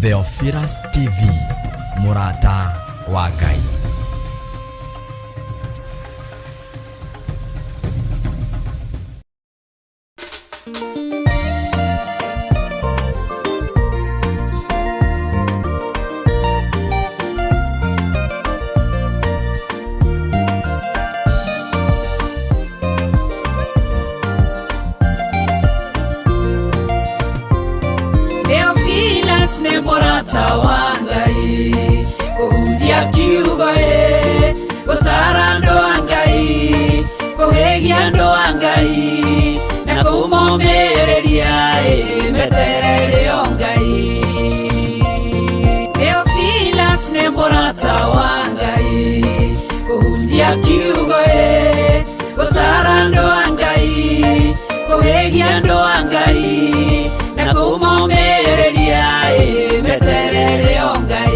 Theophilus TV, mũrata wa Ngai. Theophilus nĩ mũrata wa Ngai, kũhunjia kiugo ĩ, gũtara andũ a Ngai, kũhĩgia andũ a Ngai, na kũmomĩrĩria ĩ, meterere o Ngai. Theophilus nĩ mũrata wa Ngai, kũhunjia kiugo ĩ, gũtara andũ a Ngai, kũhĩgia andũ a Ngai, na kũmomĩrĩria ĩ, meterere o Ngai.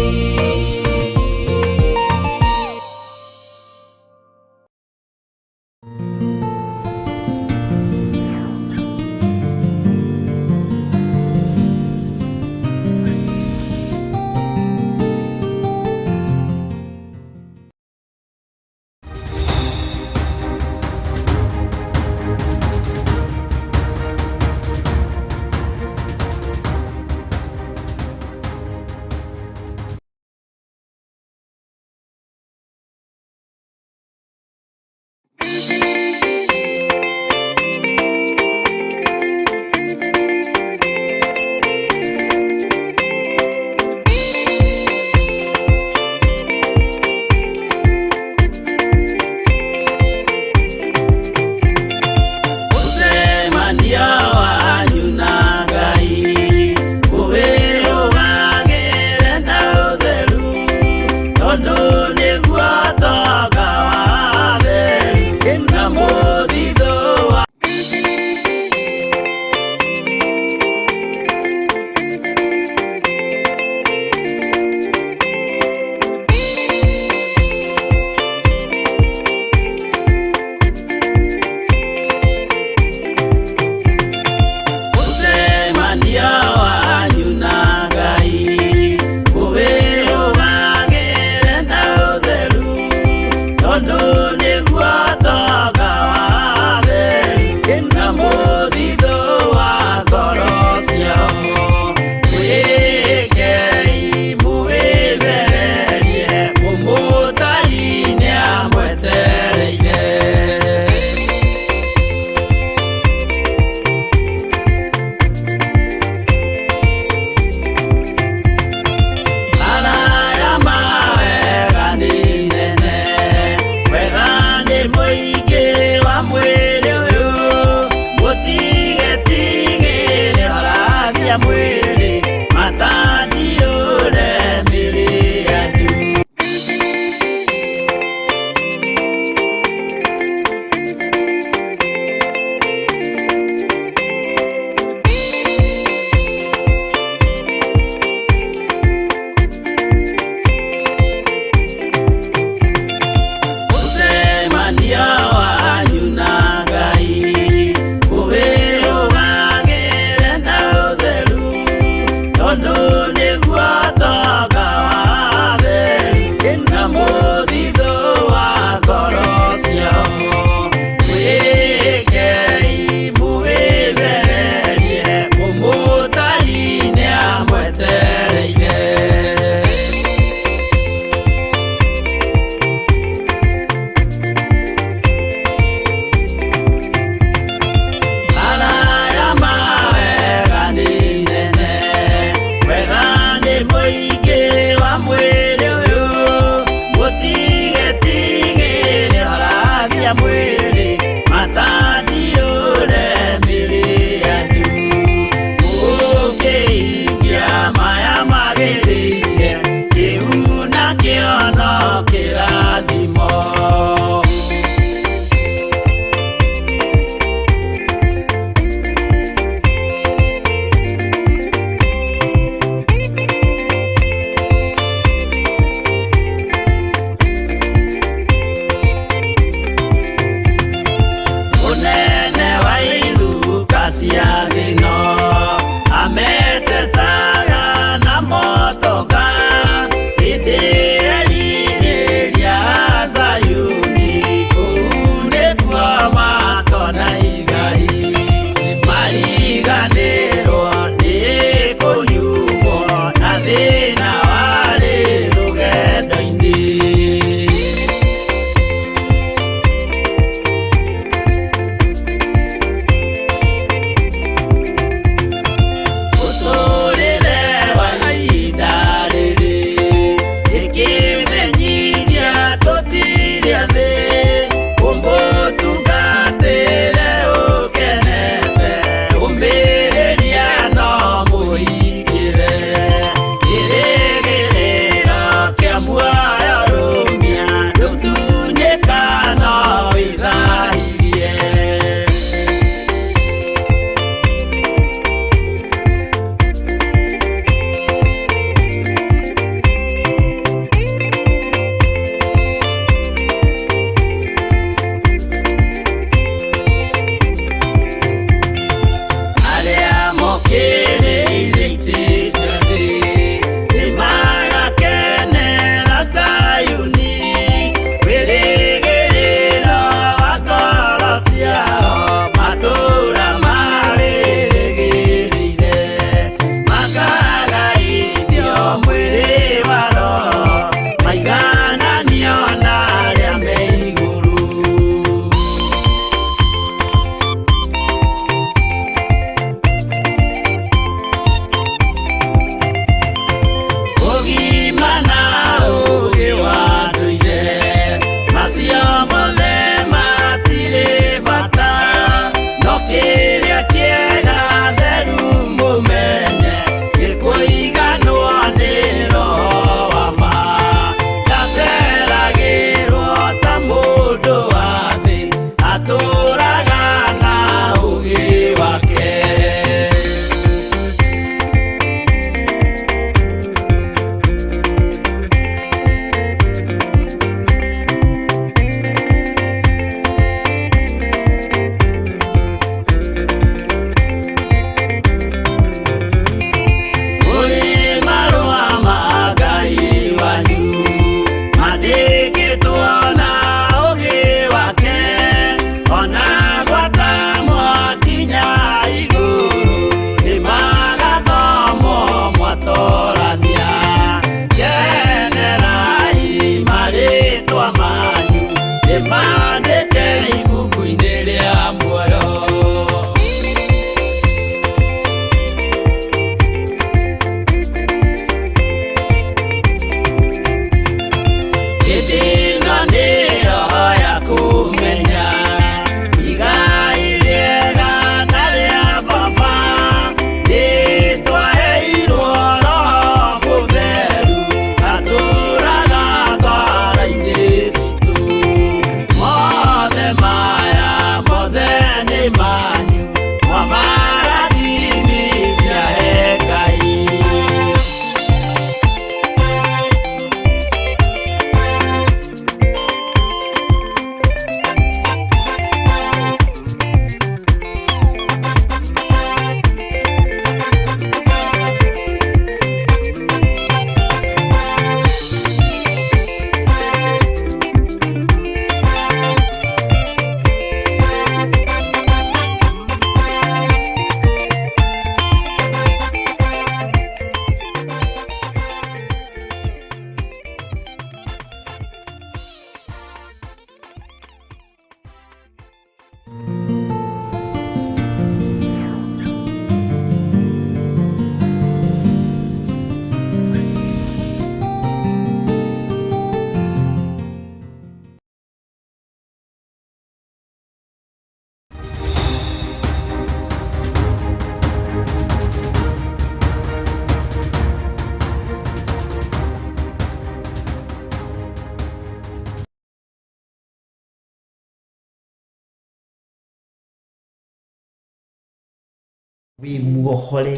Wĩ muohore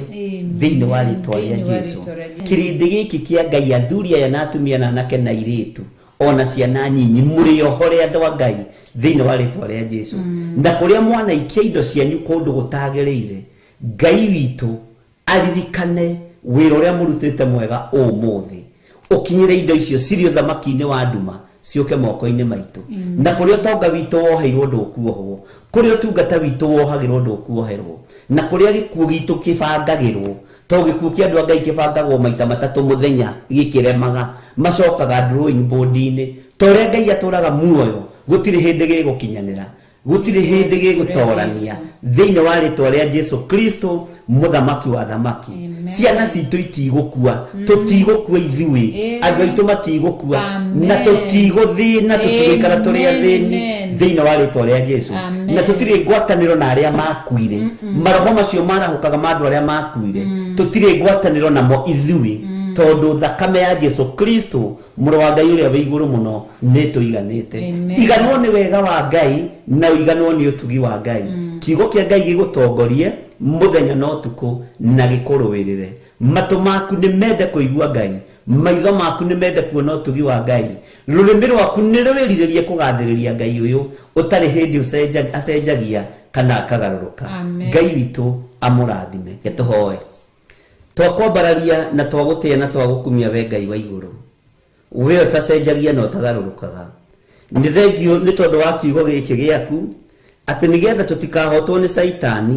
thĩinĩ wa rĩtwa rĩa Jesu. Kĩrĩndĩ gĩkĩ kĩa Ngai, athuri aya na atumia na anake na airĩtu ona ciana nyinyi, mũrĩ ohore andũ a Ngai thĩinĩ wa rĩtwa rĩa Jesu. Na kũrĩa mwanaikia indo cianyu kũndũ gũtagĩrĩire, Ngai witũ aririkane wĩra ũrĩa mũrutĩte mwega ũmũthĩ, ũkinyĩre indo icio cirĩ ũthamaki-inĩ wa nduma ciũke moko-inĩ maitũ. Na kũrĩa ũtonga witũ woheirwo ndũkuohwo, kũrĩa ũtungata witũ wohagĩrwo ndũkuoherwo, na kũrĩa gĩkuũ gitũ kĩbangagĩrwo, to gĩkuũ kĩa andũ a Ngai kĩbangagwo maita matatũ mũthenya gĩkĩremaga, macokaga drawing board-inĩ. Ta ũrĩa Ngai atũraga muoyo, gũtirĩ hĩndĩ gĩgũkinyanĩra, gũtirĩ hĩndĩ gĩgũtorania thĩinĩ wa rĩtwa rĩa Jesu Kristo mũthamaki wa thamaki. Ciana citũ itigũkua, tũtigũkua ithuĩ, andũ aitũ matigũkua, na tũtigũthĩna, tũtigũikara tũrĩ athĩni thĩinĩ wa rĩtwa rĩa Jesu. Na tũtirĩ ngwatanĩro na arĩa makuire, maroho macio marahũkaga ma andũ arĩa makuire, tũtirĩ ngwatanĩro namo ithuĩ, tondũ thakame ya Jesu Kristo mũrũ wa Ngai ũrĩa wĩ igũrũ mũno nĩ tũiganĩte. Iganwo nĩ wega wa Ngai na ũiganwo nĩ ũtugi wa Ngai. Kiugo kĩa Ngai gĩgũtongorie mũthenya na ũtukũ na gĩkũrũĩrĩre. Matũ maku nĩ mende kũigua Ngai, maitho maku nĩ mende kuona ũtugi wa Ngai, rũrĩmĩ rwaku nĩ rwĩrirĩrie kũgathĩrĩria Ngai ũyũ ũtarĩ hĩndĩ acenjagia kana akagarũrũka. Ngai witũ amũrathime. Tũhoe. Twakwambararia na twagũtĩĩa na twagũkumia we Ngai wa igũrũ, we ũtacenjagia na ũtagarũrũkaga. Nĩ thengio nĩ tondũ wa kiugo gĩkĩ gĩaku, atĩ nĩgetha tũtikahotwo nĩ Caitani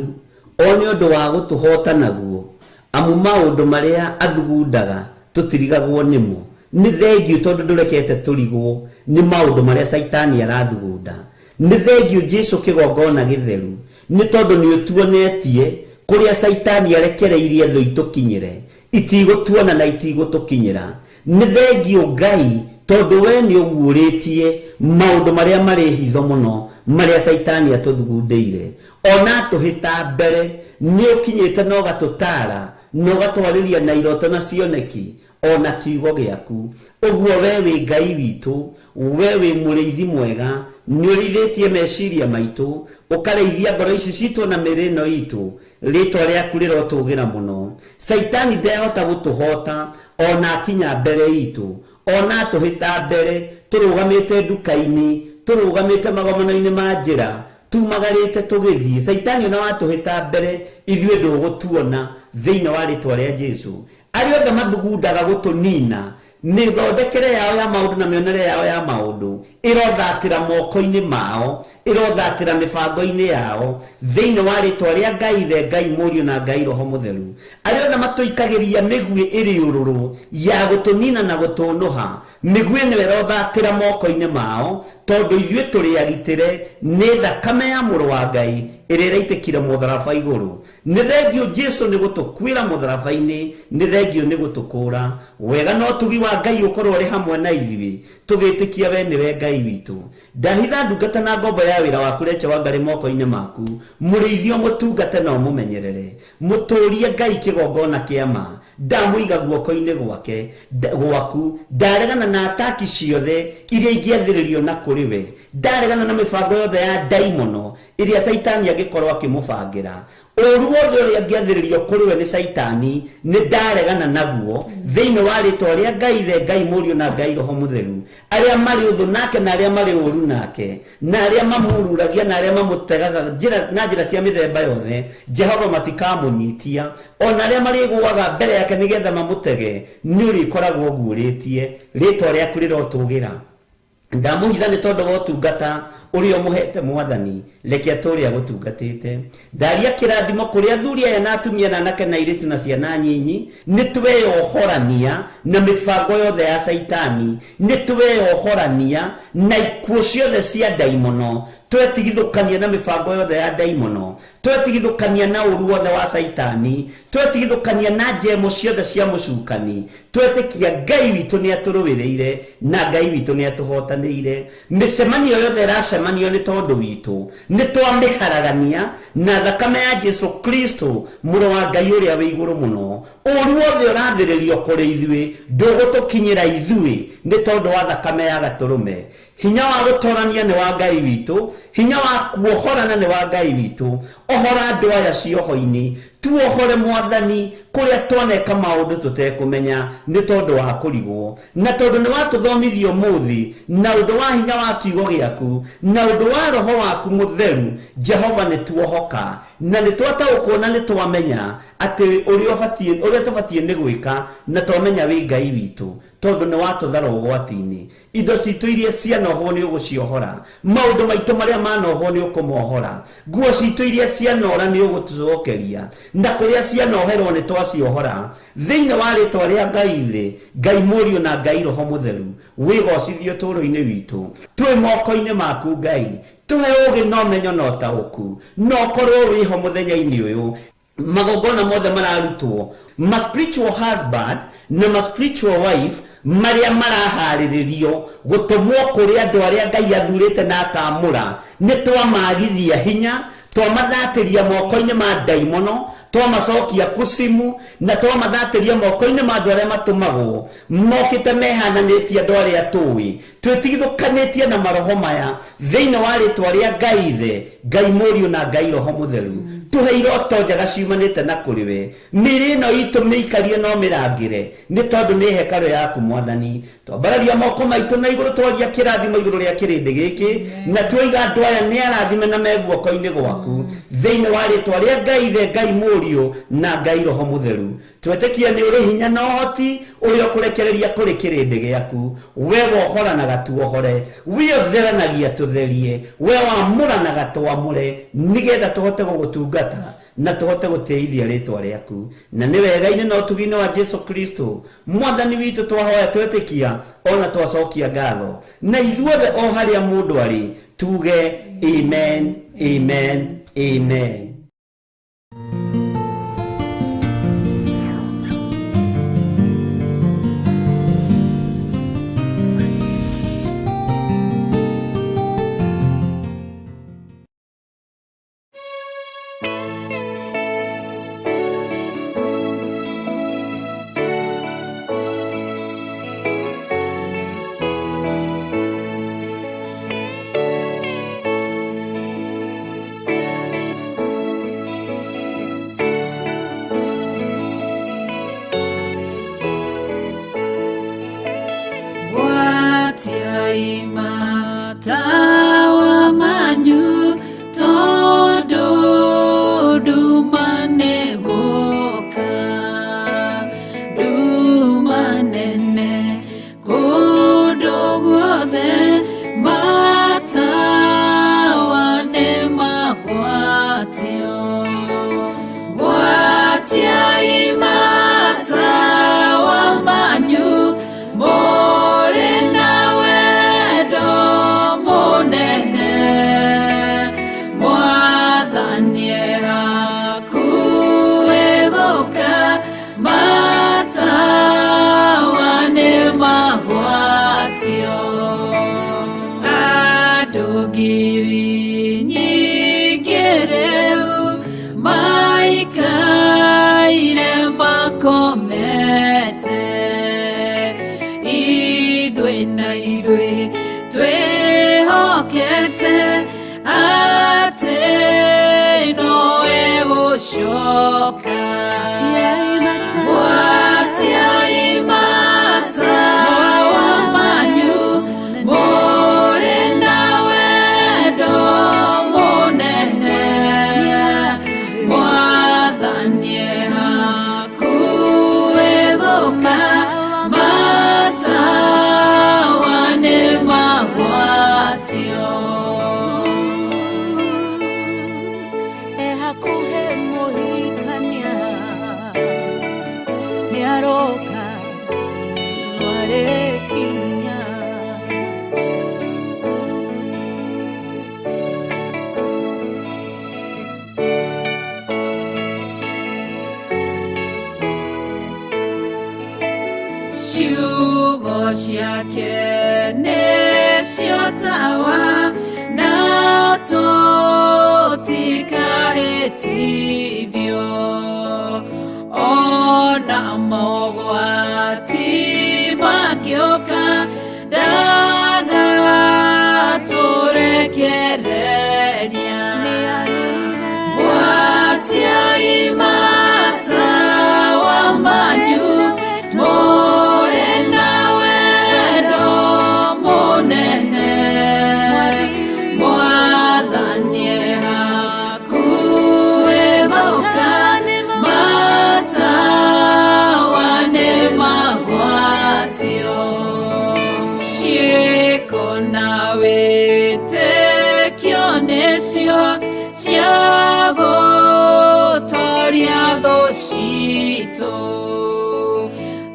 o nĩ ũndũ wa gũtũhota naguo, amu maũndũ marĩa athugundaga tũtirigagwo nĩmo. Nĩ thengio tondũ ndũrekete tũrigwo nĩ maũndũ marĩa Caitani arathugunda. Nĩ thengio Jesu kĩgongona gĩtheru, nĩ tondũ nĩ ũtuonetie kũrĩa Caitani arekereirie thũ itũkinyĩre, itigũtuona na itigũtũkinyĩra. Nĩ thengio Ngai tondũ we nĩ ũguũrĩtie maũndũ marĩa marĩ hitho mũno marĩa Caitani atũthugundĩire. Ona atũhĩta mbere nĩ ũkinyĩte na ũgatũtaara na ũgatwarĩria na iroto na cioneki ona kiugo gĩaku. Ũguo we wĩ Ngai witũ, we wĩ mũrĩithi mwega, nĩ ũrĩithĩtie meciria maitũ, ũkarĩithia ngoro ici citũ na mĩĩrĩ ĩno itũ. Rĩtwa rĩaku rĩrotũgĩra mũno. Caitani ndehota gũtũhota ona akinya mbere itũ, ona atũhĩta mbere, tũrũgamĩte nduka-inĩ, tũrũgamĩte magomano-inĩ ma njĩra, tumagarĩte tũgĩthiĩ. Caitani ona watũhĩta mbere, ithuĩ ndũgũtuona thĩinĩ wa rĩtwa rĩa Jesu. Arĩa othe mathugundaga gũtũnina, mĩthondekere yao ya maũndũ na mĩonere yao ya maũndũ ĩrothatĩra moko-inĩ mao, ĩrothatĩra mĩbango-inĩ yao thĩinĩ wa rĩtwa rĩa Ngai Ithe, Ngai Mũriũ na Ngai Roho Mũtheru. Arĩa othe matũikagĩria mĩguĩ ĩrĩ ũrũrũ ya gũtũnina na gũtũnũha, mĩguĩ nĩyo ĩrothatĩra moko-inĩ mao, tondũ ithuĩ tũrĩ agitĩre nĩ thakame ya mũrũ wa Ngai ĩrĩa ĩraitĩkire mũtharaba igũrũ. Nĩ thengio Jesu nĩ gũtũkuĩra mũtharaba-inĩ, nĩ thengio nĩ gũtũkũra. Wega na ũtugi wa Ngai ũkorwo ũrĩ hamwe na ithuĩ, tũgĩtĩkia we nĩwe Ngai witũ. Ndahitha ndungata na ngombo ya wĩra waku Rachel Wangari moko-inĩ maku, mũrĩithio mũtungate na ũmũmenyerere, mũtũrie Ngai kĩgongona kĩa ma. Ndamũiga guoko-inĩ gwake gwaku, ndaregana na ataki ciothe iria ingĩathĩrĩrio na kũrĩ we, ndaregana na mĩbango yothe ya ndaimono ĩrĩa Caitani angĩkorwo akĩmũbangĩra. Ũru wothe ũrĩa angĩathĩrĩrio kũrĩ we nĩ Caitani, nĩ ndaregana naguo thĩinĩ wa rĩtwa rĩa Ngai Ithe, Ngai Mũriũ na Ngai Roho Mũtheru. Arĩa marĩ ũthũ nake na arĩa marĩ ũru nake, na arĩa mamururagia na arĩa mamũtegaga na njĩra cia mĩthemba yothe, Jehova matikamũnyitia. Ona arĩa marĩgũaga mbere yake nĩgetha mamũtege, nĩ ũrĩkoragwo ũguũrĩtie. Rĩtwa rĩaku rĩrotũgĩra. Ndamũhitha nĩ tondũ wa ũtungata ũrĩa ũmũhete Mwathani, reke atũũre agũtungatĩte. Ndaria kĩrathimo kũrĩ athuri aya na atumia na anake na airĩtu na ciana nyinyi, nĩ tweyohorania na mĩbango yothe ya Caitani, nĩ tweyohorania na ikuũ ciothe cia ndaimono, twetigithũkania na mĩbango yothe ya ndaimono, twetigithũkania na ũru wothe wa Caitani, twetigithũkania na njemo ciothe cia mũcukani, twetĩkia Ngai witũ nĩ atũrũĩrĩire na Ngai witũ nĩ atũhotanĩire. Mĩcemanio yothe ĩracemanio nĩ tondũ witũ, nĩ twamĩharagania na thakame ya Jesu Kristo mũrũ wa Ngai ũrĩa wĩ igũrũ mũno. Ũru wothe ũrathĩrĩrio kũrĩ ithuĩ ndũgũtũkinyĩra ithuĩ nĩ tondũ wa thakame ya gatũrũme. Hinya wa gũtorania nĩ wa Ngai witũ, hinya wa kuohorana nĩ wa Ngai witũ. Ohora andũ aya cioho-inĩ, tuohore Mwathani kũrĩa twaneka maũndũ tũtekũmenya nĩ tondũ wa kũrigwo, na tondũ nĩ watũthomithia ũmũthĩ na ũndũ wa hinya wa kiugo gĩaku na ũndũ wa roho waku mũtheru. Jehova, nĩ tuohoka na nĩ twataũkwo na nĩ twamenya atĩ ũrĩa tũbatiĩ nĩ gwĩka, na twamenya wĩ Ngai witũ tondũ nĩ watũthara ũgwati-inĩ. Indo citũ iria cianohwo nĩ ũgũciohora, maũndũ maitũ marĩa manohwo nĩ ũkũmohora, nguo citũ iria cianora nĩ ũgũtũcokeria, na kũrĩa cianoherwo nĩ twaciohora. Thĩinĩ wa rĩtwa rĩa Ngai thĩ, Ngai Mũriũ na Ngai Roho Mũtheru, wĩgocithio ũtũũro-inĩ witũ. Twĩ moko-inĩ maku Ngai, tũhe ũũgĩ na ũmenyo na ũtaũku, na ũkorwo wĩho mũthenya-inĩ ũyũ. Magongona mothe mararutwo, ma spiritual husband na ma spiritual wife marĩa maraharĩrĩrio gũtũmwo kũrĩ andũ arĩa Ngai athurĩte na akamũra, nĩ twamagithia hinya, twamathatĩria moko-inĩ ma ndaimono, twamacokia kucimu, na twamathatĩria moko-inĩ ma andũ arĩa matũmagwo mokĩte mehananĩtie andũ arĩa tũĩ, twĩtigithũkanĩtie na maroho maya. Thĩinĩ wa rĩtwa rĩa Ngai Ithe, Ngai Mũriũ na Ngai Roho Mũtheru, tũhe iroto njega ciumanĩte na kũrĩ we. Mĩĩrĩ ĩno itũ mĩikarie no mĩrangĩre, nĩ tondũ nĩ hekarũ yaku Mwathani. Twambararia moko maitũ na igũrũ, twaria kĩrathimo igũrũ rĩa kĩrĩndĩ gĩkĩ, na twoiga andũ aya nĩ arathime na me guoko-inĩ gwaku. Thĩinĩ wa rĩtwa rĩa Ngai Ithe, Ngai Mũriũ na Ngai Roho Mũtheru, twetĩkia nĩ ũrĩ hinya na ũhoti ũrĩa ũkũrekereria kũrĩ kĩrĩndĩ gĩaku. We wohoranaga tuohore, we ũtheranagia tũtherie, we wamũranaga twamũre, nĩgetha tũhote gũgũtungata na tũhote gũtĩithia rĩtwa rĩaku. Na nĩ wega-inĩ na ũtugi-inĩ wa Jesu Kristo Mwathani witũ twahoya twetĩkia ona twacokia ngatho, na ithuothe o harĩa mũndũ arĩ tuge amen, amen, amen. Matawa manyu tondu nduma nĩ gũka, nduma nene kũndũ guothe, matawa nĩ magwatio. Gwatiai matawa manyu mũrĩ na wendo mũnene, Mwathani e hakuhĩ gũka, matawa nĩ magwatio. Andũ ngiri nyingĩ rĩu maikaire makomete, ithuĩ na ithuĩ twĩhokete atĩ nowe gũcoka. Gwatiai matawa manyu mũrĩ na wendo mũnene, Mwathani e hakuhĩ gũka, matawa nĩ magwatio. Ehakuhe mũhikania nĩaroka nĩarĩkinya. Ciugo ciake nĩcio tawa, na tũtikahĩtithio, ona mogwati mangĩũka, ndagatuoya. Kũrekereria Gwatiai matawa manyu mũrĩ na wendo mũnene Mwathani hakuhĩ gũka matawa nĩmagwatio ciĩko na wĩtĩkio nĩcio cia gũtoria thũ citũ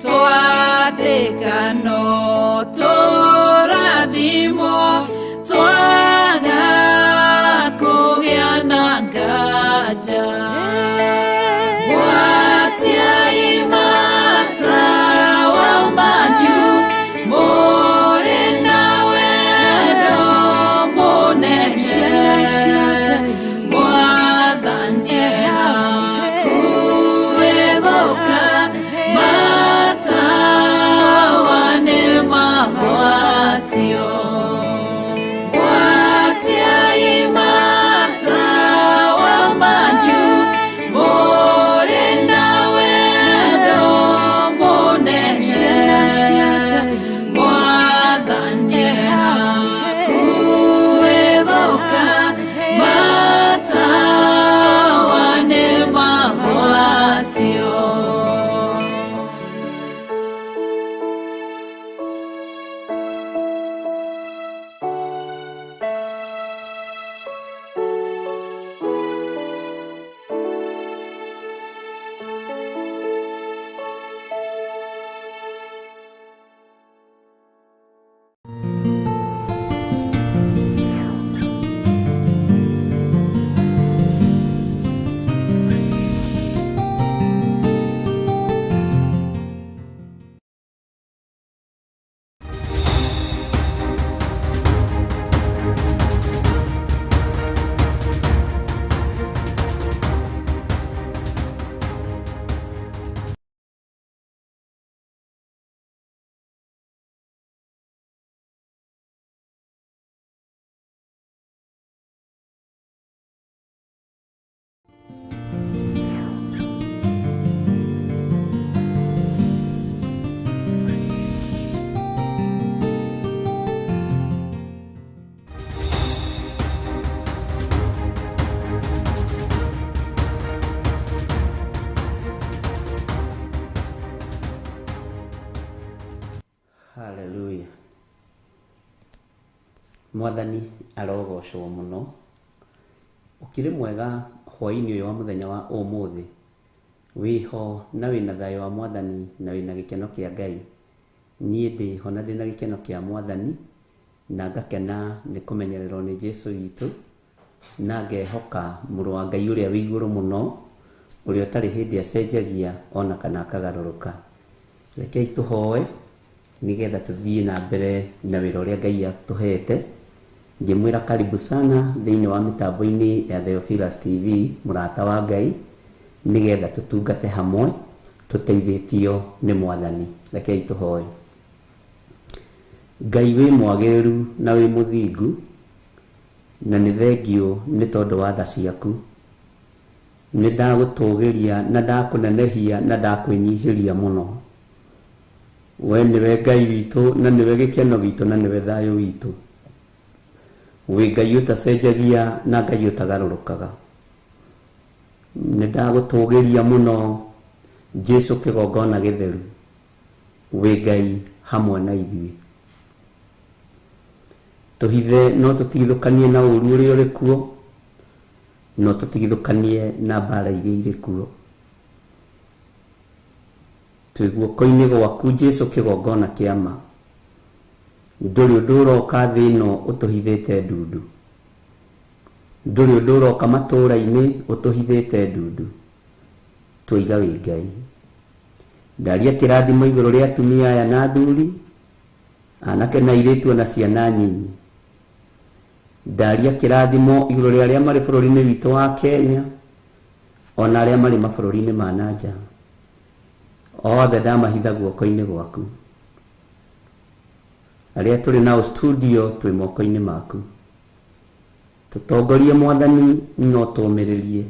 twathĩka no tũrathimwo twaga kũgĩa na nganja Gwatiai matawa manyu mũrĩ na wendo mũnene Mwathani hakuhĩ gũka matawa nĩmagwatio Gwatiai matawa manyu mũrĩ na wendo mũnene Mwathani hakuhĩ gũka matawa nĩmagwatio Haleluya. Mwathani arogocwo mũno. Ũkĩrĩ mwega hwaĩ-inĩ ũyũ wa mũthenya wa ũmũthĩ. Wĩho na wĩna thayũ wa Mwathani na wĩna gĩkeno kĩa Ngai. Niĩ ndĩho na ndĩna gĩkeno kĩa Mwathani na ngakena nĩ kũmenyererwo nĩ Jesũ witũ na ngehoka mũrũ wa Ngai ũrĩa wĩ igũrũ mũno ũrĩa ũtarĩ hĩndĩ acenjagia ona kana akagarũrũka. Rekei tũhoe nĩgetha tũthiĩ na mbere na wĩra ũrĩa Ngai atũhete. Ngĩmwĩra karibu sana thĩinĩ wa mĩtambo-inĩ ya Theophilus TV mũrata wa Ngai nĩgetha tũtungate hamwe tũteithĩtio nĩ Mwathani. Rekei tũhoe. Ngai wĩ mwagĩrĩru na wĩ mũthingu na nĩ thengiũ nĩ tondũ wa tha ciaku. Nĩ ndagũtũgĩria na ndakũnenehia na ndakwĩnyihĩria mũno. We nĩwe Ngai witũ na nĩwe gĩkeno gitũ na nĩwe thayũ witũ. Wĩ Ngai ũtacenjagia na Ngai ũtagarũrũkaga. Nĩ ndagũtũgĩria mũno Jesũ kĩgongona gĩtheru. Wĩ Ngai hamwe na ithuĩ. Tũhithe no tũtigithũkanie na ũru ũrĩa ũrĩ kuo, no tũtigithũkanie na mbara iria irĩ kuo. Twĩ guoko-inĩ gwaku Jesũ kĩgongona kĩa ma. Ndũrĩ ũndũ ũroka thĩ ĩno ũtũhithĩte ndundu. Ndũrĩ ũndũ ũroka matũũra-inĩ ũtũhithĩte ndundu. Twoiga wĩ Ngai. Ndaria kĩrathimo igũrũ rĩa atumia aya na athuri, anake na airĩtu ona ciana nyinyi. Ndaria kĩrathimo igũrũ rĩa arĩa marĩ bũrũri-inĩ witũ wa Kenya, ona arĩa marĩ mabũrũri-inĩ ma na nja. Othe ndamahitha guoko-inĩ gwaku. Arĩa tũrĩ nao studio twĩ moko-inĩ maku. Tũtongorie Mwathani no tũmĩrĩrie,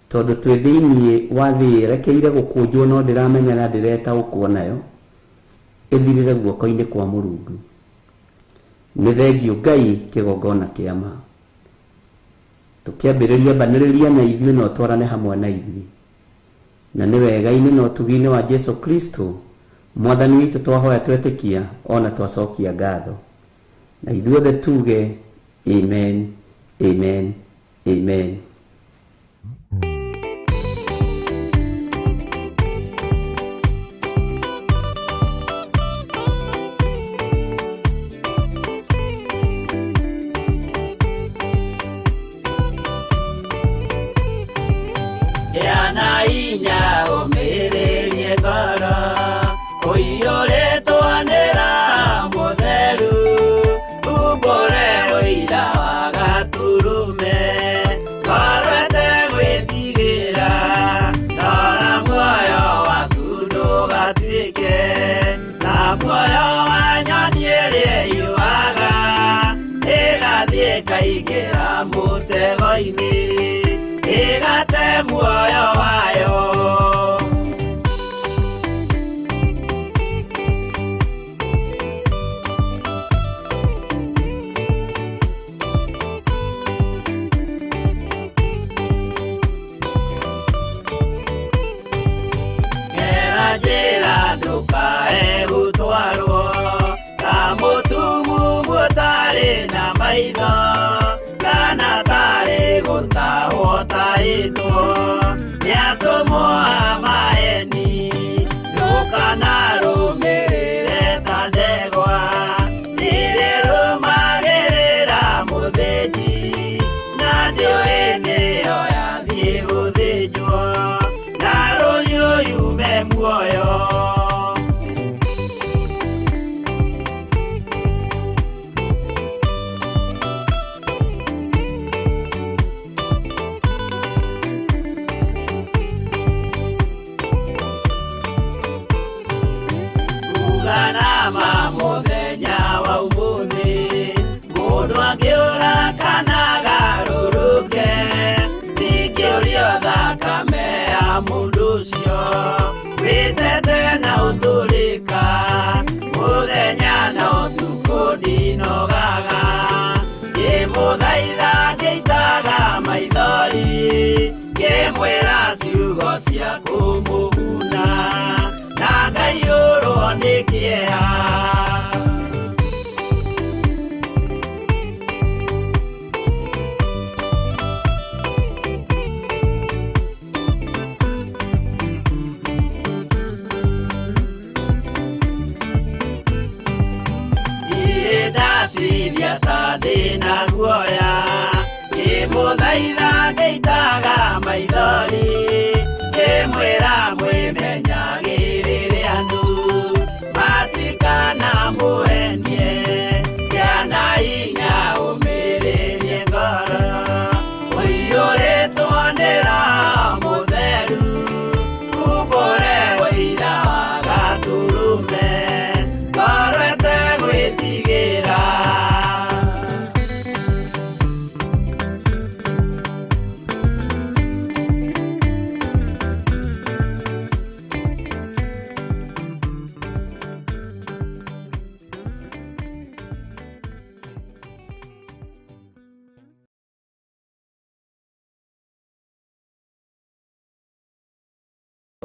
tondũ twĩ thĩinĩ wa thĩ ĩrekeire gũkũnjwo no ndĩramenya na ndĩretaũkwo nayo, ĩthirĩre guoko-inĩ kwa Mũrungu. Nĩ thengio Ngai kĩgongona kĩa ma. Tũkĩambĩrĩria mbanĩrĩria na ithuĩ no twarane hamwe na ithuĩ, na nĩ wega-inĩ na ũtugi-inĩ wa Jesu Kristo Mwathani witũ twahoya twetĩkia ona twacokia ngatho, na ithuothe tuge amen, amen, amen. Yana inya ũmĩrĩrie ngoro, ũiyũrĩtwo nĩ Roho Mũtheru, umbũre ũira wa Gatũrũme, ngoro ĩtegwĩtigĩra, ndora muoyo waku ndũgatuĩke ta muoyo wa nyoni ĩrĩa ĩyũaga, ĩgathiĩ ĩkaingĩra mũtego-inĩ, ĩgate muoyo wayo. Gera njĩra ndũkae gũtwarwo ta mũtumumu ũtarĩ na maitho, kana tarĩ gũtahwo tahĩtwo nĩ atũmwo a maeni. Ndũkanarũmĩrĩre ta ndegwa ĩrĩrũmagĩrĩra mũthĩnji, na ndĩũĩ nĩyo yathiĩ gũthĩnjwo, na rũhiũ yume muoyo. Uganama mũthenya wa ũmũthĩ, mũndũ angĩũra kana agarũrũke, ndingĩũrio thakame ya mũndũ ũcio, wĩtete na ũtũrĩka, mũthenya na ũtukũ ndinogaga, ngĩmũthaitha ngĩitaga maithori, ngĩmwĩra ciugo cia kũmũguna, na ngaiyũrwo nĩ kĩeha. Ndirĩ ndatithia ta ndĩna guoya, ngĩmũthaitha ngĩitaga maithori, ngĩmwĩra mwĩmenyagĩrĩre andũ matikanamũhenie, kĩana inya ũmĩrĩrie ngoro, ũiyũrĩtwo nĩ Roho Mũtheru, umbũre ũira wa Gatũrũme, ngoro ĩtegwĩtigĩra.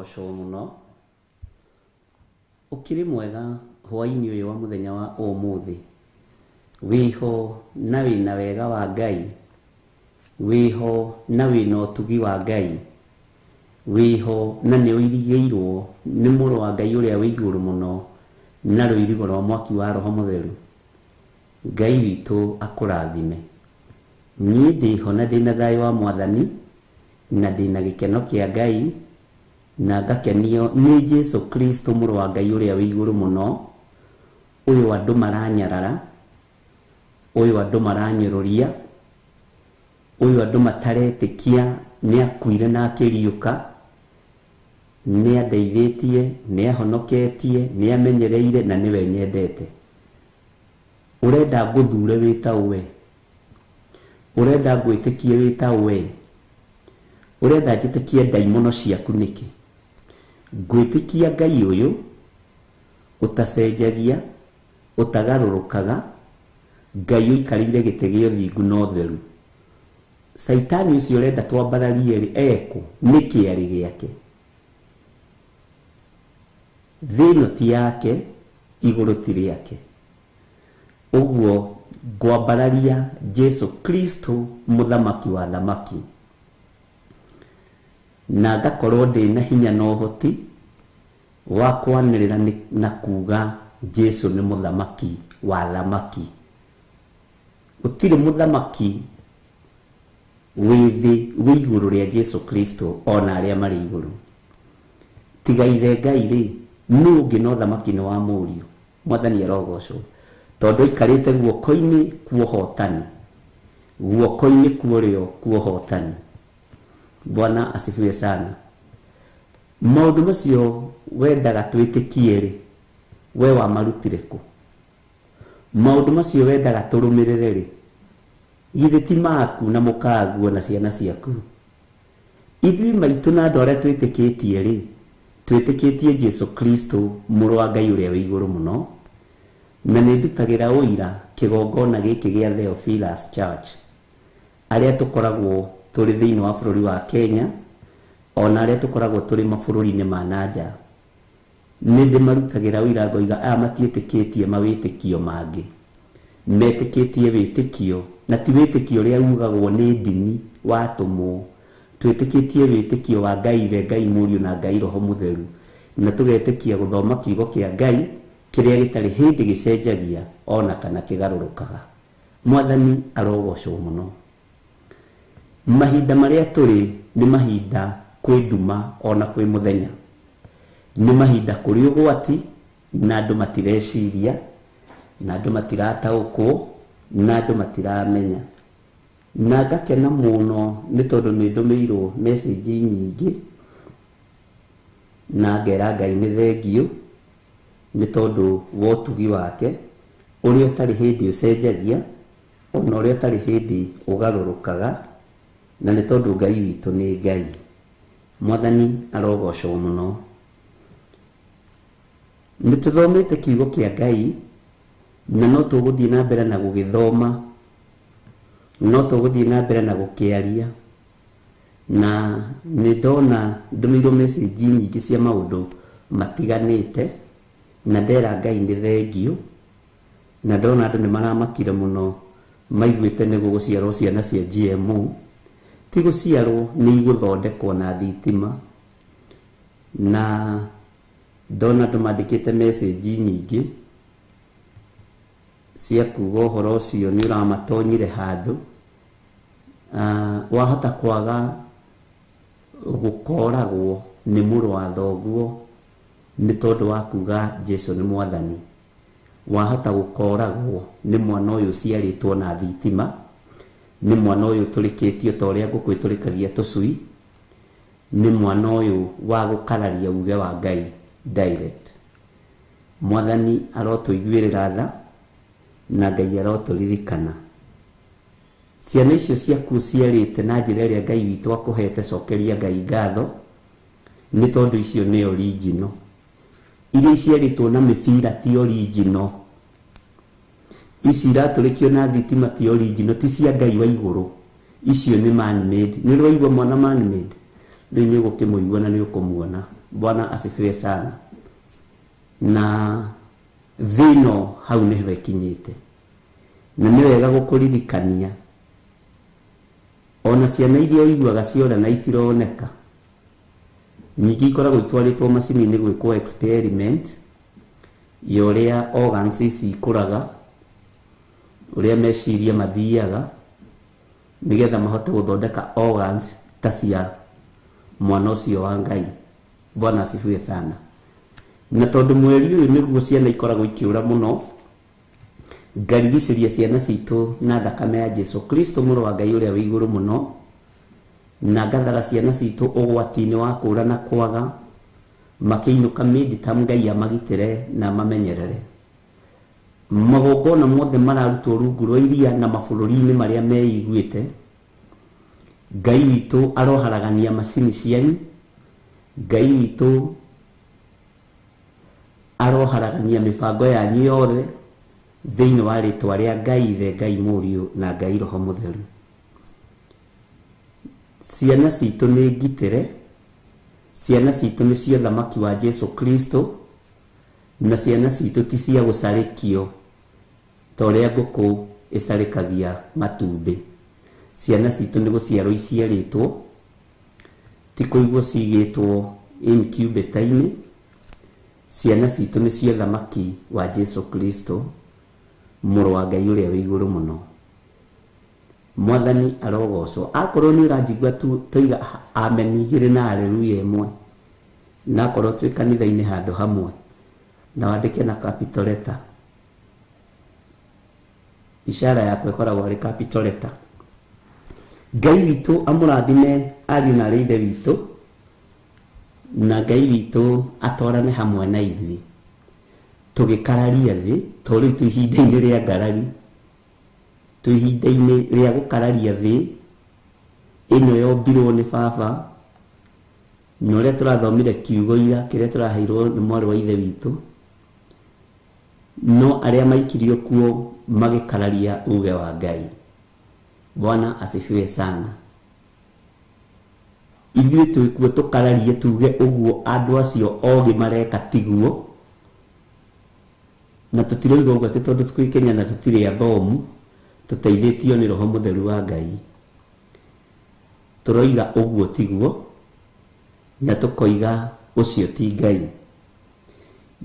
Ũcũ mũno. Ũkĩrĩ mwega hwaĩ-inĩ ũyũ wa mũthenya wa ũmũthĩ, wĩho na wĩna wega wa Ngai, wĩho na wĩna ũtugi wa Ngai, wĩho na nĩ ũirigĩirwo nĩ mũrũ wa Ngai ũrĩa wĩ igũrũ mũno na rũirigo rwa mwaki wa Roho Mũtheru. Ngai witũ akũrathime. Niĩ ndĩho na ndĩna thayũ wa Mwathani, na ndĩna gĩkeno kĩa Ngai, na ngakenio nĩ Jesu Kristo mũrũ wa Ngai ũrĩa wĩ igũrũ mũno, ũyũ andũ maranyarara, ũyũ andũ maranyũrũria, ũyũ andũ mataretĩkia nĩ akuire na akĩriũka, nĩ andeithĩtie, nĩ ahonoketie, nĩ amenyereire na nĩwe nyendete. Ũrenda ngũthure wĩ ta ũwe? Ũrenda ngwĩtĩkie wĩ ta we? Ũrenda njĩtĩkie ndaimono ciaku nĩkĩ? Ngwĩtĩkia Ngai ũyũ ũtacenjagia, ũtagarũrũkaga, Ngai ũikarĩire gĩtĩ gĩa ũthingu na ũtheru. Caitani ũcio ũrenda twambararie rĩ, ekũ? Nĩkĩ arĩ gĩake? Thĩ ĩno ti yake, igũrũ ti rĩake. Ũguo ngwambararia Jesu Kristo mũthamaki wa thamaki, na ngakorwo ndĩ na hinya na ũhoti wa kwanĩrĩra na kuga Jesu nĩ mũthamaki wa thamaki. Gũtirĩ mũthamaki wĩ thĩ wĩ igũrũ rĩa Jesu Kristo ona arĩa marĩ igũrũ. Tiga ithe Ngai rĩ, nũ ũngĩ no thamaki nĩ wa mũriũ? Mwathani arogocwo, tondũ aikarĩte guoko-inĩ kwa ũhotani, guoko-inĩ kwa ũrĩo kwa ũhotani. Bwana asifiwe sana. Maũndũ macio wendaga twĩtĩkie rĩ, we wamarutire kũ? Maũndũ macio wendaga tũrũmĩrĩre rĩ, githĩ ti maku na mũkaguo na ciana ciaku? Ithuĩ maitũ na andũ arĩa twĩtĩkĩtie rĩ, twĩtĩkĩtie Jesu Kristo mũrũ wa Ngai ũrĩa wĩ igũrũ mũno, na nĩ ndutagĩra ũira kĩgongona gĩkĩ gĩa Theophilus Church, arĩa tũkoragwo tũrĩ thĩinĩ wa bũrũri wa Kenya, ona arĩa tũkoragwo tũrĩ mabũrũri-inĩ ma na nja. Nĩ ndĩmarutagĩra ũira ngoiga aya matiĩtĩkĩtie mawĩtĩkio mangĩ, metĩkĩtie wĩtĩkio, na ti wĩtĩkio ũrĩa ugagwo nĩ ndini watũmwo. Twĩtĩkĩtie wĩtĩkio wa Ngai Ithe, Ngai Mũriũ na Ngai Roho Mũtheru, na tũgetĩkia gũthoma kiugo kĩa Ngai kĩrĩa gĩtarĩ hĩndĩ gĩcenjagia ona kana kĩgarũrũkaga. Mwathani arogocwo mũno. Mahinda marĩa tũrĩ nĩ mahinda kwĩ nduma ona kwĩ mũthenya, nĩ mahinda kũrĩ ũgwati, na andũ matireciria, na andũ matirataũkwo, na andũ matiramenya. Na ngakena mũno nĩ tondũ nĩ ndũmĩirwo message nyingĩ, na ngera Ngai nĩ thengiũ nĩ tondũ wa ũtugi wake ũrĩa ũtarĩ hĩndĩ ũcenjagia, ona ũrĩa ũtarĩ hĩndĩ ũgarũrũkaga, na nĩ tondũ Ngai witũ nĩ Ngai. Mwathani arogocwo mũno. Nĩ tũthomete kiugo kĩa Ngai, na no tũgũthiĩ na mbere na gũgĩthoma, no tũgũthiĩ na mbere na gũkĩaria, na nĩ ndona ndũmĩirwo message nyingĩ cia maũndũ matiganĩte, na ndera Ngai nĩ thengiũ, na ndona andũ nĩ maramakire mũno maiguĩte nĩ gũgũciarwo ciana cia GMO. Ti gũciarwo, nĩ igũthondekwo na thitima. Na ndona andũ mandĩkĩte message nyingĩ cia kuga ũhoro ũcio nĩ ũramatonyire handũ. Wahota kwaga gũkoragwo nĩ mũrũ wa thoguo nĩ tondũ wa kuga Jesu nĩ mwathani. Wahota gũkoragwo nĩ mwana ũyũ ũciarĩtwo na thitima, nĩ mwana ũyũ ũtũrĩkĩtio ta ũrĩa ngũkũ ĩtũrĩkagia tũcui, nĩ mwana ũyũ wa gũkararia uge wa Ngai direct. Mwathani arotũiguĩrĩra tha, na Ngai arotũririkana. Ciana icio ciaku ũciarĩte na njĩra ĩrĩa Ngai witũ akũhete, cokeria Ngai ngatho, nĩ tondũ icio nĩ original. Iria iciarĩtwo na mĩbira ti original. Ici iratũrĩkio na thitima ti original, ti cia Ngai wa igũrũ. Icio nĩ man made. Nĩ ũraigua mwana man made? Rĩu nĩ ũgũkĩmũigua na nĩ ũkũmuona. Bwana asifiwe sana. Na thĩ ĩno hau nĩho ĩkinyĩte, na nĩ wega gũkũririkania ona ciana iria ũiguaga ciora na itironeka, nyingĩ ikoragwo itwarĩtwo macini-inĩ gwĩkwo experiment ya ũrĩa organs ici ikũraga, ũrĩa meciria mathiaga, nĩgetha mahote gũthondeka organs ta cia mwana ũcio wa Ngai. Bwana asifiwe sana. Na tondũ mweri ũyũ nĩguo ciana ikoragwo ikĩũra mũno, ngarigicĩria ciana citũ na thakame ya Jesu Kristo mũrũ wa Ngai ũrĩa wĩ igũrũ mũno, na ngathara ciana citũ ũgwati-inĩ wa kũũra na kwaga, makĩinũka midterm Ngai amagitĩre na amamenyerere. Magongona mothe mararutwo rungu rwa iria na mabũrũri-inĩ marĩa meiguĩte, Ngai witũ aroharagania macini cianyu. Ngai witũ aroharagania mĩbango yanyu yothe thĩinĩ wa rĩtwa rĩa Ngai Ithe, Ngai Mũriũ na Ngai Roho Mũtheru. Ciana citũ nĩ ngitĩre, ciana citũ nĩ cia ũthamaki wa Jesu Kristo, na ciana citũ ti cia gũcarĩkio ta ũrĩa ngũkũ ĩcarĩkagia matumbĩ. Ciana citũ nĩ gũciarwo iciarĩtwo, ti kũigwo cigĩtwo incubator-inĩ. Ciana citũ nĩ cia ũthamaki wa Jesu Kristo, mũrũ wa Ngai ũrĩa wĩ igũrũ mũno. Mwathani arogocwo. Akorwo nĩ ũranjigua toiga amen igĩrĩ na haleluya ĩmwe, na akorwo twĩ kanitha-inĩ handũ hamwe, na wandĩke na capital letter. Ishara yakwa ĩkoragwo arĩ capital letter. Ngai witũ amũrathime ariũ na arĩ ithe witũ, na Ngai witũ atwarane hamwe na ithuĩ tũgĩkararia thĩ, tondũ rĩu twĩ ihinda-inĩ rĩa ngarari, twĩ ihinda-inĩ rĩa gũkararia thĩ ĩno yombirwo nĩ baba, na ũrĩa tũrathomire kiugo ira kĩrĩa tũraheirwo nĩ mwarĩ wa ithe witũ, no arĩa maikirio kuo magĩkararia uge wa Ngai. Bwana asifiwe sana. Ithuĩ twĩkuo tũkararie tuge ũguo andũ acio ogĩ mareka tiguo, na tũtiroiga ũguo atĩ tondũ twĩ Kenya na tũtirĩ athomu, tũteithĩtio nĩ Roho Mũtheru wa Ngai. Tũroiga ũguo tiguo, na tũkoiga ũcio ti Ngai.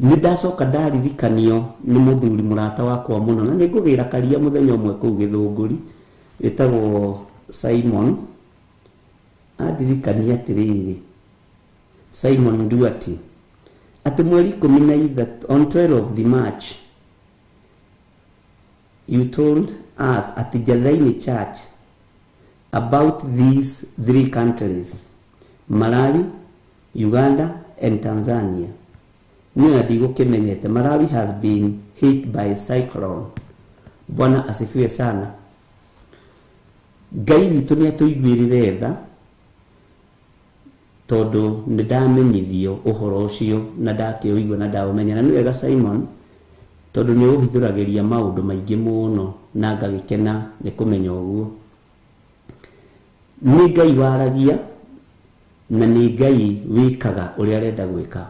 Nĩ ndacoka ndaririkanio nĩ mũthuri mũrata wakwa mũno, na nĩ ngũgĩra karia mũthenya ũmwe kũu Gĩthũngũri, wĩtagwo Simon. Andirikania atĩrĩrĩ, Simon Nduati, atĩ mweri 13, on 12 of the March, you told us at Jathaini Church about these three countries, Malawi, Uganda and Tanzania. Niĩ ona ndigũkĩmenyete. Malawi has been hit by cyclone. Bwana asifiwe sana. Ngai witũ nĩ atũiguĩrĩre tha, tondũ nĩ ndamenyithio ũhoro ũcio na ndakĩũigua na ndaũmenya. Na nĩ wega Simon, tondũ nĩ ũhithũragĩria maũndũ maingĩ mũno na ngagĩkena nĩ kũmenya ũguo. Nĩ Ngai waragia na nĩ Ngai wĩkaga ũrĩa arenda gwĩka.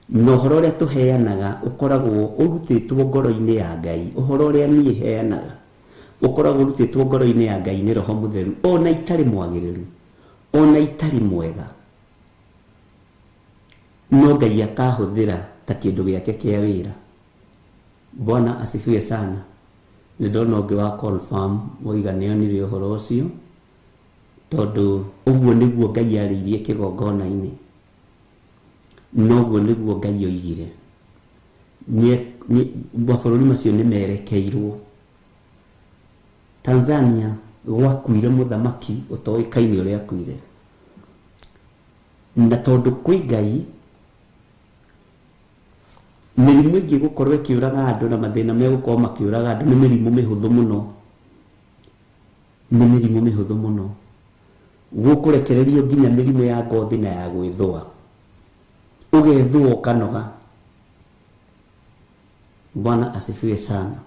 Na ũhoro ũrĩa tũheanaga ũkoragwo ũrutĩtwo ngoro-inĩ ya Ngai. Ũhoro ũrĩa niĩ heanaga ũkoragwo ũrutĩtwo ngoro-inĩ ya Ngai nĩ Roho Mũtheru, ona itarĩ mwagĩrĩru, ona itarĩ mwega, no Ngai akahũthĩra ta kĩndũ gĩake kĩa wĩra. Bwana asifiwe sana. Nĩ ndona ũngĩ wa confirm waiga nĩonire ũhoro ũcio, tondũ ũguo nĩguo Ngai arĩirie kĩgongona-inĩ, noguo nĩguo Ngai oigire. Mabũrũri macio nĩ merekeirwo. Tanzania gwakuire mũthamaki ũtoĩkaine ũrĩa akuire, na tondũ kwĩ Ngai, mĩrimũ ĩngĩ gũkorwo ĩkĩũraga andũ na mathĩna megũkorwo makĩũraga andũ nĩ mĩrimũ mĩhũthũ mũno, nĩ mĩrimũ mĩhũthũ mũno. Gũkũrekererio nginya mĩrimũ ya ngothi na ya gwĩthũa, ũgethũa ũkanoga. Bwana asifiwe sana.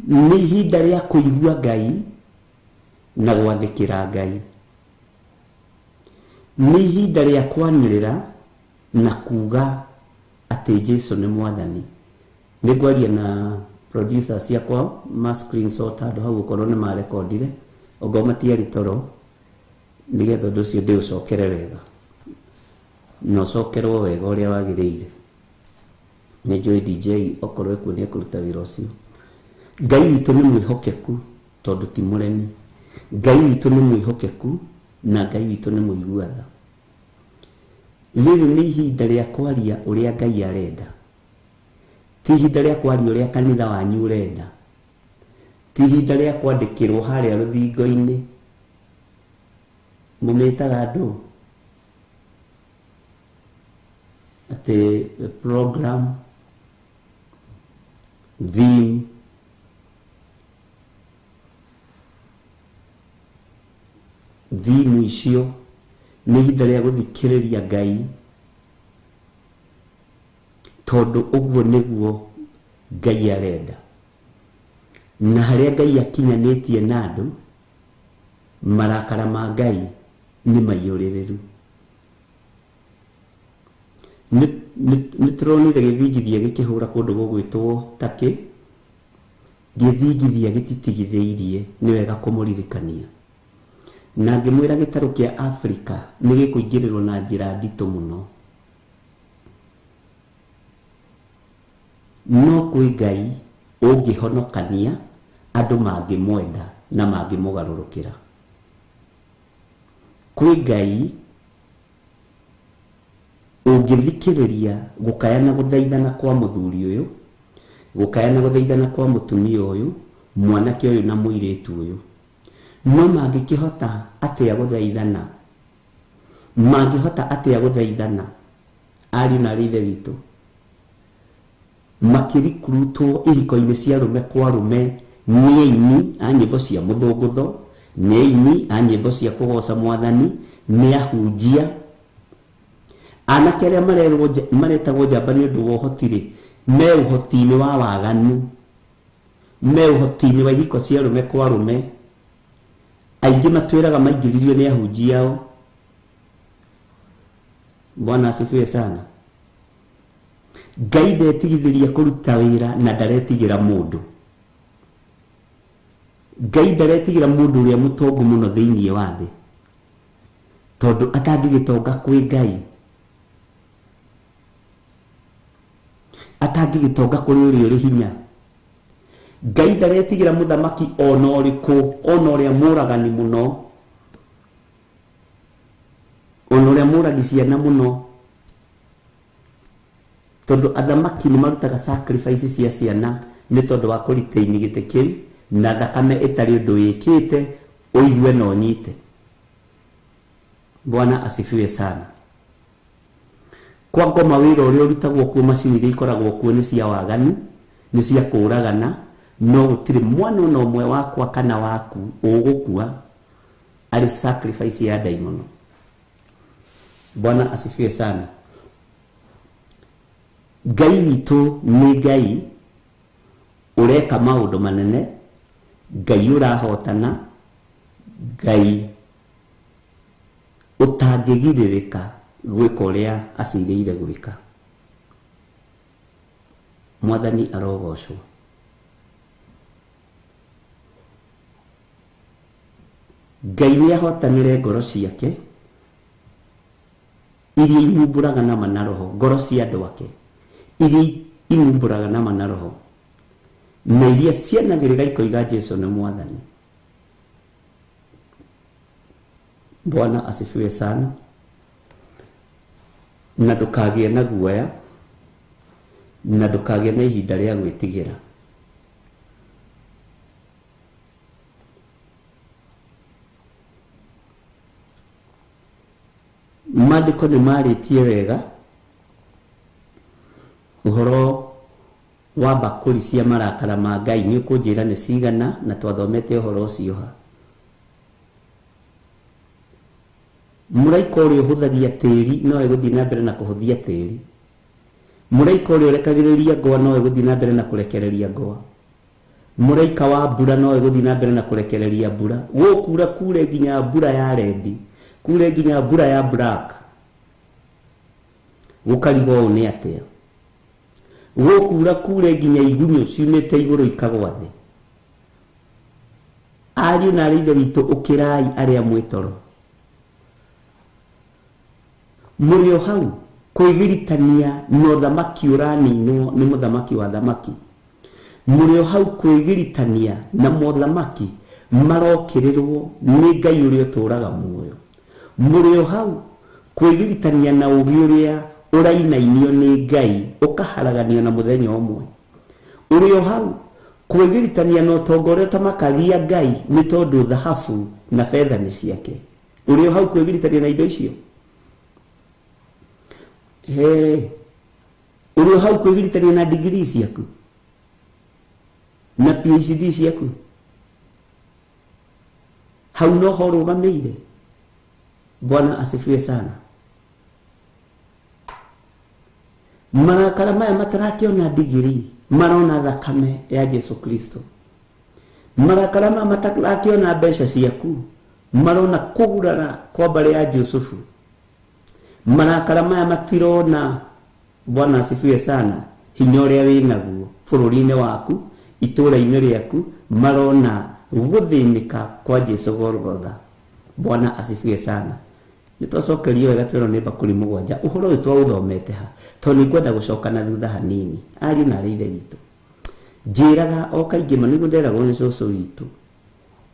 Nĩ ihinda rĩa kũigua Ngai na gwathĩkĩra Ngai. Nĩ ihinda rĩa kwanĩrĩra na kuga atĩ Jesu nĩ Mwathani. Nĩ ngwaria na producers ciakwa ma screenshot handũ hau okorwo nĩ marekondire, ongorwo matiarĩ toro, nĩgetha ũndũ ũcio ndĩũcokere wega na ũcokerwo wega ũrĩa wagĩrĩire. Nĩ njũĩ DJ okorwo ekuo nĩ ekũruta wĩra ũcio. Ngai witũ nĩ mwĩhokeku tondũ ti mũremi. Ngai witũ nĩ mwĩhokeku na Ngai witũ nĩ mũigua tha. Rĩrĩ nĩ ihinda rĩa kwaria ũrĩa Ngai arenda, ti ihinda rĩa kwaria ũrĩa kanitha wanyu ũrenda, ti ihinda rĩa kwandĩkĩrwo harĩa rũthingo-inĩ. Mũmĩtaga andũ atĩ program Theme thimu icio nĩ ihinda rĩa gũthikĩrĩria Ngai, tondũ ũguo nĩguo Ngai arenda. Na harĩa Ngai akinyanĩtie na andũ, marakara ma Ngai nĩ maiyũrĩrĩru. Nĩ tũronire gĩthingithia gĩkĩhũra kũndũ gũgwĩtwo Turkey, gĩthingithia gĩtitigithĩirie, nĩ wega kũmũririkania. Na ngĩmwĩra gĩtarũ kĩa Afrika nĩ gĩkũingĩrĩrwo na njĩra nditũ mũno. No kwĩ Ngai ũngĩhonokania andũ mangĩmwenda na mangĩmũgarũrũkĩra. Kwĩ Ngai ũngĩthikĩrĩria gũkaya na gũthaithana kwa mũthuri ũyũ, gũkaya na gũthaithana kwa mũtumia ũyũ, mwanake ũyũ na mũirĩtu ũyũ. No mangĩkĩhota atĩa gũthaithana? Mangĩhota atĩa gũthaithana? Ariũ na aarĩ a Ithe witũ, makĩrikurutwo ihiko-inĩ cia arũme kwa arũme nĩ aini a nyĩmbo cia mũthũngũtho, nĩ aini a nyĩmbo cia kũgoca Mwathani, nĩ ahunjia. Anake arĩa maretagwo njamba nĩ ũndũ wa ũhoti-rĩ, me ũhoti-inĩ wa waganu, me ũhoti-inĩ wa ihiko cia arũme kwa arũme. Aingĩ matwĩraga maingĩririo nĩ ahunjia ao. Bwana asifiwe sana. Ngai ndetigithĩria kũruta wĩra na ndaretigĩra mũndũ. Ngai ndaretigĩra mũndũ ũrĩa mũtongu mũno thĩinĩ wa thĩ, tondũ atangĩgĩtonga kwĩ Ngai, atangĩgĩtonga kũrĩ ũrĩa ũrĩ hinya. Ngai ndaretigĩra mũthamaki ona ũrĩkũ, ona ũrĩa mũragani mũno, ona ũrĩa mũragi ciana mũno, tondũ athamaki nĩ marutaga sacrifice cia ciana nĩ tondũ wa kũritaini gĩtĩ kĩu, na thakame ĩtarĩ ũndũ ĩkĩte, ũigue na ũnyite. Bwana asifiwe sana. Kwa ngoma wĩra ũrĩa ũrutagwo kuo, macini iria ikoragwo kuo nĩ cia waganu, nĩ cia kũragana, no gũtirĩ mwana ona ũmwe wakwa kana waku ũgũkua arĩ sacrifice ya ndaimono. Bwana asifiwe sana. Ngai witũ nĩ Ngai ũreka maũndũ manene, Ngai ũrahotana, Ngai ũtangĩgirĩrĩka gwĩka ũrĩa acirĩire gwĩka. Mwathani arogocwo. Ngai nĩ ahotanire ngoro ciake iria imumbũraga nama na roho, ngoro cia andũ ake iria imumbũraga nama na roho, na iria cianagĩrĩra ikoiga Jesu nĩ Mwathani. Bwana asifiwe sana. Na ndũkagĩe na guoya, na ndũkagĩe na ihinda rĩa gwĩtigĩra. Maandĩko nĩ marĩtie wega ũhoro wa mbakũri cia marakara ma Ngai. Nĩ ũkũnjĩra nĩ cigana, na twathomete ũhoro ũcio ha. Mũraika ũrĩa ũhũthagia tĩri no egũthiĩ na mbere na kũhũthia tĩri. Mũraika ũrĩa ũrekagĩrĩria ngũa no egũthiĩ na mbere na kũrekereria ngũa. Mũraika wa mbura no egũthiĩ na mbere na kũrekereria mbura. Gũkura kure nginya mbura ya rendi, kure nginya mbura ya black. Gũkarigwo ũũ nĩ atĩa? Gũkura kure nginya igunyũ ciumĩte igũrũ ikagwa thĩ. Ariũ na aarĩ a Ithe witũ, ũkĩrai arĩa mwĩ toro. Mũrĩ o hau kwĩgiritania na ũthamaki ũraninwo nĩ mũthamaki wa thamaki. Mũrĩ o hau kwĩgiritania na mothamaki marokĩrĩrwo nĩ Ngai ũrĩa ũtũũraga muoyo. Mũrĩ o hau kwĩgiritania na ũũgĩ ũrĩa ũrainainio nĩ Ngai ũkaharaganio na mũthenya ũmwe. Ũrĩ o hau kwĩgiritania na ũtonga ũrĩa ũtamakagia Ngai nĩ tondũ thahabu na betha nĩ ciake. Ũrĩ o hau kwĩgiritania na indo icio. He, ũrĩ o hau kwĩgiritania na degree ciaku. Na PhD ciaku hau no ho rũgamĩire. Bwana asifiwe sana. Marakara maya matarakĩona ndigiri, marona thakame ya Jesu Kristo. Marakara maya matarakĩona mbeca ciaku, marona kũgurara kwa mbarĩ ya Jusufu. Marakara maya matirona, Bwana asifiwe sana, hinya ũrĩa wĩnaguo bũrũri-inĩ waku, itũũra-inĩ rĩaku, marona gũthĩnĩka kwa Jesu Golgotha. Bwana asifiwe sana. Nĩtwacokerio wega twĩrwo nĩ mbakũri 7. Ũhoro ũyũ twaũthomete ha, tondũ nĩngwenda gũcoka na thutha hanini. Ariũ na arĩ ithe witũ, njĩraga o kaingĩ ma, nĩguo nderagwo nĩ cũcũ witũ,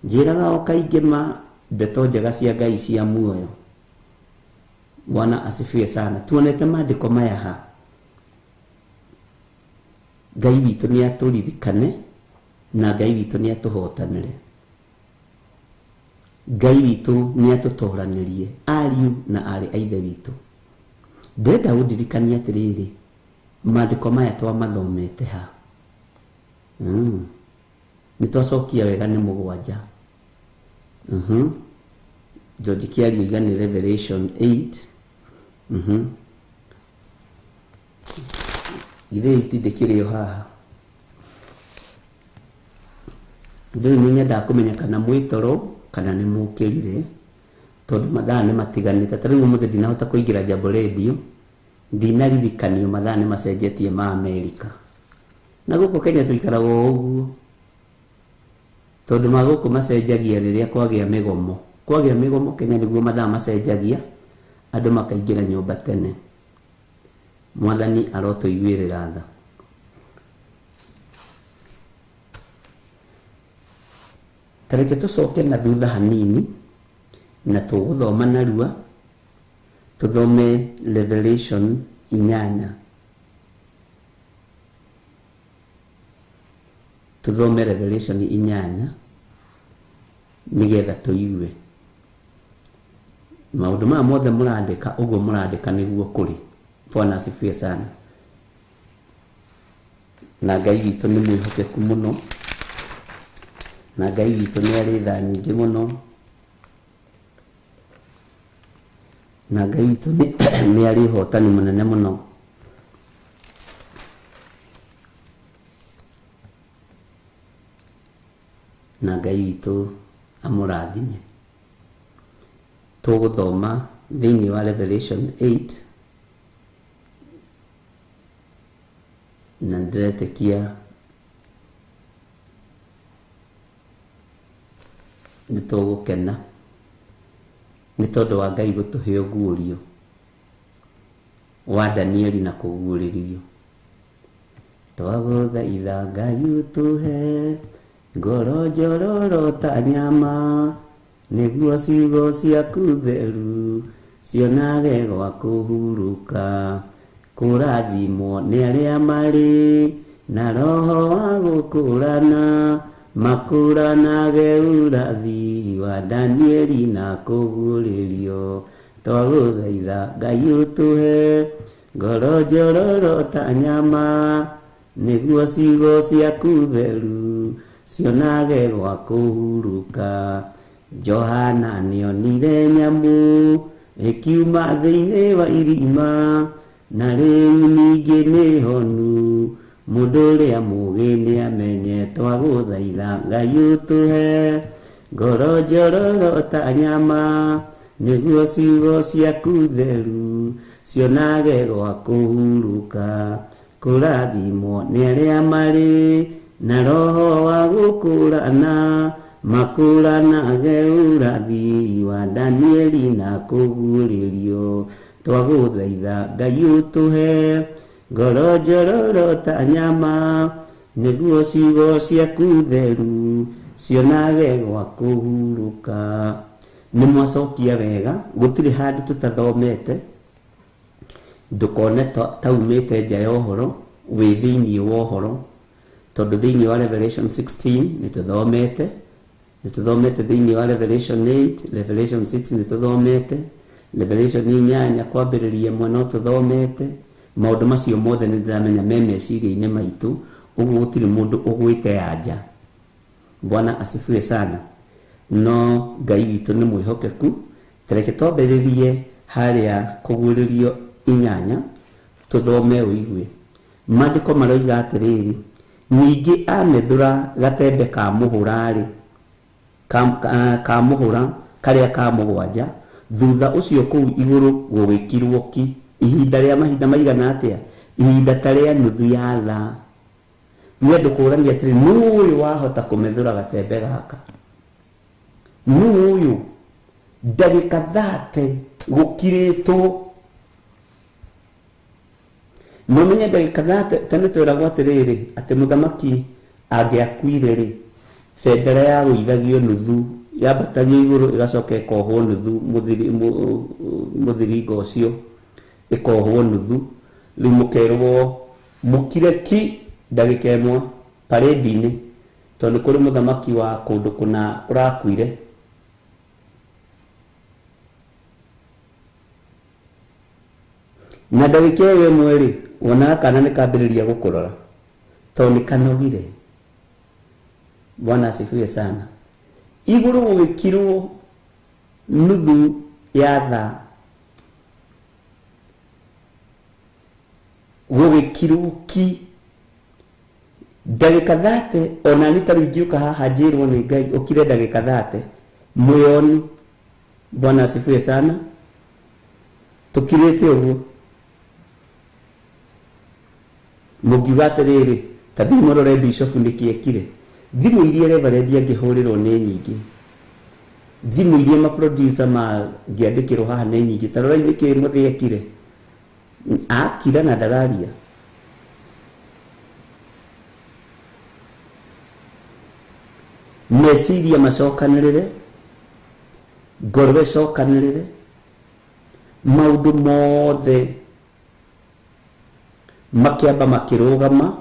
njĩraga o kaingĩ ma ndeto njega cia Ngai cia muoyo. Bwana asifiwe sana. Tuonete maandĩko maya ha. Ngai witũ nĩ atũririkane na Ngai witũ nĩ atũhotanĩre. Ngai witũ nĩ atũtoranĩrie ariũ na arĩ a ithe witũ. Ndĩrenda gũndirikania atĩrĩrĩ, maandĩko maya twamathomete ha. Nĩ twacokia wega nĩ 7. George Kiario iga nĩ Revelation 8. Githĩ itindĩkĩrĩ o haha. Ndĩrĩ nĩ nyendaga kũmenya kana mwĩ toro kana nĩ mũkĩrire, tondũ mathaa nĩ matiganĩte. Ta rĩu ũmũthĩ ndinahota kũingĩra Jambo Radio, ndinaririkanio mathaa nĩ macenjetie ma Amerika. Na gũkũ Kenya tũikaraga o ũguo, tondũ ma gũkũ macenjagia rĩrĩa kwagĩa mĩgomo. Kwagĩa mĩgomo Kenya nĩguo mathaa macenjagia, andũ makaingĩra nyũmba tene. Mwathani arotũiguĩrĩra tha. Ta reke tũcoke na thutha hanini na tũgũthoma narua, tũthome Revelation 8. Tũthome Revelation 8 nĩgetha tũigue maũndũ maya mothe mũrandĩka, ũguo mũrandĩka nĩguo kũrĩ. Bwana asifiwe sana. Na Ngai witũ nĩ mwĩhokeku mũno, na Ngai witũ nĩ arĩ tha nyingĩ mũno, na Ngai witũ nĩ arĩ ũhotani mũnene mũno. Na Ngai witũ amũrathime. Tũgũthoma thĩinĩ wa Revelation 8 na ndĩretĩkia nĩ tũgũkena nĩ tondũ wa Ngai gũtũhe ũguũrio wa Danieli na kũguũrĩrio. Twagũthaitha Ngai ũtũhe ngoro njororo ta nyama, nĩguo ciugo ciaku theru cionage gwa kũhurũka. Kũrathimwo nĩ arĩa marĩ na roho wa gũkũrana, makũranage ũrathi wa Danieli na kũguũrĩrio. Twagũthaitha Ngai ũtũhe ngoro njororo ta nyama, nĩguo ciugo ciaku theru cionage gwa kũhurũka. Johana nĩonire nyamũ ĩkiuma thĩinĩ wa irima, na rĩu ningĩ nĩ honu, mũndũ ũrĩa mũũgĩ nĩamenye. Twagũthaitha Ngai ũtũhe ngoro njororo ta nyama, nĩguo ciugo ciaku theru cionage gwa kũhurũka. Kũrathimwo nĩ arĩa marĩ na roho wa gũkũrana, makũranage ũrathi wa Danieli na kũguũrĩrio. Twagũthaitha Ngai ũtũhe ngoro njororo ta nyama, nĩguo ciugo ciaku theru cionage gwa kũhurũka. Nĩ mwacokia wega, gũtirĩ handũ tũtathomete. Ndũkone taumĩte nja ya ũhoro, wĩ thĩinĩ wa ũhoro, tondũ thĩinĩ wa Revelation 16 nĩ tũthomete, nĩ tũthomete thĩinĩ wa Revelation 8, Revelation 6 nĩ tũthomete, Revelation 8 kwambĩrĩria ĩmwe no tũthomete. Maũndũ macio mothe nĩ ndĩramenya me meciria-inĩ maitũ, Ũguo gũtirĩ mũndũ ũgwĩte ya nja. Bwana asifiwe sana. No Ngai witũ nĩ mwĩhokeku. Tareke twambĩrĩrie harĩa kũguũrĩrio 8 tũthome ũigue. Maandĩko maroiga atĩrĩrĩ, ningĩ amethũra gatembe ka mũhũra-rĩ, ka mũhũra karĩa ka mũgwanja, thutha ũcio kũu igũrũ gũgĩkirwo ki ihinda rĩa mahinda maigana atĩa? Ihinda ta rĩa nuthu ya thaa. Nĩ andũ kũũrania atĩrĩ, nũ ũyũ wahota kũmethũra gatembe gaka? Nũ ũyũ? Ndagĩka 30 gũkirĩtwo. No menye ndagĩka 30 tene twĩragwo atĩrĩrĩ, atĩ mũthamaki angĩakuire rĩ, bendera yagũithagio nuthu, yambatagio igũrũ ĩgacoka ĩkohwo nuthu, mũthiringo ũcio ĩkohwo nuthu. Rĩu mũkerwo mũkire ki ndagĩka ĩmwe parade-inĩ, tondũ kũrĩ mũthamaki wa kũndũ kũna ũrakuire. Na ndagĩka ĩyo ĩmwe rĩ, wonaga kana nĩ kambĩrĩria gũkũrora tondũ nĩ kanogire. Bwana asifiwe sana. Igũrũ gũgĩkirwo nuthu ya thaa, gũgĩkirwo ki ndagĩka 30. Ona niĩ ta rĩu ingĩũka haha njĩrwo nĩ Ngai ũkire ndagĩka 30 mwĩoni. Bwana asifiwe sana. Tũkirĩte ũguo mũngiuga atĩrĩrĩ, ta thiĩ mũrore bishop nĩkĩ ekire. Thimũ iria reverend angĩhũrĩrwo nĩ nyingĩ, thimũ iria maproducer mangĩandĩkĩrwo haha nĩ nyingĩ. Ta rorai nĩkĩ mũthĩ ekire, akira na ndararia. Meciria macokanĩrĩre, ngoro ĩcokanĩrĩre, maũndũ mothe makĩamba makĩrũgama.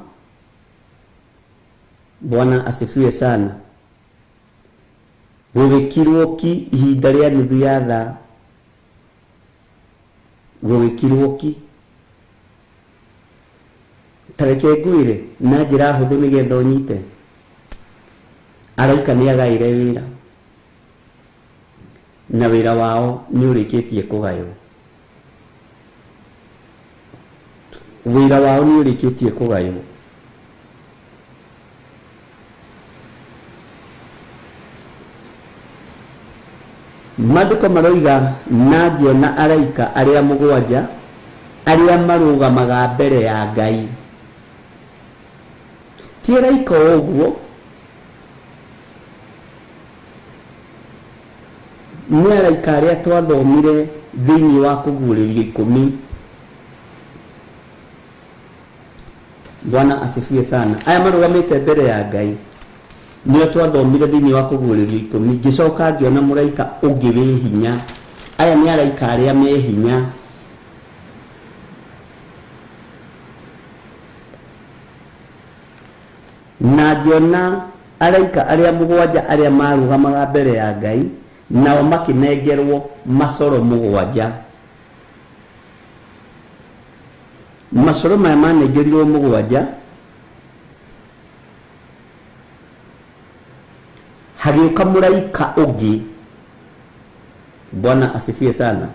Bwana asifiwe sana. Gũgĩkirwo ki ihinda rĩa nuthu ya thaa, gũgĩkirwo ki. Ta reke ngwĩre na njĩra hũthũ nĩgetha ũnyite. Araika nĩ agaĩre wĩra, na wĩra wao nĩ ũrĩkĩtie kũgaywo. Wĩra wao nĩ ũrĩkĩtie kũgaywo. Maandĩko maroiga, na ngĩona araika arĩa mũgwanja arĩa marũgamaga mbere ya Ngai. Ti araika o ũguo, nĩ araika arĩa twathomire thĩinĩ wa kũguũrĩrio 10. Bwana asifiwe sana. Aya marũgamĩte mbere ya Ngai nĩo twathomire thĩinĩ wa kũguũrĩrio 10. Ngĩcoka ngĩona mũraika ũngĩ wĩ hinya. Aya nĩ araika arĩa me hinya. Na ngĩona araika arĩa mũgwanja arĩa marũgamaga mbere ya Ngai, nao makĩnengerwo macoro mũgwanja. Macoro maya manengerirwo mũgwanja, hagĩũka mũraika ũngĩ. Bwana asifiwe sana.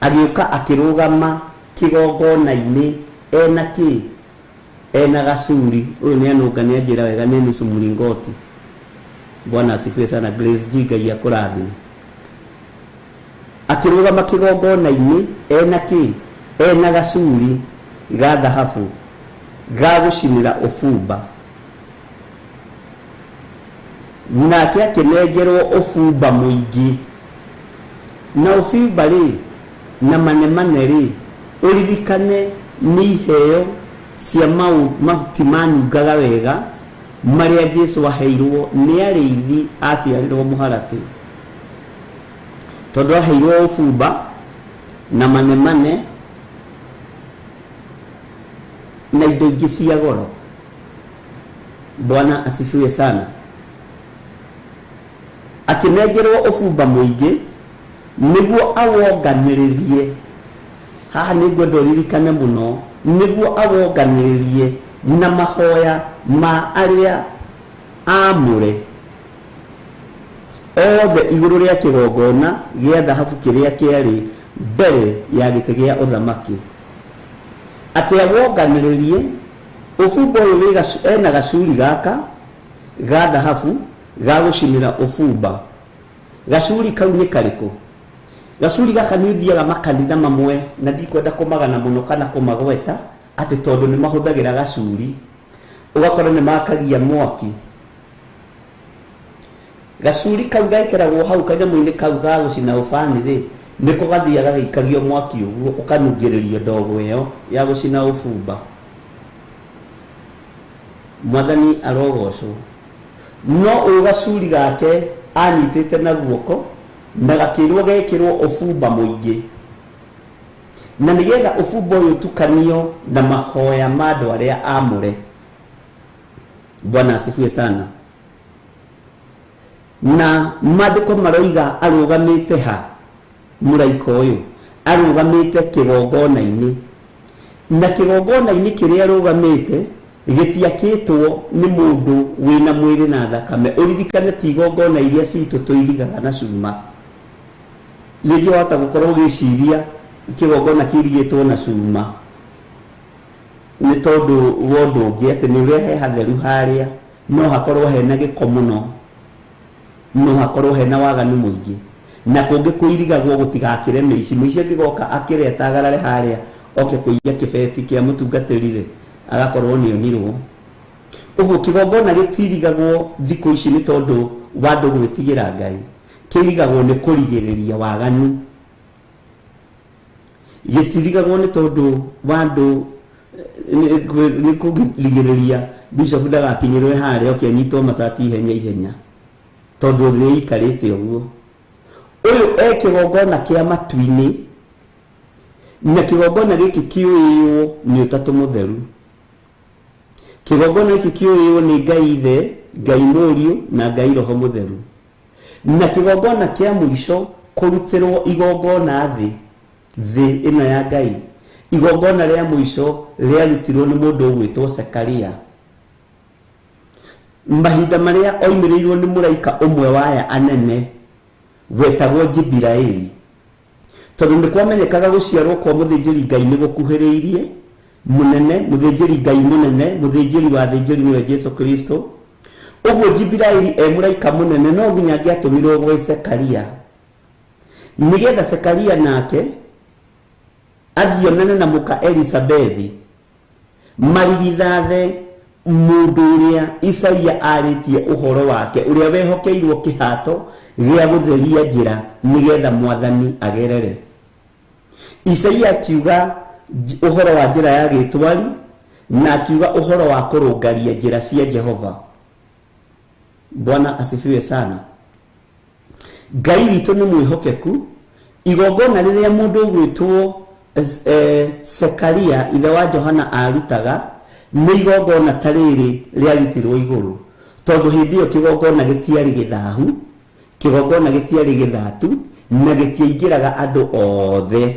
Agĩũka akĩrũgama kĩgongona-inĩ ena kĩ? Ena gacuri. Ũyũ nĩ anũnga, nĩ anjĩra wega nĩ nusu mlingoti. Bwana asifiwe sana. Grace G, Ngai akũrathime. Akĩrũgama kĩgongona-inĩ ena kĩ? Ena gacuri ga thahabu ga gũcinĩra ũbumba. Nake akĩnengerwo ũbumba mũingĩ. Na ũbumba rĩ, na manemane rĩ, ũririkane nĩ iheo cia mahuti manungaga wega marĩa Jesũ aheirwo nĩ arĩithi aciarĩrwo mũharatĩ. Tondũ aheirwo ũbumba na manemane na indo ingĩ cia goro. Bwana asifiwe sana. Akĩnengerwo ũbumba mũingĩ nĩguo awonganĩrĩrie. Haha nĩ ngwenda ũririkane mũno, nĩguo awonganĩrĩrie Na mahoya ma arĩa aamũre othe igũrũ rĩa kĩgongona gĩa thahabu kĩrĩa kĩarĩ mbere ya gĩtĩ gĩa ũthamaki. Atĩ awonganĩrĩrie ũbumba ũyũ wĩ ena gacuri gaka ga thahabu ga gũcinĩra ũbumba. Gacuri kau nĩ karĩkũ? Gacuri gaka nĩ ũthiaga makanitha mamwe na ndikwenda kũmagana mũno kana kũmagweta atĩ tondũ nĩ mahũthagĩra gacuri, ũgakora nĩ makagia mwaki. Gacuri kau gekĩragwo hau kanyamũ-inĩ kau ga gũcina ũbani rĩ, nĩko gathiaga gagĩikagio mwaki ũguo ũkanungĩrĩrio ndogo ĩyo ya gũcina ũbumba. Mwathani arogocwo. No ũyũ gacuri gake anyitĩte na guoko na gakĩrwo gekĩrwo ũbumba mũingĩ, na nĩgetha ũbumba ũyũ ũtukanio na mahoya ma andũ arĩa aamũre. Bwana asifiwe sana. Na maandĩko maroiga arũgamĩte ha? Mũraika ũyũ arũgamĩte kĩgongona-inĩ, na kĩgongona-inĩ kĩrĩa arũgamĩte gĩtiakĩtwo nĩ mũndũ wĩna mwĩrĩ na thakame. Ũririkane ti igongona iria citũ tũirigaga na cuma. Rĩngĩ wahota gũkorwo ũgĩciria kĩgongona kĩirigĩtwo na cuma nĩ tondũ wa ũndũ ũngĩ, atĩ nĩ ũrĩa he hatheru harĩa no hakorwo hena gĩko mũno, no hakorwo hena waganu mũingĩ, na kũngĩ kũirigagwo gũtigakĩre mĩici. Mũici angĩgoka akĩre atagarare harĩa oke kũiya kĩbeti kĩa mũtungatĩri rĩ, agakorwo nĩ onirwo. Ũguo kĩgongona gĩtirigagwo thikũ ici nĩ tondũ wa andũ gwĩtigĩra Ngai, kĩirigagwo nĩ kũrigĩrĩria waganu. Gĩtirigagwo nĩ tondũ wa andũ nĩ kũrigĩrĩria bishop ndagakinyĩrwe harĩa oke anyitwo macati ihenya ihenya, tondũ thĩ ĩikarĩte ũguo. Ũyũ e kĩgongona kĩa matu-inĩ, na kĩgongona gĩkĩ kĩũĩywo nĩ Ũtatũ Mũtheru. Kĩgongona gĩkĩ kĩũĩywo nĩ Ngai Ithe, Ngai Mũriũ na Ngai Roho Mũtheru. Na kĩgongona kĩa mũico kũrutĩrwo igongona thĩ, thĩ ĩno ya Ngai, igongona rĩa mũico rĩarutirwo nĩ mũndũ ũgwĩtwo Zekaria. Mahinda marĩa oimĩrĩirwo nĩ mũraika ũmwe wa aya anene wetagwo Jibiraeli, tondũ nĩ kwamenyekaga gũciarwo kwa mũthĩnjĩri Ngai nĩ gũkuhĩrĩirie mũnene, mũthĩnjĩri Ngai mũnene, mũthĩnjĩri wa athĩnjĩri nĩwe Jesu Kristo. Ũguo Jibiraeli e mũraika mũnene no nginya angĩatũmirwo gwĩ Zekaria, nĩgetha Zekaria nake athiĩ onane na mũka Elizabethi marigithathe mũndũ ũrĩa Isaia arĩtie ũhoro wake, ũrĩa wehokeirwo kĩhato gĩa gũtheria njĩra nĩgetha mwathani agerere. Isaia akiuga ũhoro wa njĩra ya gĩtwari, na akiuga ũhoro wa kũrũngaria njĩra cia Jehova. Bwana asifiwe sana. Ngai witũ nĩ mwĩhokeku. Igongona rĩrĩa mũndũ ũgwĩtwo Zekaria ithe wa Johana arutaga nĩ igongona ta rĩrĩ rĩarutirwo igũrũ, tondũ hĩndĩ ĩyo kĩgongona gĩtiarĩ gĩthahu, kĩgongona gĩtiarĩ gĩthatu, na gĩtiaingĩraga andũ othe,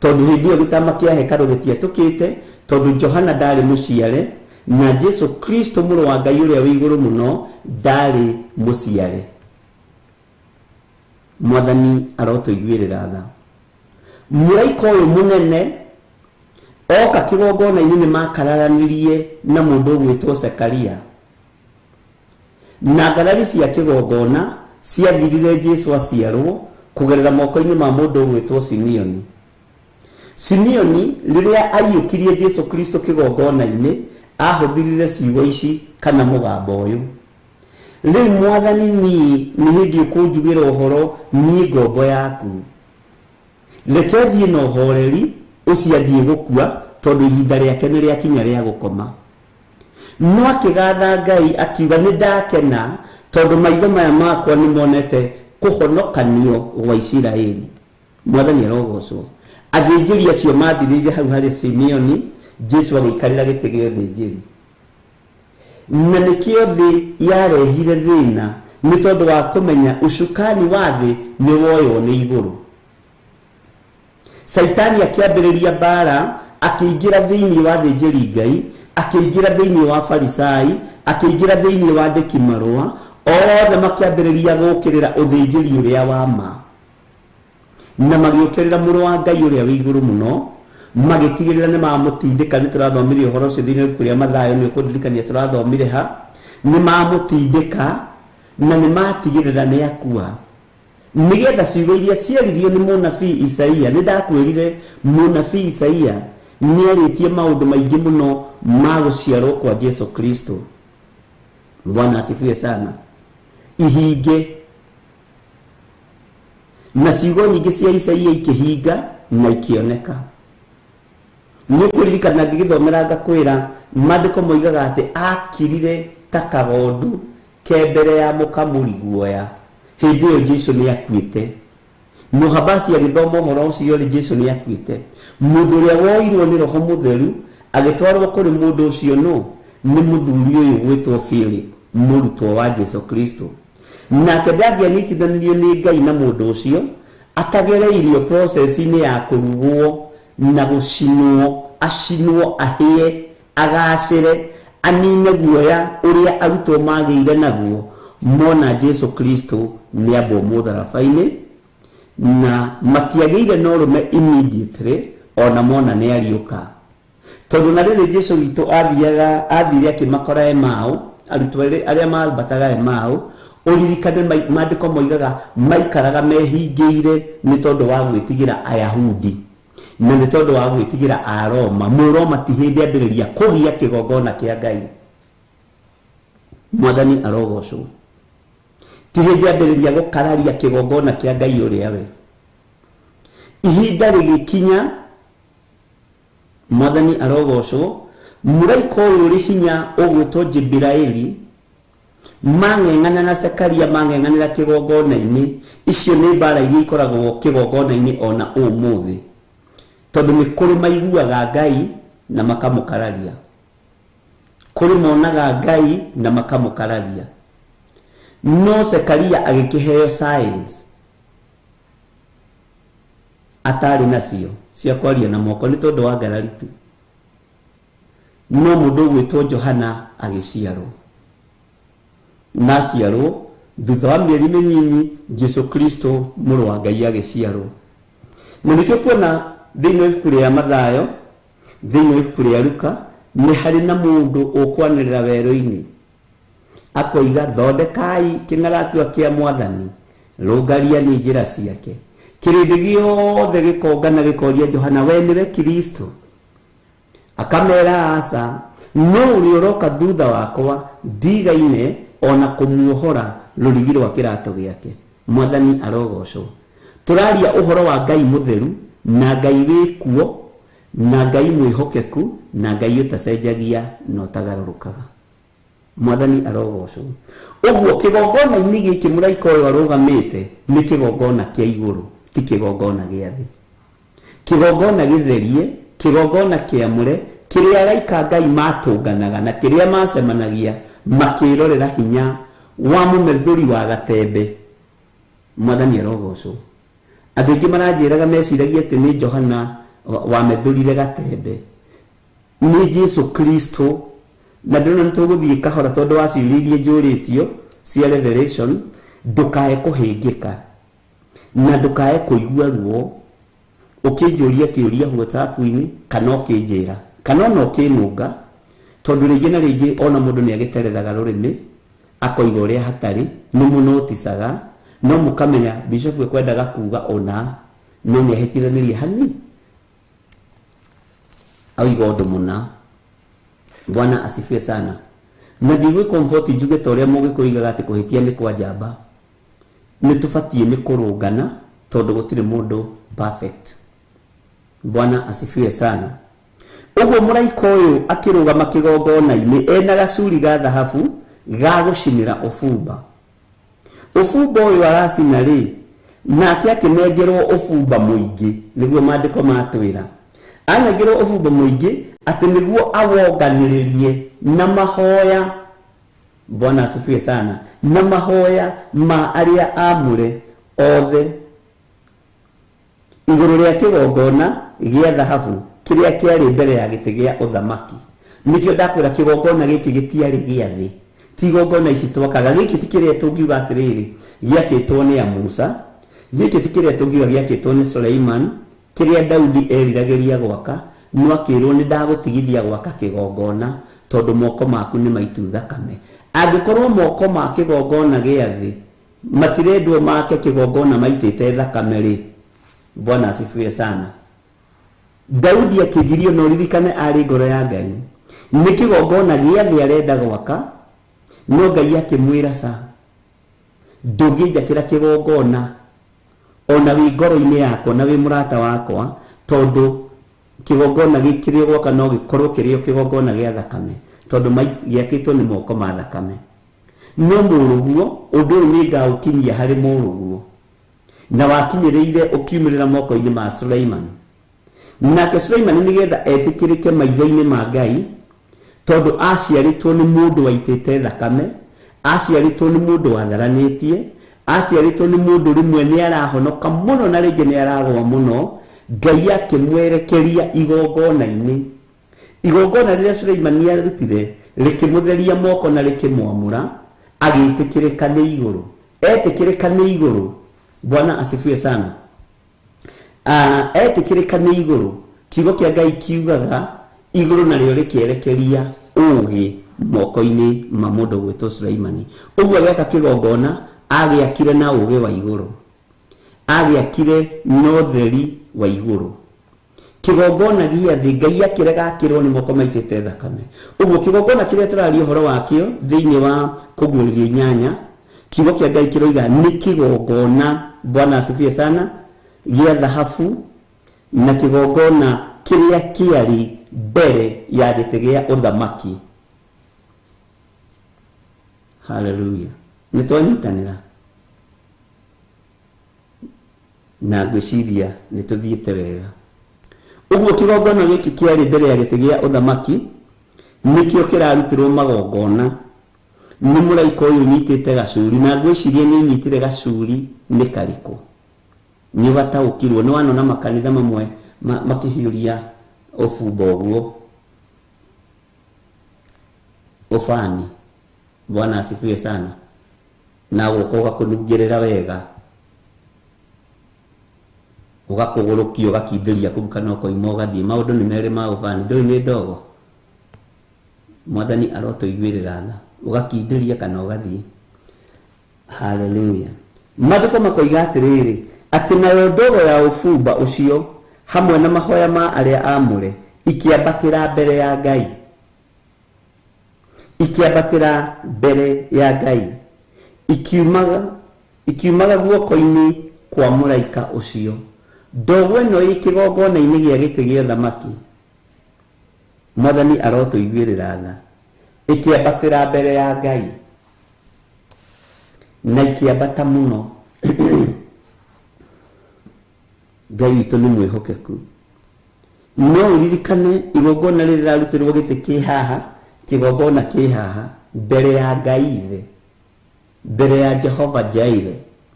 tondũ hĩndĩ ĩyo gĩtama kĩa hekarũ gĩtietũkĩte, tondũ Johana ndarĩ mũciare na Jesu Kristo mũrũ wa Ngai ũrĩa wĩ igũrũ mũno ndarĩ mũciare. Mwathani arotũiguĩrĩra tha. Mũraika ũyũ mũnene oka kĩgongona-inĩ nĩ makararanirie na mũndũ ũgwĩtwo Zekaria, na ngarari cia kĩgongona ciathirire Jesu aciarwo kũgerera moko-inĩ ma mũndũ ũgwĩtwo Simeoni. Simeoni rĩrĩa aiyũkirie Jesu Kristo kĩgongona-inĩ ahũthĩrire ciugo ici kana mũgambo ũyũ: rĩu mwathani niĩ nĩ hĩndĩ ũkũnjugĩra ũhoro niĩ ngombo yaku, reke thiĩ na ũhoreri ũcio athiĩ gũkua, tondũ ihinda rĩake nĩ rĩakinya rĩa gũkoma. No akĩgatha Ngai akiuga, nĩ ndakena tondũ maitho maya makwa nĩ monete kũhonokanio gwa Isiraeli. Mwathani arogocwo. Athĩnjĩri acio mathirĩire hau harĩ Simeoni, Jesu agĩikarĩra gĩtĩ gĩa ũthĩnjĩri. Na nĩkĩo thĩ yarehire thĩna, nĩ tondũ wa kũmenya ũcukani wa thĩ nĩ woywo nĩ igũrũ. Caitani akĩambĩrĩria mbara, akĩingĩra thĩinĩ wa athĩnjĩri Ngai, Akĩingĩra thĩinĩ wa Farisai, akĩingĩra thĩinĩ wa andĩki marũa, othe makĩambĩrĩria gũũkĩrĩra ũthĩnjĩri ũrĩa wa ma, na magĩũkĩrĩra mũrũ wa Ngai ũrĩa wĩ igũrũ mũno, magĩtigĩrĩra nĩ mamũtindĩka. Nĩ tũrathomire ũhoro ũcio thĩinĩ wa ibuku rĩa Mathayo, nĩ ũkũndirikania tũrathomire ha. Nĩ mamũtindĩka na nĩ matigĩrĩra nĩ akua, nĩgetha ciugo iria ciaririo nĩ mũnabii Isaia. Nĩ ndakwĩrire mũnabii Isaia nĩ arĩtie maũndũ maingĩ mũno ma gũciarwo kwa Jesu Kristo. Bwana asifiwe sana. Ihinge na ciugo nyingĩ cia Isaia ikĩhinga na ikĩoneka. Nĩ ũkũririkana ngĩgĩthomera ngakwĩra maandĩko moigaga atĩ akirire ta kagondu ke mbere ya mũkamuri guoya. Hĩndĩ ĩyo Jesu nĩ akuĩte. Mũhabasi agĩthoma ũhoro ũcio rĩ, Jesu nĩ akuĩte. Mũndũ ũrĩa woirwo nĩ Roho Mũtheru agĩtwarwo kũrĩ mũndũ ũcio nũ? Nĩ mũthuri ũyũ gwĩtwo Philip, mũrutwo wa Jesu Kristo. Nake ndangĩanyitithanirio nĩ Ngai na mũndũ ũcio atagereirio process-inĩ ya kũrugwo na gũcinwo, acinwo, ahĩe, agacĩre, anine guoya ũrĩa arutwo magĩire naguo mona Jesu Kristo nĩ ambwo mũtharaba-inĩ, na matiagĩire na ũrũme immediately ona mona nĩ ariũka. Tondũ na rĩrĩ Jesu witũ athiaga, athire akĩmakora Emau, arutwo arĩa mambataga Emau, ũririkane maandĩko moigaga maikaraga mehingĩire nĩ tondũ wa gwĩtigĩra Ayahudi na nĩ tondũ wa gwĩtigĩra Aroma. Mũroma ti hĩndĩ ambĩrĩria kũgia kĩgongona kĩa Ngai. Mwathani arogocwo. Ti hĩndĩ ambĩrĩria gũkararia kĩgongona kĩa Ngai ũrĩa we. Ihinda rĩgĩkinya, Mwathani arogocwo, mũraika ũyũ ũrĩ hinya ũgwĩtwo Jibiraeli mang'eng'ana na Zekaria, mang'eng'anĩra kĩgongona-inĩ. Icio nĩ mbara iria ikoragwo kĩgongona-inĩ ona ũmũthĩ, tondũ nĩ kũrĩ maiguaga Ngai na makamũkararia, kũrĩ monaga Ngai na makamũkararia. No Zekaria agĩkĩheo signs atarĩ nacio cia kwaria na moko nĩ tondũ wa ngarari tu. No mũndũ ũgwĩtwo Johana agĩciarwo, na aciarwo thutha wa mĩeri mĩnyinyi Jesu Kristo mũrũ wa Ngai agĩciarwo. Na nĩkĩo kuona thĩinĩ wa ibuku rĩa Mathayo, thĩinĩ wa ibuku rĩa Luka, nĩ harĩ na mũndũ ũkwanĩrĩra werũ-inĩ akoiga, thondekai kĩng'aratua kĩa Mwathani, rũngariani njĩra ciake. Kĩrĩndĩ gĩothe gĩkongana gĩkoria Johana, we nĩwe Kristo? Akamera, aca, no ũrĩa ũroka thutha wakwa ndigaine ona kũmuohora rũrigi rwa kĩratũ gĩake. Mwathani arogocwo. Tũraria ũhoro wa Ngai mũtheru na Ngai wĩ kuo na Ngai mwĩhokeku na Ngai ũtacenjagia na ũtagarũrũkaga. Mwathani arogocwo. Ũguo kĩgongona-inĩ gĩkĩ mũraika ũyũ arũgamĩte nĩ kĩgongona kĩa igũrũ, ti kĩgongona gĩa thĩ. Kĩgongona gĩtherie, kĩgongona kĩamũre, kĩrĩa araika Ngai matũnganaga na kĩrĩa macemanagia makĩrorera hinya wa mũmethũri wa gatembe. Mwathani arogocwo. Andũ aingĩ maranjĩraga meciragia atĩ nĩ Johana wamethũrire gatembe. Nĩ Jesu Kristo. Na ndĩrona nĩ tũgũthiĩ kahora tondũ wa ciũria iria njũrĩtio cia Revelation. Ndũkae kũhĩngĩka na ndũkae kũigua ruo ũkĩnjũria kĩũria WhatsApp-inĩ, kana ũkĩnjĩra, kana ona ũkĩnũnga, tondũ rĩngĩ na rĩngĩ ona mũndũ nĩ agĩterethaga rũrĩmĩ akoiga ũrĩa hatarĩ, nĩ mũnoticaga, no mũkamenya bishop ekwendaga kuga ũna, no nĩ ahĩtithanirie hani auga ũndũ mũna. Bwana asifiwe sana. Na ndigwĩ comfort njuge ta ũrĩa mũgĩkũyũ oigaga atĩ kũhĩtia nĩ kwa njamba. Nĩ tũbatiĩ nĩ kũrũngana tondũ gũtirĩ mũndũ perfect. Bwana asifiwe sana. Ũguo mũraika ũyũ akĩrũgama kĩgongona-inĩ ena gacuri ga thahabu ga gũcinĩra ũbumba. Ũbumba ũyũ aracina rĩ, nake akĩnengerwo ũbumba mũingĩ, nĩguo maandĩko matwĩra. Anengerwo ũbumba mũingĩ atĩ nĩguo awonganĩrĩrie na mahoya. Bwana asifiwe sana. Na mahoya ma arĩa amũre othe igũrũ rĩa kĩgongona gĩa thahabu kĩrĩa kĩarĩ mbere ya gĩtĩ gĩa ũthamaki. Nĩkĩo ndakwĩra kĩgongona gĩkĩ gĩtiarĩ gĩa thĩ, ti igongona ici twakaga. Gĩkĩ ti kĩrĩa tũngiuga atĩrĩrĩ gĩakĩtwo nĩ Musa, gĩkĩ ti kĩrĩa tũngiuga gĩakĩtwo nĩ Suleiman, kĩrĩa Daudi eriragĩria gwaka, no akĩrwo nĩ ndagũtigithia gwaka kĩgongona tondũ moko maku nĩ maitu thakame. Angĩkorwo moko ma kĩgongona gĩa thĩ matirendwo make kĩgongona maitĩte thakame rĩ, Bwana asifiwe sana. Daudi akĩgirio, no ririkane arĩ ngoro ya Ngai, nĩ kĩgongona gĩa thĩ arenda gwaka, no Ngai akĩmwĩra ca, ndũngĩnjakĩra kĩgongona ona wĩ ngoro-inĩ yakwa na wĩ mũrata wakwa, tondũ kĩgongona gĩkĩ gwaka no gĩkorwo kĩrĩ o kĩgongona gĩa thakame, tondũ gĩakĩtwo nĩ moko ma thakame. No mũrũguo ũndũ ũyũ nĩ ngaũkinyia harĩ mũrũguo, na wakinyĩrĩire ũkiumĩrĩra moko-inĩ ma Suleiman. Nake Suleiman nĩgetha etĩkĩrĩke maitho-inĩ ma Ngai, tondũ aciarĩtwo nĩ mũndũ waitĩte thakame, aciarĩtwo nĩ mũndũ watharanĩtie, aciarĩtwo nĩ mũndũ rĩmwe nĩ arahonoka mũno na rĩngĩ nĩ aragwa mũno, Ngai akĩmwerekeria igongona-inĩ. Igongona rĩrĩa Suleiman arutire rĩkĩmũtheria moko na rĩkĩmwamũra, agĩtĩkĩrĩka nĩ igũrũ. Etĩkĩrĩka nĩ igũrũ, Bwana asifiwe sana. Etĩkĩrĩka nĩ igũrũ, kiugo kĩa Ngai kiugaga igũrũ narĩo rĩkĩerekeria ũũgĩ moko-inĩ ma mũndũ gwĩtwo Suleimani. Ũguo agĩaka kĩgongona, agĩakire na ũũgĩ wa igũrũ, agĩakire na ũtheri wa igũrũ. Kĩgongona gĩa thĩ Ngai akĩrega akĩrwo nĩ moko maitĩte thakame. Ũguo kĩgongona kĩrĩa tũraria ũhoro wakĩo thĩinĩ wa kũguũrĩrio 8, kiugo kĩa Ngai kĩroiga nĩ kĩgongona, Bwana asifiwe sana, gĩa thahabu, na kĩgongona kĩrĩa kĩarĩ mbere ya gĩtĩ gĩa ũthamaki. Haleluya. Nĩ twanyitanĩra na ngwĩciria nĩ tũthiĩte wega. Ũguo kĩgongona gĩkĩ kĩarĩ mbere ya gĩtĩ gĩa ũthamaki nĩkĩo kĩrarutirwo magongona nĩ mũraika ũyũ ũnyitĩte gacuri, na ngwĩciria nĩ ũnyitire gacuri nĩ karĩkũ. Nĩ ũgataũkirwo, nĩ wanona makanitha mamwe makĩhiũria ũbumba ũguo, ũbani. Bwana asifiwe sana. Na gũka ũgakũnungĩrĩra wega, ũgakũgũrũkia, ũgakindĩria kũu kana ũkoima ũgathiĩ. Maũndũ nĩ merĩ ma ũbani, ndũĩ nĩ ndogo. Mwathani arotũiguĩrĩra tha, ũgakindĩria kana ũgathiĩ. Haleluya. Maandĩko makoiga atĩrĩrĩ, atĩ nayo ndogo ya ũbumba ũcio hamwe na mahoya ma arĩa aamũre ikĩambatĩra mbere ya Ngai, ikĩambatĩra mbere ya Ngai, ikiumaga guoko-inĩ kwa mũraika ũcio. Ndogo ĩno ĩ kĩgongona-inĩ gĩa gĩtĩ gĩa ũthamaki, Mwathani arotũiguĩrĩra tha, ĩkĩambatĩra mbere ya Ngai na ikĩambata mũno. Ngai witũ nĩ mwĩhokeku. No ũririkane igongona rĩrĩ rĩrarutĩrwo gĩtĩ kĩ haha, kĩgongona kĩ haha mbere ya Ngai ithe, mbere ya Jehova Jaire.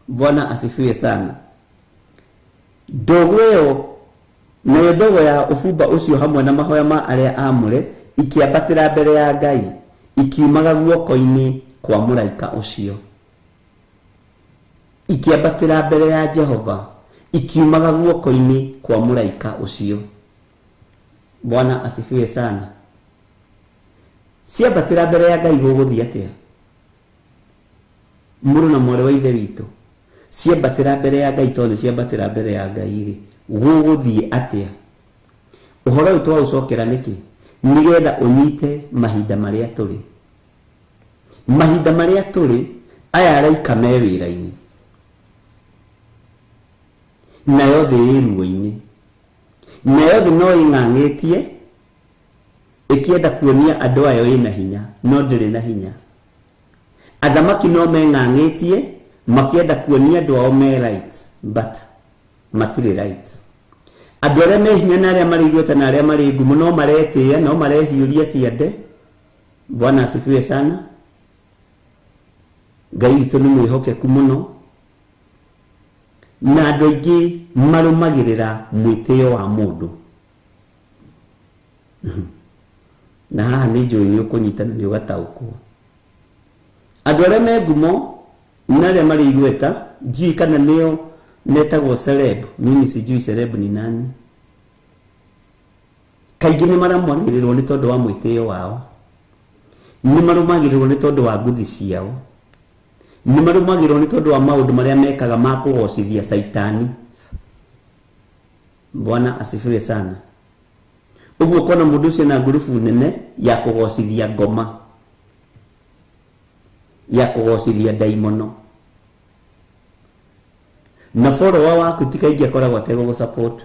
Bwana asifiwe sana. Ndogo ĩyo, nayo ndogo ya ũbumba ũcio hamwe na mahoya ma arĩa aamũre ikĩambatĩra mbere ya Ngai, ikiumaga guoko-inĩ kwa mũraika ũcio. Ikĩambatĩra mbere ya Jehova, ikiumaga guoko-inĩ kwa mũraika ũcio. Bwana asifiwe sana. Ciambatĩra mbere ya Ngai gũgũthiĩ atĩa? Mũrũ na mwarĩ wa ithe witũ, ciambatĩra mbere ya Ngai, tondũ ciambatĩra mbere ya Ngai rĩ, gũgũthiĩ atĩa? Ũhoro ũyũ twaũcokera nĩkĩ? Nĩgetha ũnyite mahinda marĩa tũrĩ. Mahinda marĩa tũrĩ, aya araika me wĩra-inĩ, nayo thĩ ĩ ruo-inĩ, nayo thĩ no ĩng'ang'ĩtie ĩkĩenda kuonia andũ ayo ĩna hinya, no ndĩrĩ na hinya. Athamaki no meng'ang'ĩtie makĩenda kuonia andũ ao me right, but matirĩ right. Andũ arĩa me hinya na arĩa marĩ igweta na arĩa marĩ ngumo no maretĩĩa, no marehiũria ciande. Bwana asifiwe sana. Ngai witũ nĩ mwĩhokeku mũno, na andũ aingĩ marũmagĩrĩra mwĩtĩo wa mũndũ. Na haha nĩ njũĩ nĩ ũkũnyita na nĩ ũgataũkwo. Andũ arĩa me ngumo na arĩa marĩ igweta, ndiũĩ kana nĩo metagwo celeb, mimi sijui celeb ni nani. Kaingĩ nĩ maramagĩrĩrwo nĩ tondũ wa mwĩtĩo wao, nĩ marũmagĩrĩrwo nĩ tondũ wa nguthi ciao, nĩ marũmagĩrĩrwo nĩ tondũ wa maũndũ marĩa mekaga ma kũgocithia caitani. Bwana asifiwe sana. Ũguo ũkona mũndũ ũcio na ngurubu nene ya kũgocithia ngoma, ya kũgocithia ndaimono, na follower waku ti kaingĩ akoragwo ategũgũ support.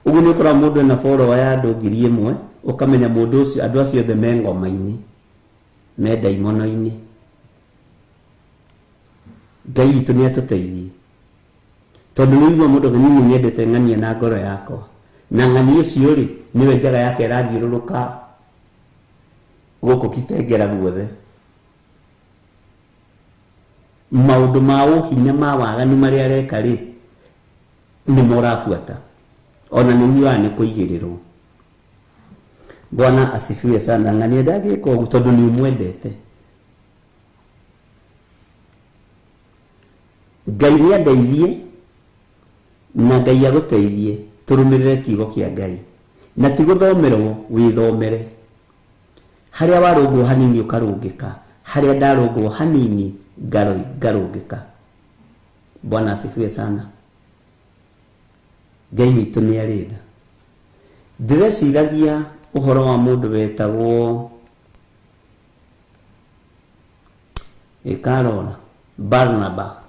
Ũguo nĩ ũkoraga mũndũ ena follower ya andũ 1000, ũkamenya mũndũ ũcio, andũ acio othe me ngoma-inĩ, me ndaimono-inĩ. Ngai witũ nĩ atũteithie, tondũ nĩ ũigua mũndũ niĩ nĩ nyendete ng'ania na ngoro yakwa, na ng'ania ũcio rĩ nĩwe njaga yake ĩrathiũrũrũka gũkũ Kitengera guothe. Maũndũ ma ũhinya ma waganu marĩa areka rĩ nĩmo ũrabuata, ona nĩ ugaga nĩ kũigĩrĩrwo. Bwana asifiwe sana. Ng'ania ndangĩka ũguo tondũ nĩ ũmwendete. Ngai nĩ andeithie na Ngai agũteithie tũrũmĩrĩre kiugo kĩa Ngai, na ti gũthomerwo, wĩthomere. Harĩa warũngwo hanini ũkarũngĩka, harĩa ndarũngwo hanini ngarũngĩka. Bwana asifiwe sana. Ngai witũ nĩ arĩ tha. Ndĩreciragia ũhoro wa mũndũ wetagwo ĩkarora Barnaba.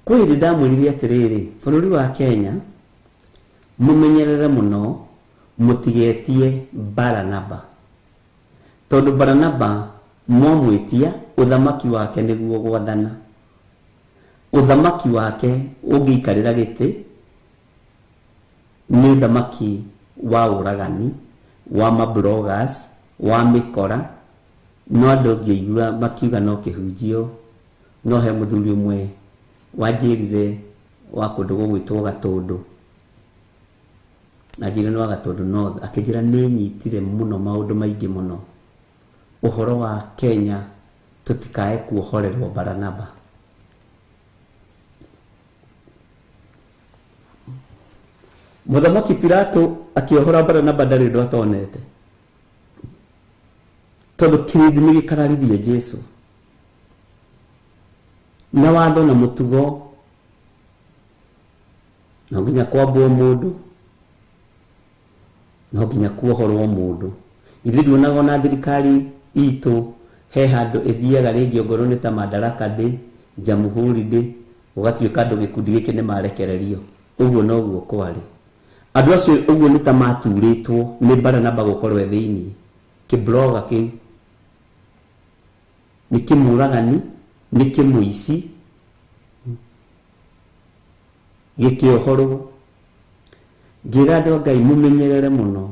Kwĩ hĩndĩ ndamwĩrire atĩrĩrĩ, bũrũri wa Kenya mũmenyerere mũno mũtigetie Baranaba, tondũ Baranaba mwamwĩtia ũthamaki wake nĩguo gwathana. Ũthamaki wake ũngĩikarĩra gĩtĩ nĩ ũthamaki wa ũragani, wa mabloggers, wa mĩkora. No andũ ngĩigua makiuga no kĩhunjio, no he mũthuri ũmwe wanjĩrire wa kũndũ gũgwĩtwo Gatũndũ, anjĩrire nĩ wa Gatũndũ North, akĩnjĩra nĩ nyitire mũno maũndũ maingĩ mũno ũhoro wa Kenya, tũtikae kuohorerwo Baranaba. Mũthamaki Pilato akĩohora Baranaba ndarĩ ũndũ atonete, tondũ kĩrĩndĩ nĩ gĩkararirie Jesu na watho na mũtugo, no nginya kwambwo mũndũ, no nginya kuohorwo mũndũ. Ithuĩ nduonaga ona thirikari itũ he handũ ĩthiaga rĩngĩ ongorwo nĩ ta Madaraka Day, Jamhuri Day, gũgatuĩka andũ gĩkundi gĩkĩ nĩ marekererio. Ũguo noguo kwarĩ. Andũ acio ũguo nĩ ta maturĩtwo nĩ Baranaba gũkorwo e thĩiniĩ. Kĩbloga kĩu nĩ kĩmũragani, nĩ kĩmũici, gĩkĩohorwo. Ngĩra andũ a Ngai mũmenyerere mũno,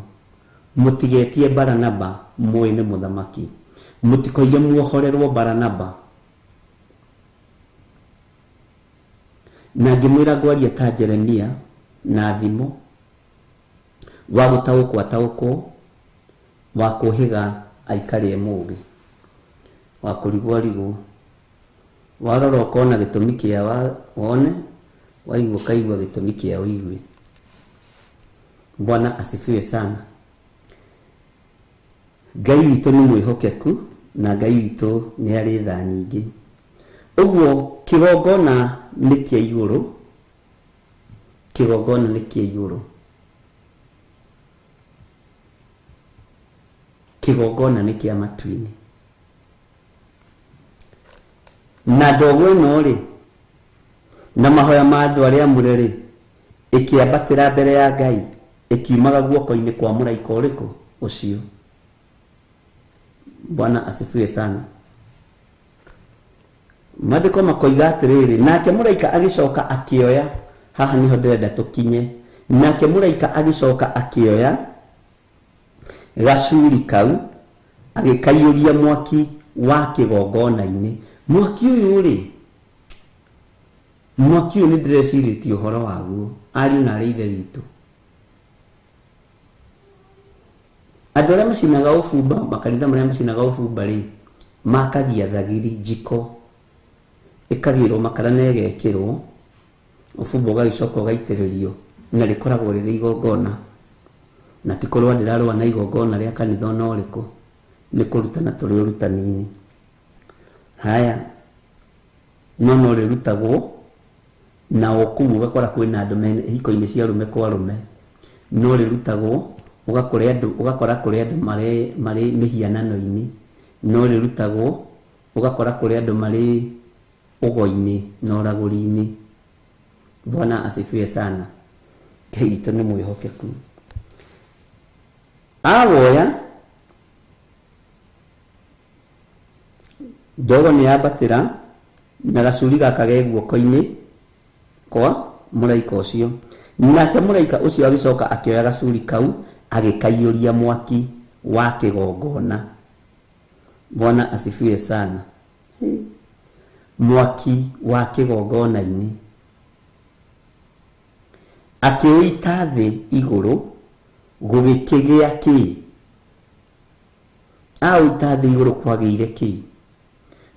mũtigetie Baranaba mũĩ nĩ mũthamaki, mũtikoige muohorerwo Baranaba. Na ngĩmwĩra ngwaria ta Jeremia na thimo, wa gũtaũkwo ataũkwo, wa kũhĩga aikare mũũgĩ, wa kũrigwo arigwo, warora ũkona gĩtũmi kĩa wone, waigua ũkaigua gĩtũmi kĩa ũigue. Bwana asifiwe sana. Ngai witũ nĩ mwĩhokeku na Ngai witũ nĩ arĩ tha nyingĩ. Ũguo kĩgongona nĩ kĩa igũrũ, kĩgongona nĩ kĩa igũrũ, kĩgongona nĩ kĩa matu-inĩ. Na ndogo ĩno rĩ, na mahoya ma andũ arĩa amũre rĩ, ĩkĩambatĩra mbere ya Ngai, ĩkiumaga guoko-inĩ kwa mũraika ũrĩkũ ũcio. Bwana asifiwe sana. Maandĩko makoiga atĩrĩrĩ, nake mũraika agĩcoka akĩoya, haha nĩho ndĩrenda tũkinye, nake mũraika agĩcoka akĩoya gacuri kau agĩkaiyũria mwaki wa kĩgongona-inĩ. Mwaki ũyũ rĩ, mwaki ũyũ nĩ ndĩrecirĩtie ũhoro waguo, ariũ na arĩ ithe witũ. Andũ arĩa macinaga ũbumba, makanitha marĩa macinaga ũbumba rĩ, makagia thagiri njiko, ĩkagĩrwo makara na ĩgekĩrwo ũbumba, ũgagĩcoka ũgaitĩrĩrio, na rĩkoragwo rĩrĩ igongona. Na ti kũrũa ndĩrarũa na igongona rĩa kanitha ona ũrĩkũ, nĩ kũrutana tũrĩ ũrutani-inĩ. Haya, no no rĩrutagwo na o kũu ũgakora kwĩna andũ me hiko-inĩ cia arũme kwa arũme, no rĩrutagwo ũgakora andũ, ũgakora kũrĩ andũ marĩ marĩ mĩhianano-inĩ, no rĩrutagwo ũgakora kũrĩ andũ marĩ ũgo-inĩ na ũragũri-inĩ. Bwana asifiwe sana. Ngai witũ nĩ mwĩhokeku. Awoya ndogo nĩ yambatĩra na gacuri gaka ge guoko-inĩ kwa mũraika ũcio. Nake mũraika ũcio agĩcoka akĩoya gacuri kau agĩkaiyũria mwaki wa kĩgongona. Bwana asifiwe sana. Mwaki wa kĩgongona-inĩ akĩũita thĩ igũrũ, gũgĩkĩgĩa kĩ? Aũita thĩ igũrũ kwagĩire kĩ?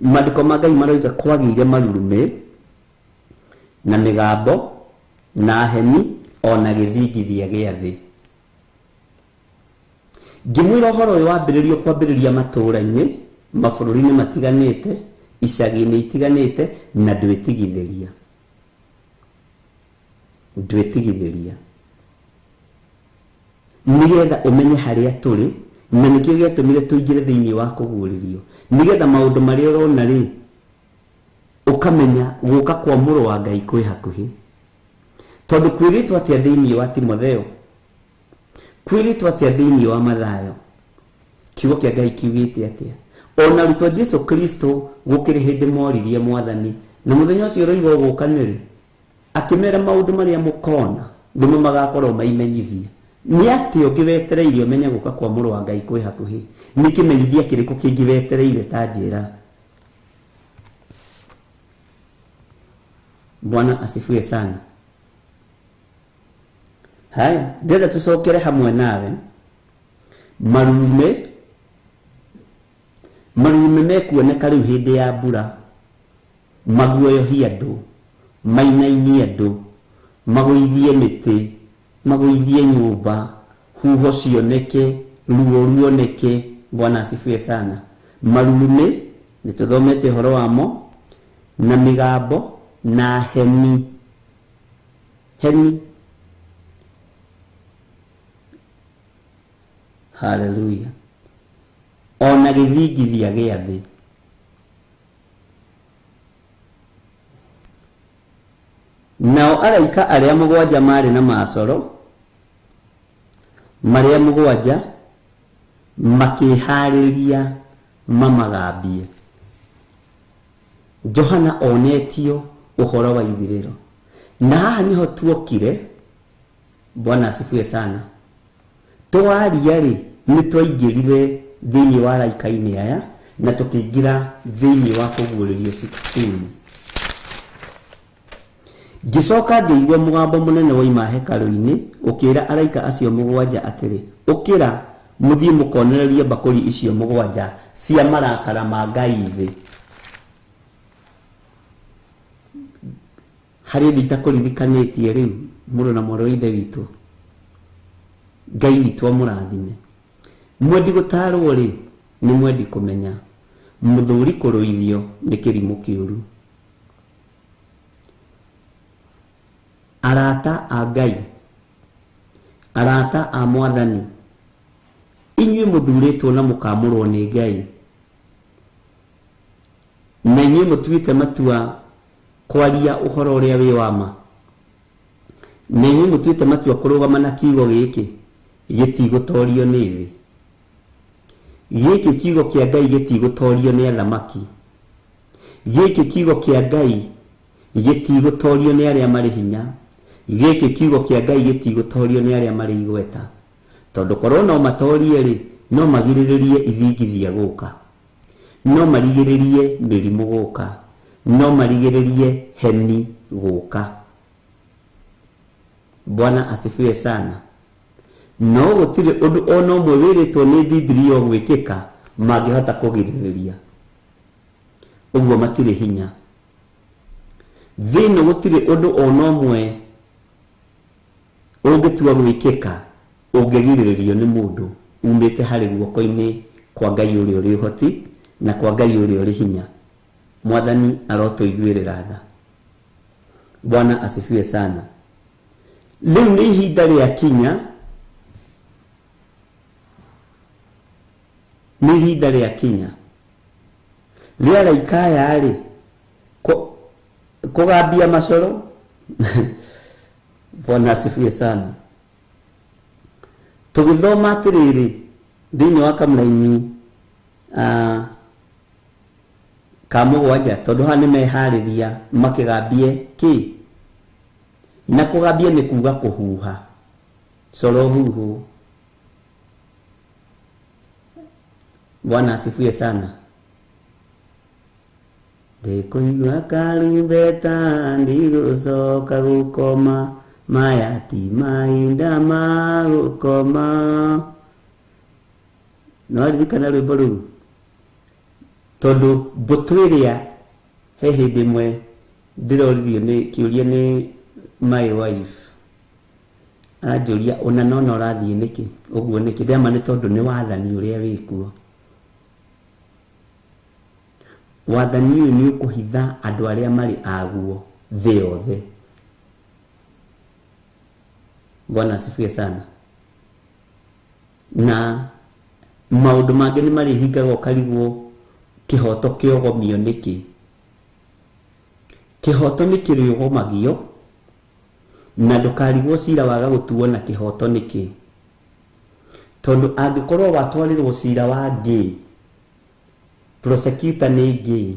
Maandĩko ma Ngai maroiga kwagĩire marurumĩ na mĩgambo na heni ona gĩthingithia gĩa thĩ. Ngĩmwĩra ũhoro ũyũ wambĩrĩrio kwambĩrĩria matũũra-inĩ, mabũrũri-inĩ matiganĩte, icagi-inĩ itiganĩte, na ndwĩtigithĩria. Ndwĩtigithĩria. Nĩgetha ũmenye harĩa tũrĩ, na nĩkĩo gĩatũmire tũingĩre thĩinĩ wa kũguũrĩrio. Nĩgetha maũndũ marĩa ũrona rĩ, ũkamenya gũka kwa mũrũ wa Ngai kwĩ hakuhĩ. Tondũ kwĩrĩtwo atĩa thĩinĩ wa Timotheo? Kwĩrĩtwo atĩa thĩinĩ wa Mathayo? Kiugo kĩa Ngai kiugĩte atĩa? Ona arutwo Jesu Kristo gũkĩrĩ hĩndĩ moririe Mwathani, na mũthenya ũcio ũroiga ũgũka nĩ rĩ? Akĩmera maũndũ marĩa mũkona nĩmo magakorwo maimenyithia. Nĩ atĩa ũngĩ wetereire ũmenye gũka kwa mũrũ wa Ngai kwĩ hakuhĩ? Nĩ kĩmenyithia kĩrĩkũ kĩngĩ wetereire ta njĩra? Bwana asifiwe sana. Haya, ndĩrenda tũcokere hamwe nawe marume. Marume mekuoneka rĩu hĩndĩ ya mbura, maguoyohie andũ, mainainie andũ, magũithie mĩtĩ, magũithie nyũmba, huho cioneke, ruo ruoneke. Bwana asifiwe sana. Marume nĩ tũthomete ũhoro wamo, na mĩgambo na heni. Heni. Hallelujah. Ona gĩthingithia gĩa thĩ. Nao araika arĩa mũgwanja marĩ na macoro marĩa mũgwanja makĩharĩria mamagambie. Johana onetio ũhoro wa ithirĩro. Na haha nĩho tuokire. Bwana asifiwe sana. Twaria rĩ, nĩ twaingĩrire thĩinĩ wa araika-inĩ aya na tũkĩingĩra thĩinĩ wa kũguũrĩrio 16. Ngĩcoka ngĩigua mũgambo mũnene woima hekarũ-inĩ ũkĩra araika acio mũgwanja atĩrĩ, ũkĩra mũthiĩ mũkonererie mbakũri icio mũgwanja cia marakara ma Ngai thĩ. Harĩ ũndũ itakũririkanĩtie rĩu, mũrũ na mwarĩ wa Ithe witũ, Ngai witũ amũrathime. Mwendi gũtarwo rĩ, nĩ mwendi kũmenya. Mũthuri kũrũithio nĩ kĩrimũ kĩũru. Arata a Ngai, arata a Mwathani, inyuĩ mũthurĩtwo na mũkamũrwo nĩ Ngai, na inyuĩ mũtuĩte matua kwaria ũhoro ũrĩa wĩ wa ma, na inyuĩ mũtuĩte matua kũrũgama na kiugo gĩkĩ gĩtigũtorio nĩ thĩ. Gĩkĩ kiugo kĩa Ngai gĩtigũtorio nĩ athamaki. Gĩkĩ kiugo kĩa Ngai gĩtigũtorio nĩ arĩa marĩ hinya. Gĩkĩ kiugo kĩa Ngai gĩtigũtorio nĩ arĩa marĩ igweta. Tondũ korwo no matorie rĩ, no magirĩrĩrie ithingithia gũka, no marigĩrĩrie mĩrimũ gũka, no marigĩrĩrie heni gũka. Bwana asifiwe sana. No gũtirĩ ũndũ ona ũmwe wĩrĩtwo nĩ Bibilia ũgwĩkĩka mangĩhota kũgirĩrĩria. Ũguo matirĩ hinya. Thĩ ĩno gũtirĩ ũndũ ona ũmwe ũngĩtua gwĩkĩka ũngĩgirĩrĩrio nĩ mũndũ umĩte harĩ guoko-inĩ kwa Ngai ũrĩa ũrĩ ũhoti na kwa Ngai ũrĩa ũrĩ hinya. Mwathani arotũiguĩrĩra tha. Bwana asifiwe sana. Rĩu nĩ ihinda rĩa kinya, nĩ ihinda rĩa kinya rĩa araika aya rĩ kũgambia macoro. Bwana asifiwe sana. Tũgĩthoma atĩrĩrĩ thĩinĩ wa kamũraini ka mũgwanja, tondũ haha nĩ meharĩria makĩgambie kĩ, na kũgambia nĩ kuga kũhuha coro huhu. Bwana asifiwe sana. Ndĩkũigua karumbeta ndigũcoka gũkoma, maya ti mahinda ma gũkoma. No ririkana rwĩmbo rũu, tondũ mbũtũ ĩrĩa he hĩndĩ ĩmwe ndĩroririo nĩ kĩũria nĩ my wife, aranjũria ona nona ũrathiĩ nĩkĩ ũguo nĩkĩ, ndĩrama nĩ tondũ nĩ wathani ũrĩa wĩkuo. Wathani ũyũ nĩ ũkũhitha andũ arĩa marĩ aguo thĩ yothe. Bwana asifiwe sana. Na maũndũ mangĩ nĩ marĩhingaga ũkarigwo kĩhoto kĩogomio nĩkĩ. Kĩhoto nĩ kĩrĩogomagio na ndũkarigwo cira waga gũtuo na kĩhoto nĩkĩ, tondũ angĩkorwo watwarĩrwo cira wa gay, prosecutor nĩ gay,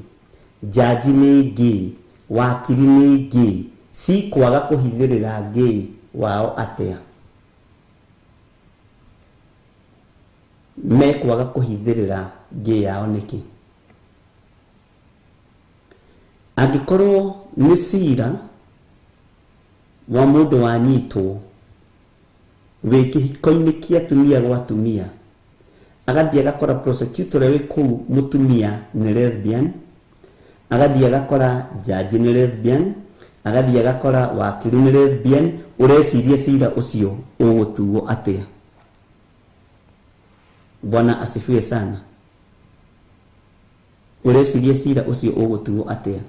jaji nĩ gay, wakiri nĩ gay, cikwaga kũhithĩrĩra gay wao atĩa? Mekwaga kũhithĩrĩra gay yao nĩkĩ? Angĩkorwo nĩ cira wa mũndũ wanyitwo wĩ kĩhiko-inĩ kĩa atumia gwa atumia, agathiĩ agakora prosecutor ũrĩa wĩ kũu mũtumia nĩ lesbian, agathiĩ agakora jaji nĩ lesbian, agathiĩ agakora wakiri nĩ lesbian, ũreciria cira ũcio ũgũtuo atĩa? Bwana asifiwe sana. Ũreciria cira ũcio ũgũtuo atĩa?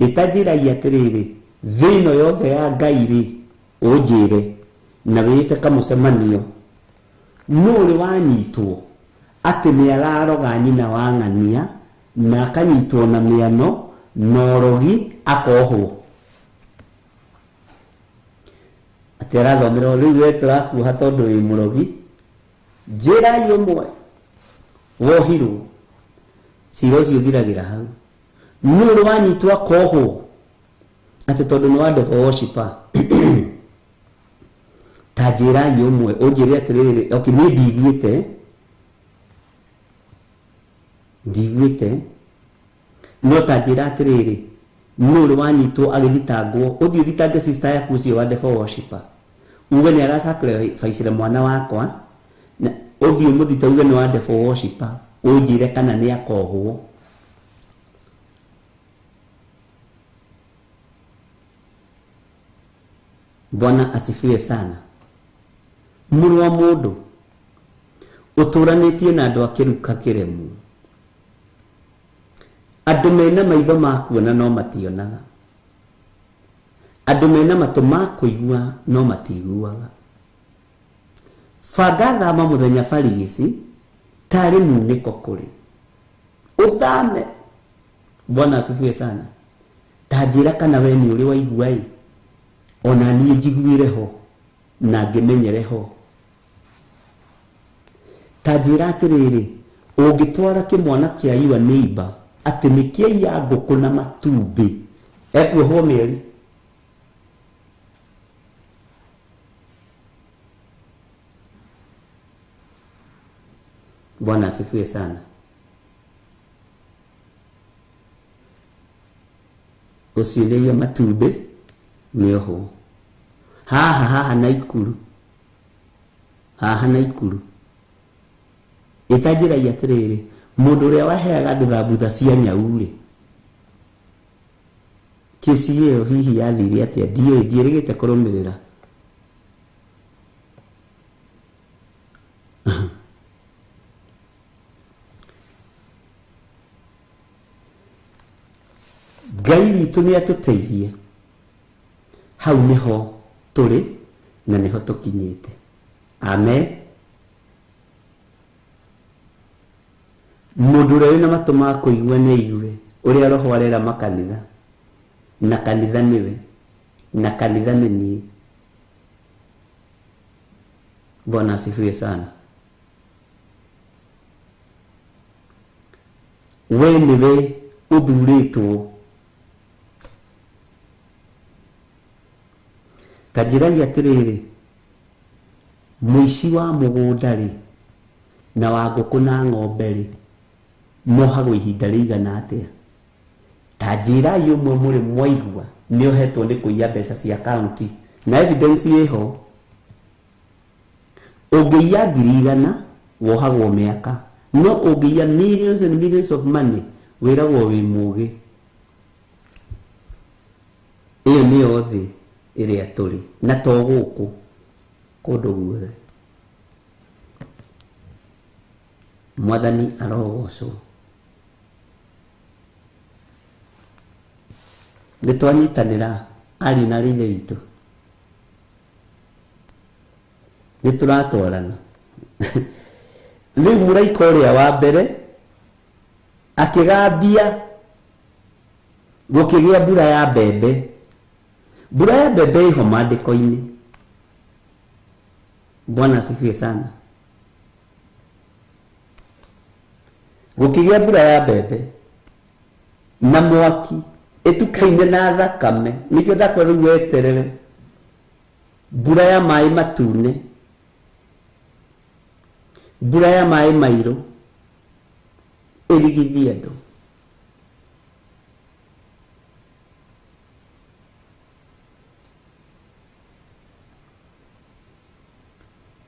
Ĩtanjĩragia atĩrĩrĩ, thĩ ĩno yothe ya Ngai rĩ, ũnjĩre na wĩte kamũcemanio, nũ ũrĩ wanyitwo atĩ nĩ araroga nyina wa ng'ania na akanyitwo na mĩano na ũrogi akohwo, atĩ arathomerwo rĩu we tũrakuoha tondũ wĩ mũrogi, njĩrai ũmwe wohirwo, cira ũcio ũthiragĩra hau. Nũ ũrĩ wanyitwo akohwo atĩ tondũ nĩ wa devil worshiper? Ta njĩrai ũmwe ũnjĩre atĩrĩrĩ, okay, niĩ ndiguĩte, no ta njĩra atĩrĩrĩ, nũ ũrĩ wanyitwo agĩthitangwo, ũthiĩ ũthitange sister yaku ũcio wa devil worshiper, uge nĩ arasacrifice mwana wakwa, na ũthiĩ ũmũthite uge nĩ wa devil worshiper, ũnjĩre kana nĩ akohwo. Bwana asifiwe sana. Mũrũ wa mũndũ ũtũranĩtie na andũ a kĩruka kĩremu, andũ mena maitho ma kuona no mationaga, andũ mena matũ ma kũigua no matiguaga. Banga thama mũthenya barigici tarĩ munĩko kũrĩ ũthame. Bwana asifiwe sana. Ta njĩra kana we nĩ ũrĩ waigua ĩ, ona niĩ njiguĩre ho na ngĩmenyere ho. Ta njĩra atĩrĩrĩ, ũngĩtwara kĩmwana kĩa your neighbor atĩ nĩ kĩaiya ngũkũ na matumbĩ, ekuohwo mĩeri. Bwana asifiwe sana. Ũcio nĩ matumbĩ nĩ oho haha haha Naikuru. Haha Naikuru. Ĩtanjĩrai atĩrĩrĩ, mũndũ ũrĩa waheaga andũ thambutha cia nyau-rĩ, kĩci ĩyo hihi yathire atĩa? Ndiũĩ, ndiĩrĩgĩte kũrũmĩrĩra. Ngai witũ nĩ atũteithie. Hau nĩho tũrĩ na nĩho tũkinyĩte. Amen. Mũndũ ũrĩa wĩna matũ ma kũigua nĩ aigue ũrĩa Roho arera makanitha, na kanitha nĩwe, na kanitha nĩ niĩ. Bwana asifiwe sana. We nĩwe ũthurĩtwo. Ta njĩrai atĩrĩrĩ, mũici wa mũgũnda-rĩ, na wa ngũkũ na ng'ombe-rĩ, mohagwo ihinda rĩigana atĩa? Ta njĩrai ũmwe mũrĩ mwaigua nĩohetwo nĩ kũiya mbeca cia county, na evidence ĩho. Ũngĩiya 100,000 wohagwo mĩaka, no ũngĩiya millions and millions of money wĩragwo wĩ mũgĩ. Ĩyo nĩyo thĩ ĩrĩa tũrĩ, na to gũkũ, kũndũ guothe. Mwathani arogocwo. Nĩ twanyitanĩra ariũ na aarĩ a Ithe witũ? Nĩ tũratwarana? Rĩu mũraika ũrĩa wa mbere akĩgambia, gũkĩgĩa mbura ya mbembe. Mbura ya mbembe ĩho maandĩko-inĩ. Bwana asifiwe sana. Gũkĩgĩa mbura ya mbembe na mwaki ĩtukaine na thakame. Nĩkĩo ndakwĩra rĩu weterere mbura ya maĩ matune, mbura ya maĩ mairũ ĩrigithie andũ.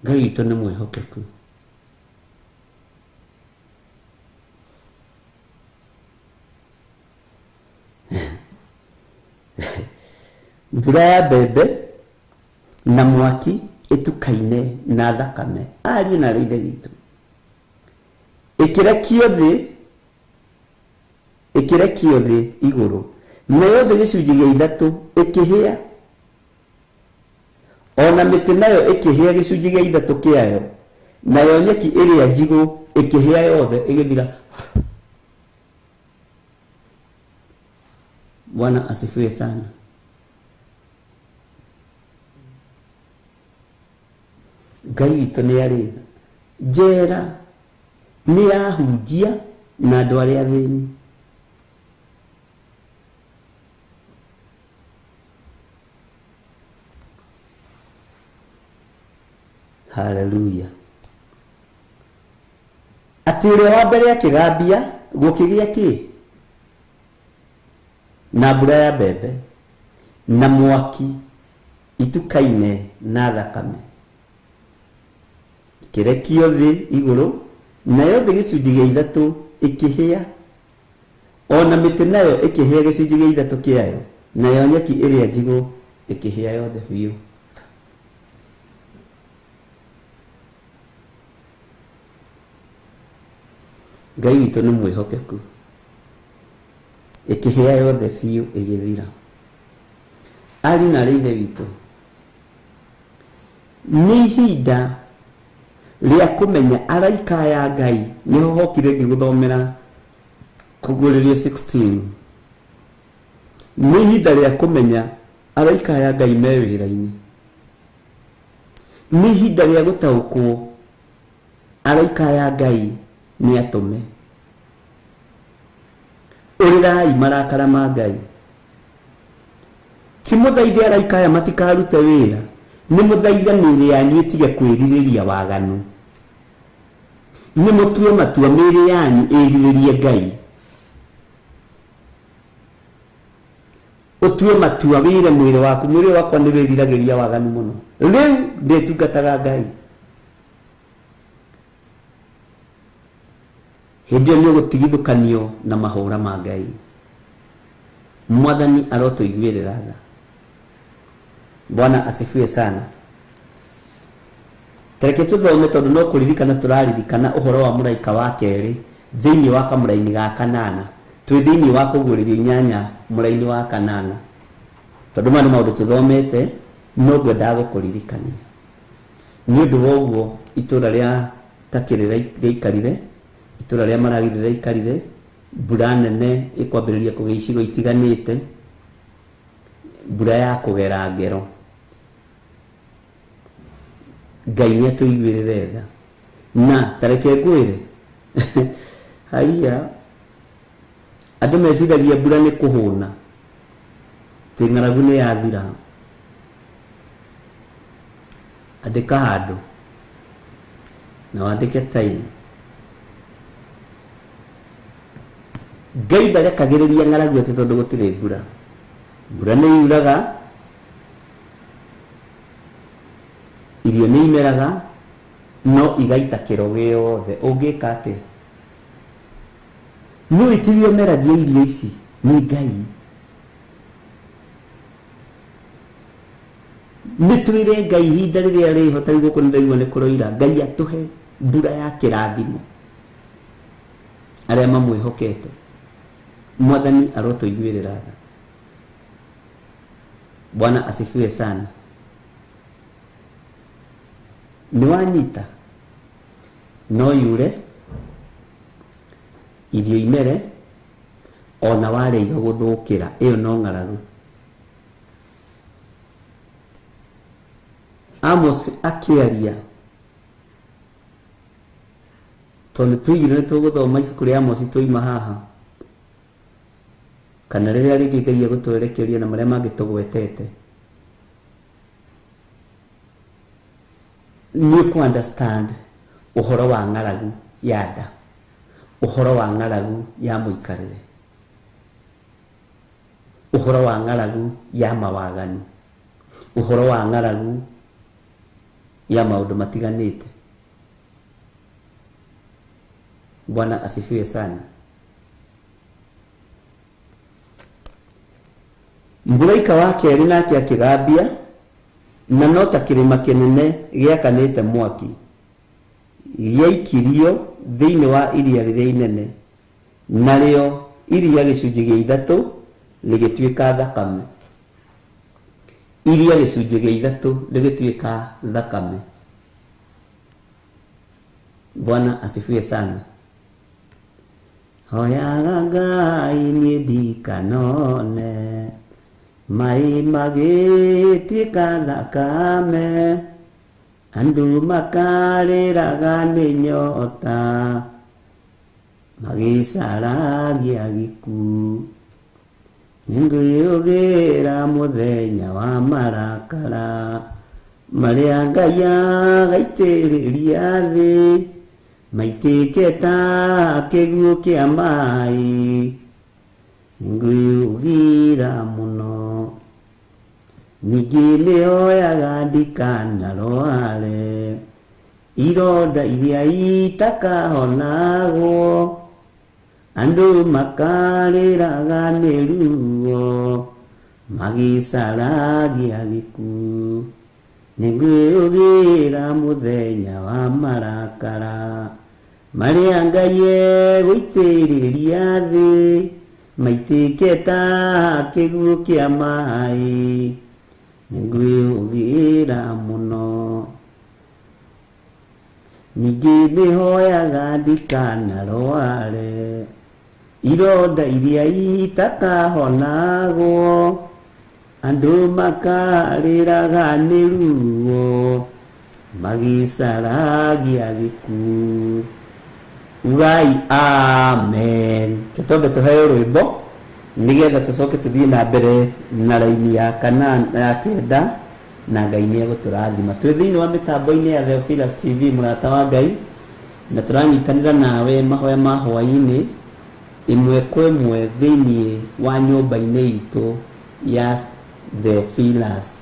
Ngai witũ nĩ mwĩhokeku. Mbura ya mbembe na mwaki ĩtukaine na thakame, ariũ na aarĩ a Ithe witũ, ĩkĩrekio thĩ, ĩkĩrekio thĩ igũrũ, nayo thĩ gĩcunjĩ gĩa ithatũ ĩkĩhĩa, o na mĩtĩ nayo ĩkĩhĩa gĩcunjĩ gĩa ithatũ kĩayo, nayo nyeki ĩrĩa njigũ ĩkĩhĩa yothe ĩgĩthira. Bwana asifiwe sana. Ngai witũ nĩ arĩ tha. Njera nĩ yahunjia na andũ arĩa athĩni. Haleluya. Atĩ ũrĩa wa mbere akĩgambia, gũkĩgĩa kĩ? Na mbura ya mbembe na mwaki itukaine na thakame ikĩrekio thĩ igũrũ, nayo thĩ gĩcunjĩ gĩa ithatũ ĩkĩhĩa, o na mĩtĩ nayo ĩkĩhĩa gĩcunjĩ gĩa ithatũ kĩayo, nayo nyeki ĩrĩa njigũ ĩkĩhĩa yothe biũ. Ngai witũ nĩ mwĩhokeku. Ĩkĩhĩa yothe biũ ĩgĩthira. Ariũ na aarĩ a Ithe witũ, nĩ ihinda rĩa kũmenya araika aya a Ngai. Nĩho hokire ngĩgũthomera Kũguũrĩrio 16. Nĩ ihinda rĩa kũmenya araika aya a Ngai me wĩra-inĩ. Nĩ ihinda rĩa gũtaũkwo araika aya a Ngai nĩ atũme. Ũrĩrai marakara ma Ngai. Ti mũthaithe araika aya matikarute wĩra, nĩ mũthaithe mĩĩrĩ yanyu ĩtige kwĩrirĩria waganu. Nĩ mũtue matua mĩĩrĩ yanyu ĩrirĩrie Ngai. Ũtue matua wĩre mwĩrĩ waku, mwĩrĩ wakwa nĩ wĩriragĩria waganu mũno. Rĩu ndĩtungataga Ngai. Hĩndĩ ĩyo nĩ ũgũtigithũkanio na mahũra ma Ngai. Mwathani arotũiguĩrĩra tha. Bwana asifiwe sana. Tareke tũthome tondũ no kũririkana tũraririkana ũhoro wa mũraika wa kerĩ thĩinĩ wa kamũraini ga kanana. Twĩ thĩinĩ wa kũguũrĩrio inyanya mũraini wa kanana. Tondũ maya nĩ maũndũ tũthomete no ngwendaga gũkũririkania. Nĩ ũndũ wa ũguo itũra rĩa Takĩ rĩaikarire, itũra rĩa Malawi rĩraikarire, mbura nene ĩkwambĩrĩria kũgĩa icigo itiganĩte, mbura ya kũgera ngero. Ngai nĩ atũiguĩrĩre tha. Na ta reke ngwĩre, haiya, andũ meciragia mbura nĩ kũhũna, atĩ ng'aragu nĩ yathira. Andĩka handũ na wandĩke time. Ngai ndarekagĩrĩria ng'aragu atĩ tondũ gũtirĩ mbura. Mbura nĩ yuraga, irio nĩ imeraga, no igaita kĩro gĩothe. Ũngĩka atĩa? Nũ itiwe ũmeragia irio ici? Nĩ Ngai. Nĩ twĩre Ngai ihinda rĩrĩa rĩho, ta rĩu gũkũ nĩ ndaigua nĩ kũroira, Ngai atũhe mbura ya kĩrathimo arĩa mamwĩhokete. Mwathani arotũiguĩrĩra tha. Bwana asifiwe sana. Nĩ wanyita? No yure, irio imere, ona warĩa igagũthũkĩra, ĩyo no ng'aragu. Amos akĩaria, tondũ nĩ twaigire nĩ tũgũthoma ibuku rĩa Amos twaima haha, kana rĩrĩa rĩngĩ Ngai egũtwerekeria na marĩa mangĩ tũgwetete, nĩ ũkũ understand ũhoro wa ng'aragu ya nda, ũhoro wa ng'aragu ya mũikarĩre, ũhoro wa ng'aragu ya mawaganu, ũhoro wa ng'aragu ya maũndũ matiganĩte. Bwana asifiwe sana. Mũraika wa kerĩ nake akĩgambia, na no ta kĩrĩma kĩnene gĩakanĩte mwaki, gĩaikirio thĩinĩ wa iria rĩrĩa inene, narĩo iria gĩcunjĩ gĩa ithatũ rĩgĩtuĩka thakame. Iria gĩcunjĩ gĩa ithatũ rĩgĩtuĩka thakame. Bwana asifiwe sana. Hoyaga Ngai niĩ ndikanone maĩ magĩtuĩka thakame, andũ makarĩraga nĩ nyota, magĩcaragia gĩkuũ. Nĩngwĩyũgĩra mũthenya wa marakara marĩa Ngai agaitĩrĩria thĩ, maitĩke ta kĩguũ kĩa maĩ. Nĩngwĩyũgĩra mũno. Ningĩ nĩhoyaga ndikanarware ironda iria itakahonagwo, andũ makarĩraga nĩ ruo, magĩcaragia gĩkuũ. Nĩngwĩyũgĩra mũthenya wa marakara marĩa Ngai egũitĩrĩria thĩ, maitĩke ta kĩguũ kĩa maĩ. Nĩngwĩyũgĩra mũno. Ningĩ nĩhoyaga ndikanarware ironda iria itakahonagwo, andũ makarĩraga nĩ ruo, magĩcaragia gĩkuũ. Ugai amen. Tũtombe tũheo rwĩmbo nĩgetha tũcoke tũthiĩ na mbere na raini ya kanana ya kenda, na Ngai nĩ egũtũrathima. Twĩ thĩinĩ wa mĩtambo-inĩ ya Theophilus TV, mũrata wa Ngai, na tũranyitanĩra nawe mahoya ma hwaĩ-inĩ ĩmwe kwa ĩmwe thĩinĩ wa nyũmba-inĩ itũ ya Theophilus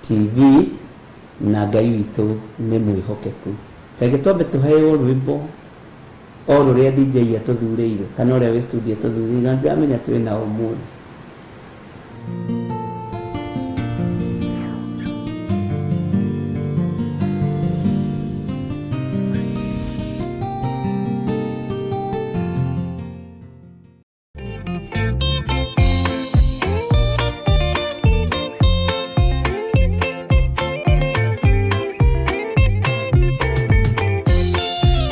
TV, na Ngai witũ nĩ mwĩhokeku. Reke twambe tũheo rwĩmbo O rũrĩa DJ atũthurĩire kana ũrĩa wĩ studio atũthurĩire, na ndĩramenya twĩ na ũmũthĩ.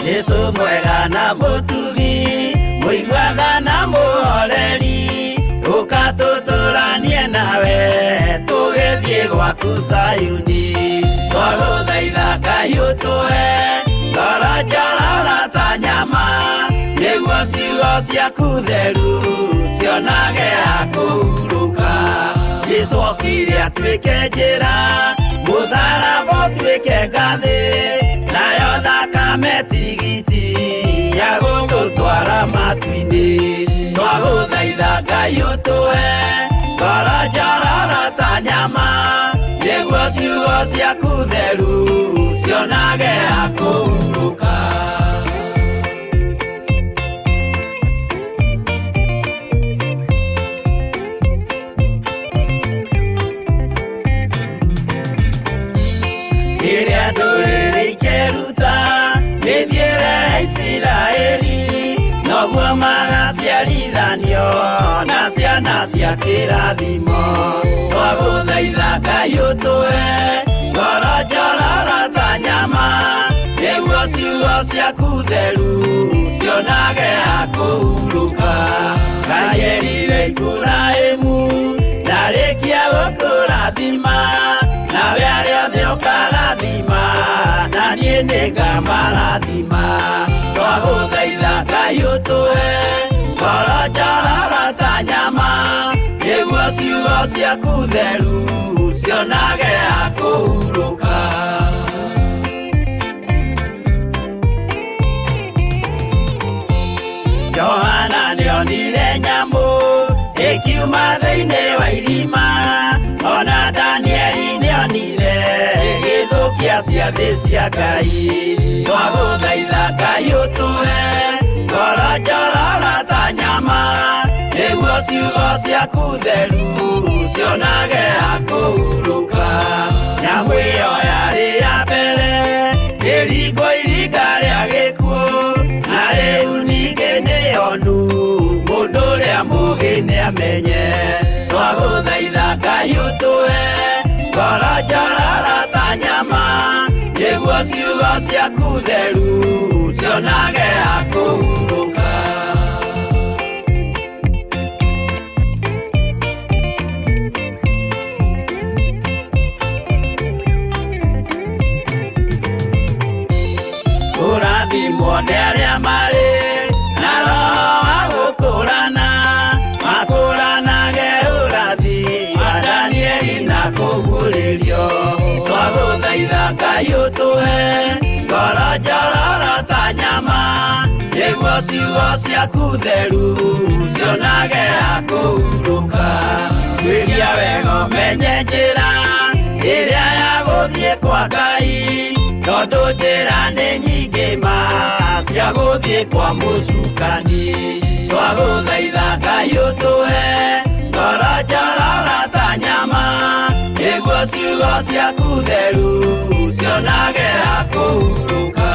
Jesu mwega na mũtugi, mũiguana na mũhoreri, ũka tũtũranie nawe tũgĩthiĩ gwaku Zayuni. Twagũthaitha Ngai ũtũhe ngoro njororo ta nyama, nĩguo ciugo ciaku theru cionage ha kũhurũka. Jesu okire atuĩke njĩra, mũtharaba ũtuĩke ngathĩ, nayo thakame tigiti ya gũgũtwara matu-inĩ. Twagũthaitha Ngai ũtũhe ngoro njororo ta nyama, nĩguo ciugo ciaku theru cionage ha kũhurũka. Rĩrĩa ndũrĩrĩ ikeruta mĩthiĩre ya Isiraeli, noguo magaciarithanio na ciana cia kĩrathimo. Twagũthaitha Ngai ũtũhe ngoro njororo ta nyama, nĩguo ciugo ciaku theru cionage ha kũhurũka. Ngai erire Iburahĩmu ndarĩkia gũkũrathima, nawe arĩa othe ũkarathima, na niĩ nĩngamarathima. Twagũthaitha Ngai ũtũhe ngoro njororo ta nyama, nĩguo ciugo ciaku theru cionage ha kũhurũka. Johana nĩonire nyamũ ĩkiuma thĩinĩ wa irima, ona Danieli nĩonire ĩgĩthũkia ciathĩ cia Ngai. Twagũthaitha Ngai ũtũhe ngoro njororo ta nyama, nĩguo ciugo ciaku theru cionage ha kũhurũka. Nyamũ ĩyo yarĩ ya mbere ĩringwo iringa rĩa gĩkuũ, na rĩu ningĩ nĩyonu mũndũ ũrĩa mũũgĩ nĩamenye. Twagũthaitha Ngai ũtũhe ngoro njororo ta nyama, nĩguo ciugo ciaku theru cionage ha kũhurũka. Kũrathimwo nĩ arĩa marĩ na roho wa gũkũrana, makũranage ũrathi wa Danieli na kũguũrĩrio. Twagũthaitha Ngai ũtũhe ngoro njororo ta nyama, nĩguo ciugo ciaku theru cionage ha kũhurũka. Tuĩria wega ũmenye njĩra ĩrĩa ya gũthiĩ kwa Ngai, tondũ njĩra nĩ nyingĩ ma cia gũthiĩ kwa mũcukani. Twagũthaitha Ngai ũtũhe ngoro njororo ta nyama, nĩguo ciugo ciaku theru cionage ha kũhurũka.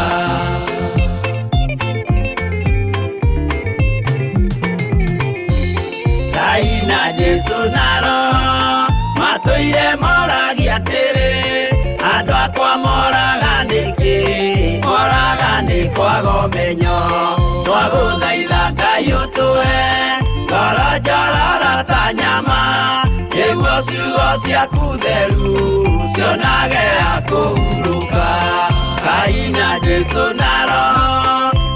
Ngai na Jesu na Roho matũire moragia atĩrĩ, andũ akwa moraga nĩkĩ? Moraga nĩ kwaga ũmenyo. Twagũthaitha Ngai ũtũhe ngoro njororo ta nyama, nĩguo ciugo ciaku theru cionage ha kũhurũka. Ngai na Jesu na Roho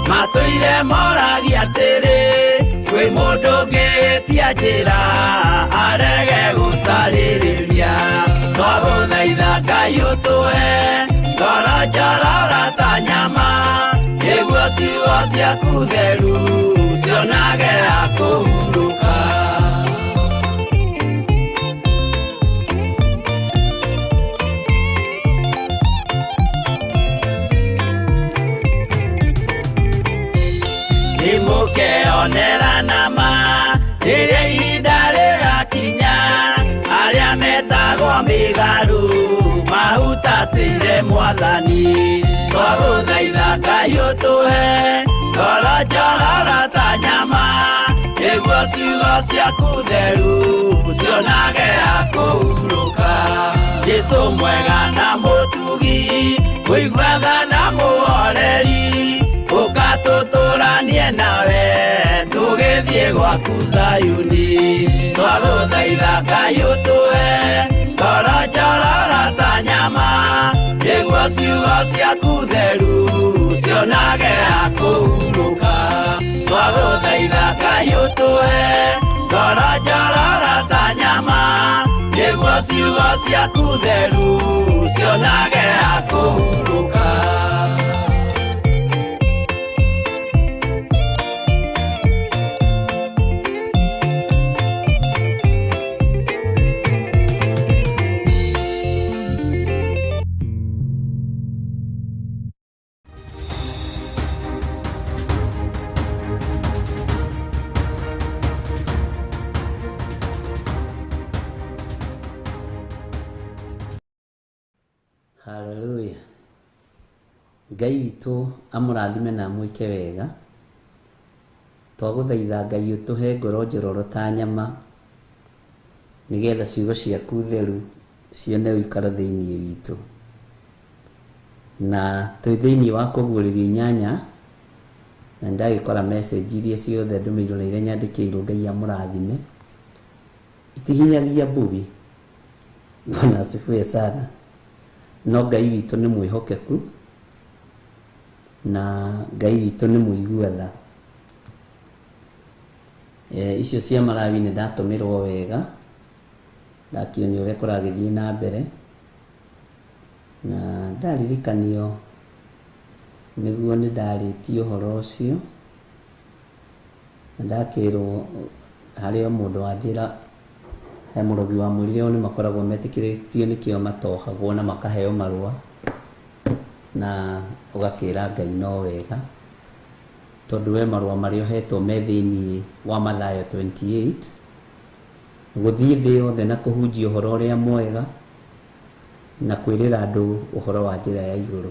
matũire moragia atĩrĩ, kwĩ mũndũ ũngĩtia njĩra arege gũcarĩrĩria. Twagũthaitha Ngai ũtũhe ngoro njororo ta nyama, nĩguo ciugo ciaku theru cionage ha kũhurũka. Ngeyonera nama rĩrĩa ihinda rĩgakinya, arĩa metagwo mĩgarũ mahutatĩire Mwathani. Twagũthaitha Ngai ũtũhe ngoro njororo ta nyama, nĩguo ciugo ciaku theru cionage ha kũhurũka. Jesũ mwega na mũtugi, mũigua tha na mũhoreri, ũka tũtũranie nawe tũgĩthiĩ gwaku Zayuni. Twagũthaitha Ngai ũtũhe ngoro njororo ta nyama, nĩguo ciugo ciaku theru cionage ha kũhurũka. Twagũthaitha Ngai ũtũhe ngoro njororo ta nyama, nĩguo ciugo ciaku theru cionage ha kũhurũka. Haleluya. Ngai witũ amũrathime na amwĩke wega. Twagũthaitha Ngai ũtũhe ngoro njororo ta nyama, nĩgetha ciugo ciaku theru cione ũikaro thĩinĩ witũ. Na twĩ thĩinĩ wa kũguũrĩrio inyanya, na nĩndagĩkora message iria ciothe ndũmĩirwo na iria nyandĩkĩirwo Ngai amũrathime. Itihinyagia mbugi. Bwana asifiwe sana. No Ngai witũ nĩ mwĩhokeku, na Ngai witũ nĩ mũigua tha. Icio cia Malawi nĩ ndatũmĩrwo wega, ndakĩonio ũrĩa kũragĩthiĩ na mbere, na ndaririkanio nĩguo nĩ ndarĩtie ũhoro ũcio, na ndakĩrwo harĩ o mũndũ wanjĩra, he mũrogi wamwĩrire o nĩ makoragwo metĩkĩrĩtio nĩkĩo matohagwo na makaheo marũa, na ũgakĩra Ngai no wega, tondũ we marũa marĩa ũhetwo me thĩinĩ wa Mathayo 28, gũthiĩ thĩ yothe na kũhunjia ũhoro ũrĩa mwega na kwĩrĩra andũ ũhoro wa njĩra ya igũrũ.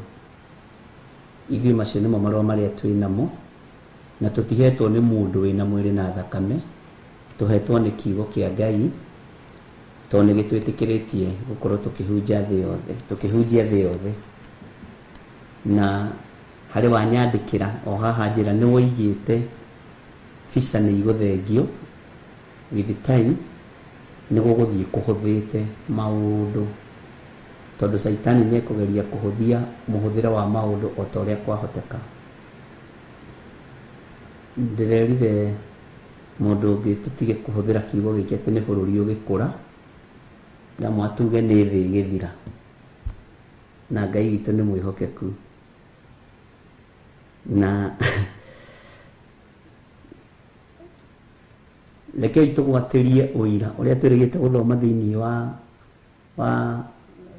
Ithuĩ macio nĩmo marũa marĩa twĩ namo, na tũtihetwo nĩ mũndũ wĩna mwĩrĩ na thakame, tũhetwo nĩ kiugo kĩa Ngai, tondũ nĩ gĩtwĩtĩkĩrĩtie gũkorwo tũkĩhunjia thĩ yothe, tũkĩhunjia thĩ yothe. Na harĩ wanyandĩkĩra o haha njĩra nĩ woigĩte visa nĩ igũthengio with the time, nĩ gũgũthiĩ kũhũthĩte maũndũ, tondũ Caitani nĩ ekũgeria kũhũthia mũhũthĩre wa maũndũ o ta ũrĩa kwahoteka. Ndĩrerire mũndũ ũngĩ tũtige kũhũthĩra kiugo gĩkĩ atĩ nĩ bũrũri ũgĩkũra, ndamwa tuge nĩ thĩ ĩgĩthira, na Ngai witũ nĩ mwĩhokeku. Na rekei tũgwatĩrie ũira ũrĩa twĩrĩgĩte gũthoma thĩinĩ wa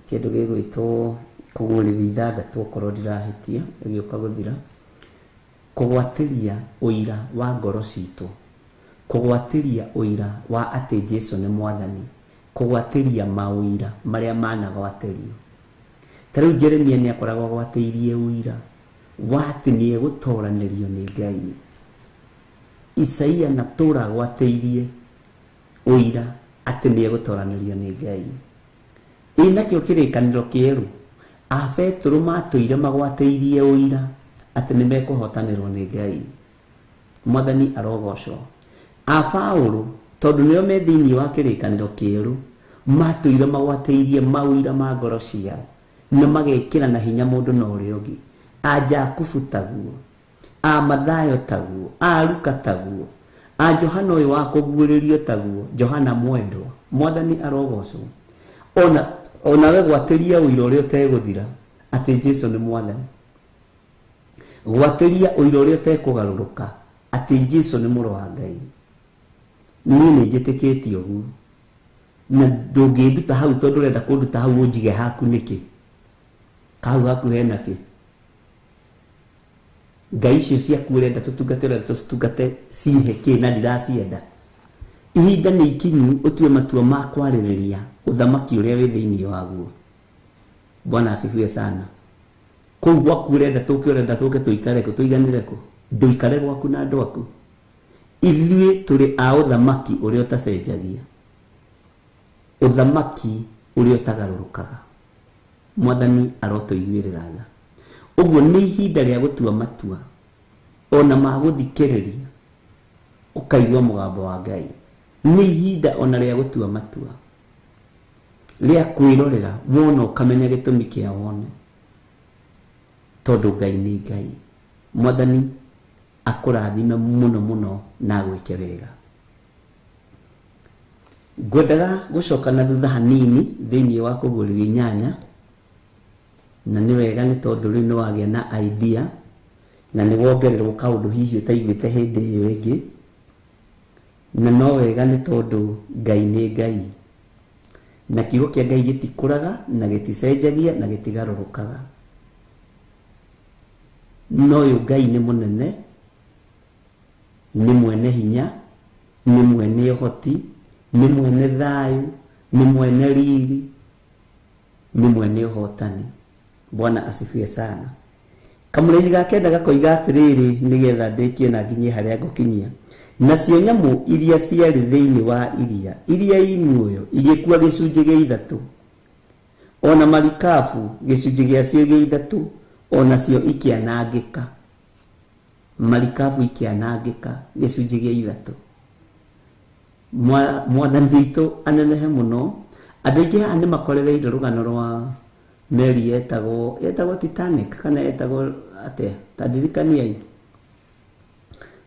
kĩndũ gĩgwĩtwo kũguũrĩrio ithathatũ, okorwo ndirahĩtia ĩgĩũka gũthira. Kũgwatĩria ũira wa ngoro citũ, kũgwatĩria ũira wa atĩ Jesũ nĩ Mwathani, kũgwatĩria maũira marĩa managwatĩrio. Ta rĩu Jeremia nĩ akoragwo agwatĩirie ũira wa atĩ nĩ egũtoranĩrio nĩ Ngai. Isaia na tũra agwatĩirie ũira atĩ nĩ egũtoranĩrio nĩ Ngai. Ĩ nakĩo kĩrĩkanĩro kĩerũ, a Petero matũire magwatĩirie ũira atĩ nĩ mekũhotanĩrwo nĩ Ngai. Mwathani arogocwo. A Paũlũ, tondũ nĩo me thĩinĩ wa kĩrĩkanĩro kĩerũ, matũire magwatĩirie maũira ma ngoro ciao, na magekĩra na hinya mũndũ na ũrĩa ũngĩ. A Jakubu taguo, a Mathayo taguo, a Luka taguo, a Johana ũyũ wa kũguũrĩrio taguo, Johana mwendwa. Mwathani arogocwo. Ona we gwatĩria ũira ũrĩa ũtegũthira atĩ Jesũ nĩ Mwathani, gwatĩria ũira ũrĩa ũtekũgarũrũka atĩ Jesũ nĩ mũrũ wa Ngai. Niĩ nĩ njĩtĩkĩtie ũguo, na ndũngĩnduta hau tondũ ũrenda kũnduta hau ũnjige haku nĩkĩ? Kahau haku hena kĩ? Ngai icio ciaku ũrenda tũtungate, ũrenda tũcitungate cihe kĩ na ndiracienda. Ihinda nĩ ikinyu ũtue matua ma kwarĩrĩria ũthamaki ũrĩa wĩ thĩinĩ waguo. Bwana asifiwe sana. Kũu gwaku ũrenda tũke, ũrenda tũke tũikare kũ, tũiganĩre kũ? Ndũikare gwaku na andũ aku. Ithuĩ tũrĩ a ũthamaki ũrĩa ũtacenjagia, ũthamaki ũrĩa ũtagarũrũkaga. Mwathani arotũiguĩrĩra tha. Ũguo nĩ ihinda rĩa gũtua matua ona ma gũthikĩrĩria ũkaigua mũgambo wa Ngai. Nĩ ihinda ona rĩa gũtua matua rĩa kwĩrorera wona ũkamenya gĩtũmi kĩa wone, tondũ Ngai nĩ Ngai. Mwathani akũrathime mũno mũno na agwĩke wega. Ngwendaga gũcoka na thutha hanini thĩinĩ wa kũguũrĩria inyanya, na nĩ wega nĩ tondũ rĩu nĩ wagĩa na idea na nĩ wongererwo kaũndũ hihi ũtaiguĩte hĩndĩ ĩyo ĩngĩ, na no wega nĩ tondũ Ngai nĩ Ngai na kiugo kĩa Ngai gĩtikũraga na gĩticenjagia na gĩtigarũrũkaga. No ũyũ Ngai nĩ mũnene, nĩ mwene hinya, nĩ mwene ũhoti, nĩ mwene thayũ, nĩ mwene riri, nĩ mwene ũhotani. Bwana asifiwe sana. Kamũraini ga kenda gakoiga atĩrĩrĩ, nĩgetha ndĩkie na nginyie harĩa ngũkinyia. Nacio nyamũ iria ciarĩ thĩinĩ wa iria, iria i muoyo, igĩkua gĩcunjĩ gĩa ithatũ, ona marikabu gĩcunjĩ gĩacio gĩa ithatũ, onacio ikĩanangĩka. Marikabu ikĩanangĩka gĩcunjĩ gĩa ithatũ. Mwathani witũ anenehe mũno. Andũ aingĩ haha nĩ makorereire rũgano rwa meri yetagwo Titanic kana yetagwo atĩa, ta ndirikaniai.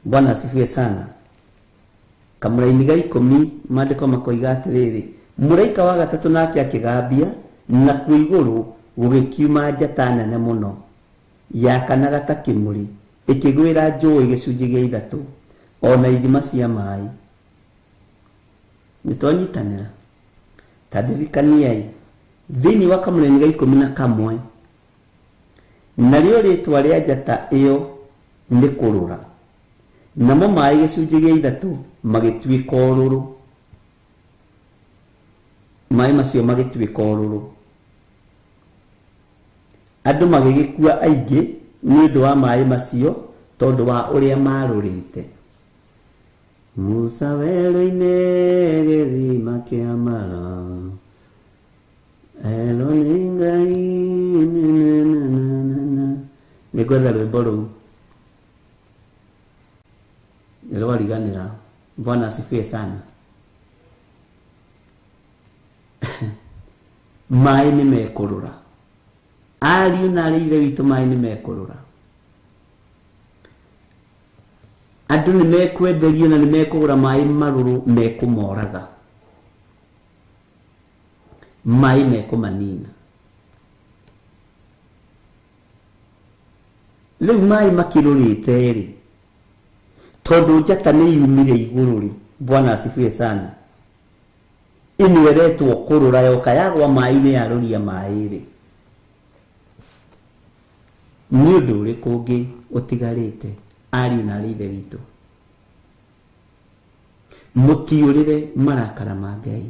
Bwana asifiwe sana. Kamũraini ga 10 maandĩko makoiga atĩrĩrĩ, mũraika wa gatatũ nake akĩgambia, nakuo igũrũ gũgĩkiuma njata nene mũno yakanaga ta kĩmũrĩ, ĩkĩgwĩra njũĩ gĩcunjĩ gĩa ithatũ ona ithima cia maĩ. Nĩ twanyitanĩra. Ta ndirikaniai thĩinĩ wa kamũraini ga 11, narĩo rĩtwa rĩa njata ĩyo nĩ kũrũra, namo maĩ gĩcunjĩ gĩa ithatũ magĩtuĩka ũrũrũ. Maĩ macio magĩtuĩka ũrũrũ. Andũ magĩgĩkua aingĩ nĩ ũndũ wa maĩ macio, tondũ wa ũrĩa marũrĩte. Musa werũ-inĩ gĩthima kĩa Mara, ero nĩ Ngai na. Nĩ ngwetha rwĩmbo rũu nĩ rwariganĩra. Bwana asifiwe sana. Maĩ nĩ mekũrũra, ariũ na arĩ ithe witũ, maĩ nĩ mekũrũra. Andũ nĩ mekwenderio na nĩ mekũgũra maĩ marũrũ mekũmoraga, maĩ mekũmanina. Rĩu maĩ makĩrũrĩte rĩ, tondũ njata nĩ yumire igũrũ rĩ, Bwana asifiwe sana, ĩno ĩretwo kũrũra yoka yagwa maĩ-inĩ yarũria maĩ rĩ, nĩ ũndũ ũrĩkũ ũngĩ ũtigarĩte ariũ na arĩ ithe witũ? Mũtiũrĩre marakara ma Ngai.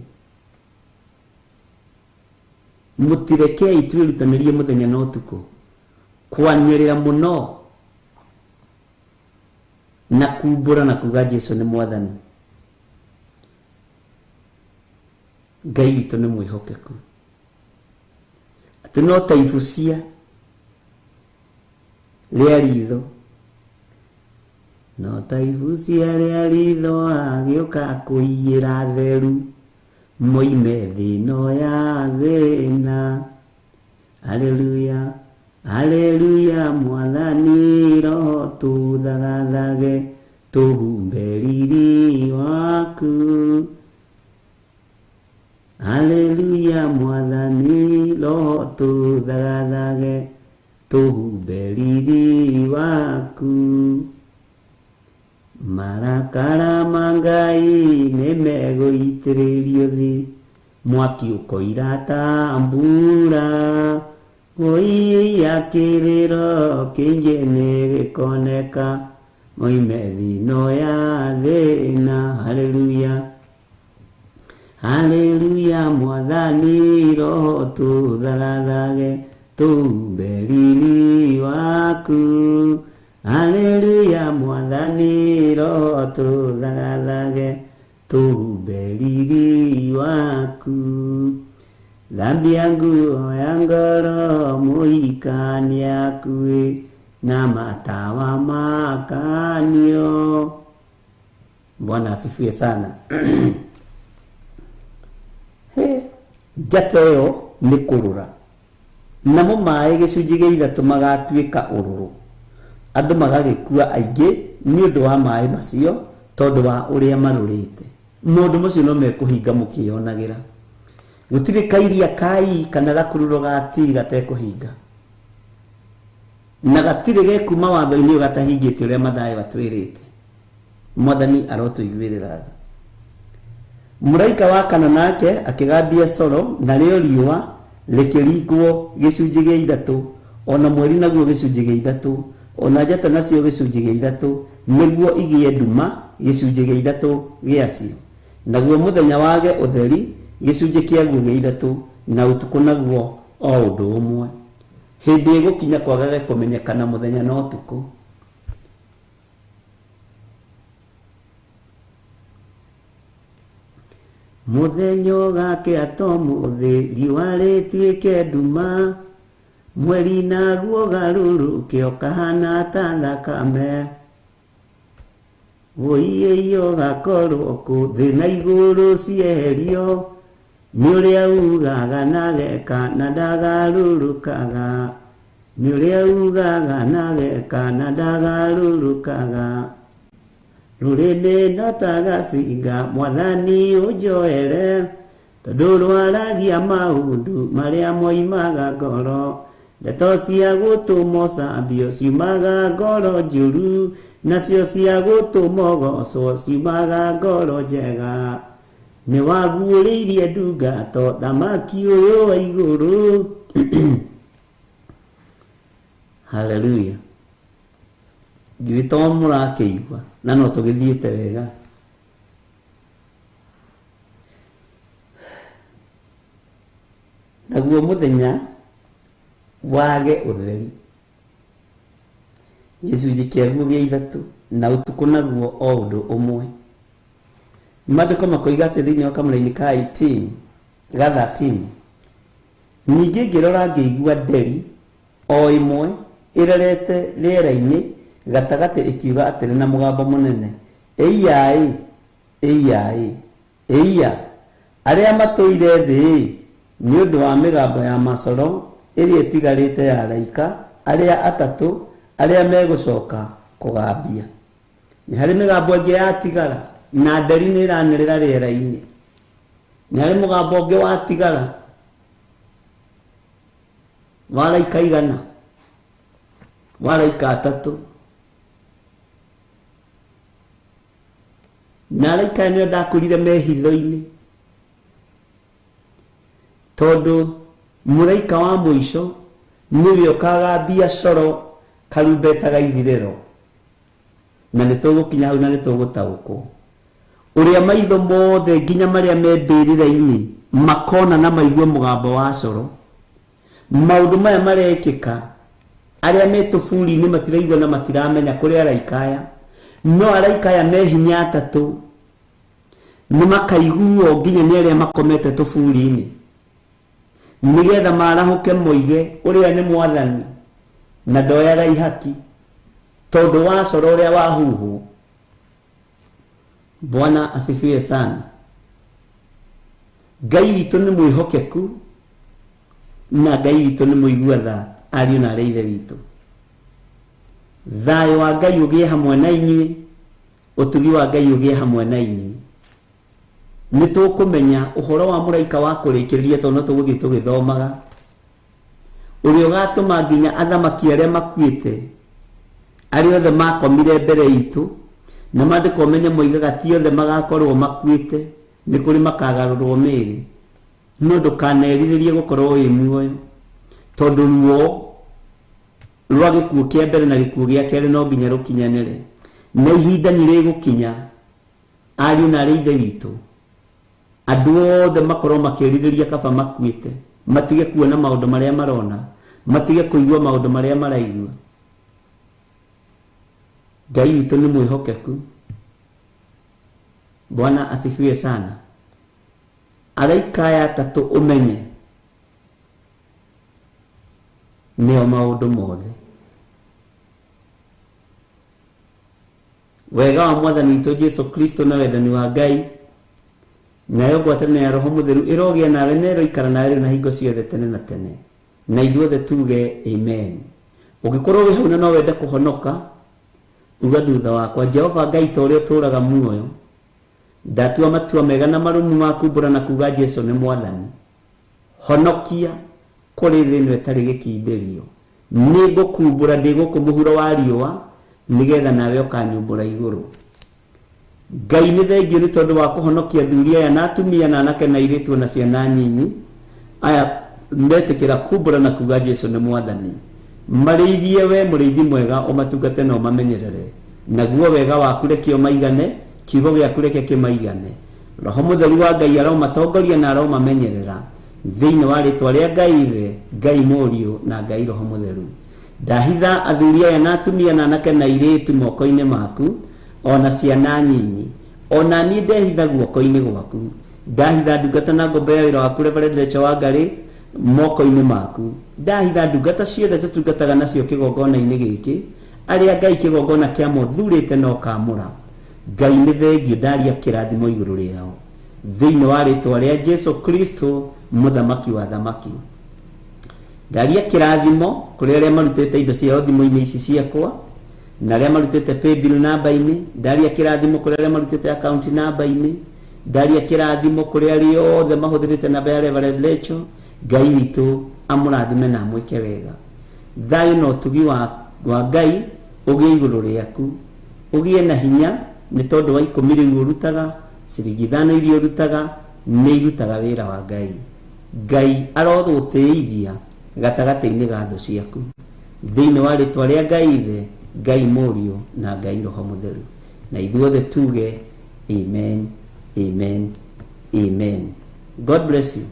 Mũtirekei twĩrutanĩrie mũthenya na ũtukũ kwanĩrĩra mũno na kumbũra na kuga Jesu nĩ Mwathani. Ngai witũ nĩ mwĩhokeku, atĩ no ta ibucia rĩa ritho, no ta ibucia rĩa ritho agĩũka kũiyĩra theru moime thĩ ĩno ya thĩna. Haleluya, haleluya, Mwathani roho tũthagathage tũhumbe riri waku. Haleluya, Mwathani roho tũthagathage tũhumbe riri waku. Marakara ma Ngai nĩ megũitĩrĩrio thĩ, mwaki ũkoira ta mbura. Wũiya kĩrĩro kĩingĩ nĩ gĩkoneka moime thino ya thĩna. Haleluya, haleluya, mwathani roho tũthagathage tũumbe riri waku. Haleluya, mwathani roho tũthagathage tũumbe riri waku. Thambia nguo ya ngoro mũhikania akuĩ na matawa makanio. Bwana asifiwe sana. He, njata ĩyo nĩ kũrũra, namo maĩ gĩcunjĩ gĩa ithatũ magatuĩka ũrũrũ, andũ magagĩkua aingĩ nĩ ũndũ wa maĩ macio tondũ wa ũrĩa marũrĩte. Maũndũ macio no mekũhinga mũkĩyonagĩra. Gũtirĩ kairia kai kana gakururo ga ti gatekũhinga, na gatirĩ gekuma watho-inĩ ũyũ gatahingĩte ũrĩa Mathayo atwĩrĩte. Mwathani arotũiguĩrĩra tha. Mũraika wa kana nake akĩgambia coro, narĩo riũa rĩkĩringwo gĩcunjĩ gĩa ithatũ, o na mweri naguo gĩcunjĩ gĩa ithatũ, o na njata nacio gĩcunjĩ gĩa ithatũ, nĩguo igĩe nduma gĩcunjĩ gĩa ithatũ gĩacio. Naguo mũthenya wage ũtheri gĩcunjĩ kĩaguo gĩa ithatũ, na ũtukũ naguo o ũndũ ũmwe. Hĩndĩ ĩgũkinya kwagage kũmenyekana mũthenya na ũtukũ. Mũthenya ũgakĩa ta ũmũthĩ, riũa rĩtuĩke nduma, mweri naguo ũgarũrũke ũkahana ta thakame. Wũiĩi ũgakorwo kũ thĩ na igũrũ cieherio, nĩ ũrĩa ugaga na geka na ndagarũrũkaga, nĩ ũrĩa ugaga na geka na ndagarũrũkaga. Rũrĩmĩ no ta gacinga mwathani ũnjoere, tondũ rwaragia maũndũ marĩa moimaga ngoro. Ndeto cia gũtũma ũcambio ciumaga ngoro njũru, nacio cia gũtũma ũgocwo ciumaga ngoro njega. Nĩ waguũrĩirie ndungato thamaki ũyũ wa igũrũ. Haleluya. Githĩ to mũrakĩigua na no tũgĩthiĩte wega. Naguo mũthenya wage ũtheri gĩcunjĩ kĩaguo gĩa ithatũ, na ũtukũ naguo o ũndũ ũmwe. Maandĩko makoiga atĩ thĩinĩ wa kamũraini ka 18 ga 13, ningĩ ngĩrora ngĩigua nderi o ĩmwe ĩrerete rĩera-inĩ gatagatĩ ĩkiuga atĩrĩ na mũgambo mũnene, ĩiya-ĩ, ĩiya-ĩ, ĩiya, arĩa matũire thĩ-ĩ, nĩ ũndũ wa mĩgambo ya macoro ĩrĩa ĩtigarĩte ya araika arĩa atatũ arĩa megũcoka kũgambia. Nĩ harĩ mĩgambo ĩngĩ yatigara na nderi nĩ ĩranĩrĩra rĩera-inĩ. Nĩ harĩ mũgambo ũngĩ watigara wa araika igana, wa araika atatũ. Na araika aya nĩo ndakorire me hitho-inĩ, tondũ mũraika wa mũico nĩwe ũkagambia coro karumbeta ga ithirĩro. Na nĩ tũgũkinya hau na nĩ tũgũtaũkwo ũrĩa maitho mothe nginya marĩa me mbĩrĩra-inĩ makona na maigue mũgambo wa coro. Maũndũ maya marekĩka, arĩa me tũburi-inĩ matiraigua na matiramenya kũrĩ araika aya. No araika aya me hinya atatũ nĩ makaiguo nginya nĩ arĩa makomete tũburi-inĩ, nĩgetha marahũke moige ũrĩa nĩ mwathani na ndoyaga ihaki tondũ wa coro ũrĩa wahuhwo. Bwana asifiwe sana. Ngai witũ nĩ mwĩhokeku na Ngai witũ nĩ mũigua tha, ariũ na arĩa ithe witũ. Thayũ wa Ngai ũgĩe hamwe na inyuĩ, ũtugi wa Ngai ũgĩe hamwe na inyuĩ. Nĩ tũkũmenya ũhoro wa mũraika wa kũrĩkĩrĩria tondũ no tũgũthiĩ tũgĩthomaga, ũrĩa ũgatũma nginya athamaki arĩa makuĩte, arĩa othe makomire mbere itũ, na maandĩko ũmenye moigaga ti othe magakorwo makuĩte, nĩ kũrĩ makagarũrwo mĩĩrĩ. No ndũkanerirĩrie gũkorwo wĩ muoyo. Tondũ ruo rwa gĩkuũ kĩa mbere na gĩkuũ gĩa kerĩ no nginya rũkinyanĩre. Na ihinda nĩ rĩgũkinya ariũ na arĩ ithe witũ, andũ othe makorwo makĩrirĩria kaba makuĩte, matige kuona maũndũ marĩa marona, matige kũigua maũndũ marĩa maraigua. Ngai witũ nĩ mwĩhokeku. Bwana asifiwe sana. Araika aya atatũ ũmenye nĩo maũndũ mothe. Wega wa Mwathani witũ Jesu Kristo na wendani wa Ngai nayo ngwatanĩro ya Roho Mũtheru ĩrogĩa nawe na ĩroikara nawe rĩu na hingo ciothe tene na tene. Na ithuothe tuge amen. Ũngĩkorwo wĩ hau na no wende kũhonoka, uga thutha wakwa, Jehova Ngai ta ũrĩa ũtũũraga muoyo, ndatua matua mega na marũmu ma kumbũra na kuga Jesu nĩ Mwathani. Honokia kũrĩ thĩ ĩno ĩtarĩ gĩkindĩrio. Nĩ ngũkumbũra ndĩ gũkũ mũhuro wa riũa, nĩgetha nawe ũkanyumbũra igũrũ. Ngai nĩ thengio nĩ tondũ wa kũhonokia athuri aya na atumia na anake na airĩtu na ciana nyinyi aya metĩkĩra kumbũra na kuga Jesu nĩ Mwathani. Marĩithie we mũrĩithi mwega, ũmatungate na ũmamenyerere. Naguo wega waku reke ũmaigane, kiugo gĩaku reke kĩmaigane. Roho Mũtheru wa Ngai aromatongoria na aromamenyerera thĩinĩ wa rĩtwa rĩa Ngai Ithe, Ngai Mũriũ na Ngai Roho Mũtheru. Ndahitha athuri aya na atumia na anake na airĩtu moko-inĩ maku, ona ciana nyinyi. Ona niĩ ndehitha guoko-inĩ gwaku. Ndahitha ndungata na ngombo ya wĩra waku Reverend Rachel Wangari moko-inĩ maku. Ndahitha ndungata ciothe tũtungataga nacio kĩgongona-inĩ gĩkĩ, arĩa Ngai kĩgongona kĩamo thurĩte na ũkamũra. Ngai nĩ thengio, ndaria kĩrathimo igũrũ rĩao thĩinĩ wa rĩtwa rĩa Jesu Kristo mũthamaki wa thamaki. Ndaria kĩrathimo kũrĩ arĩa marutĩte indo ciao thimũ-inĩ ici ciakwa na arĩa marutĩte paybill namba-inĩ. Ndaria kĩrathimo kũrĩ arĩa marutĩte account namba-inĩ. Ndaria kĩrathimo kũrĩ arĩa othe mahũthĩrĩte namba ya Reverend Rachel. Ngai witũ amũrathime na amwĩke wega. Thayũ na ũtugi wa Ngai ũgĩe igũrũ rĩaku, ũgĩe na hinya nĩ tondũ wa 10 rĩu ũrutaga, ciringi 5 iria ũrutaga nĩ irutaga wĩra wa Ngai. Ngai arogũtĩithia gatagatĩ-inĩ ga thũ ciaku thĩinĩ wa rĩtwa rĩa Ngai Ithe, Ngai Mũriũ na Ngai Roho Mũtheru. Na ithuothe tuge amen, amen, amen. God bless you.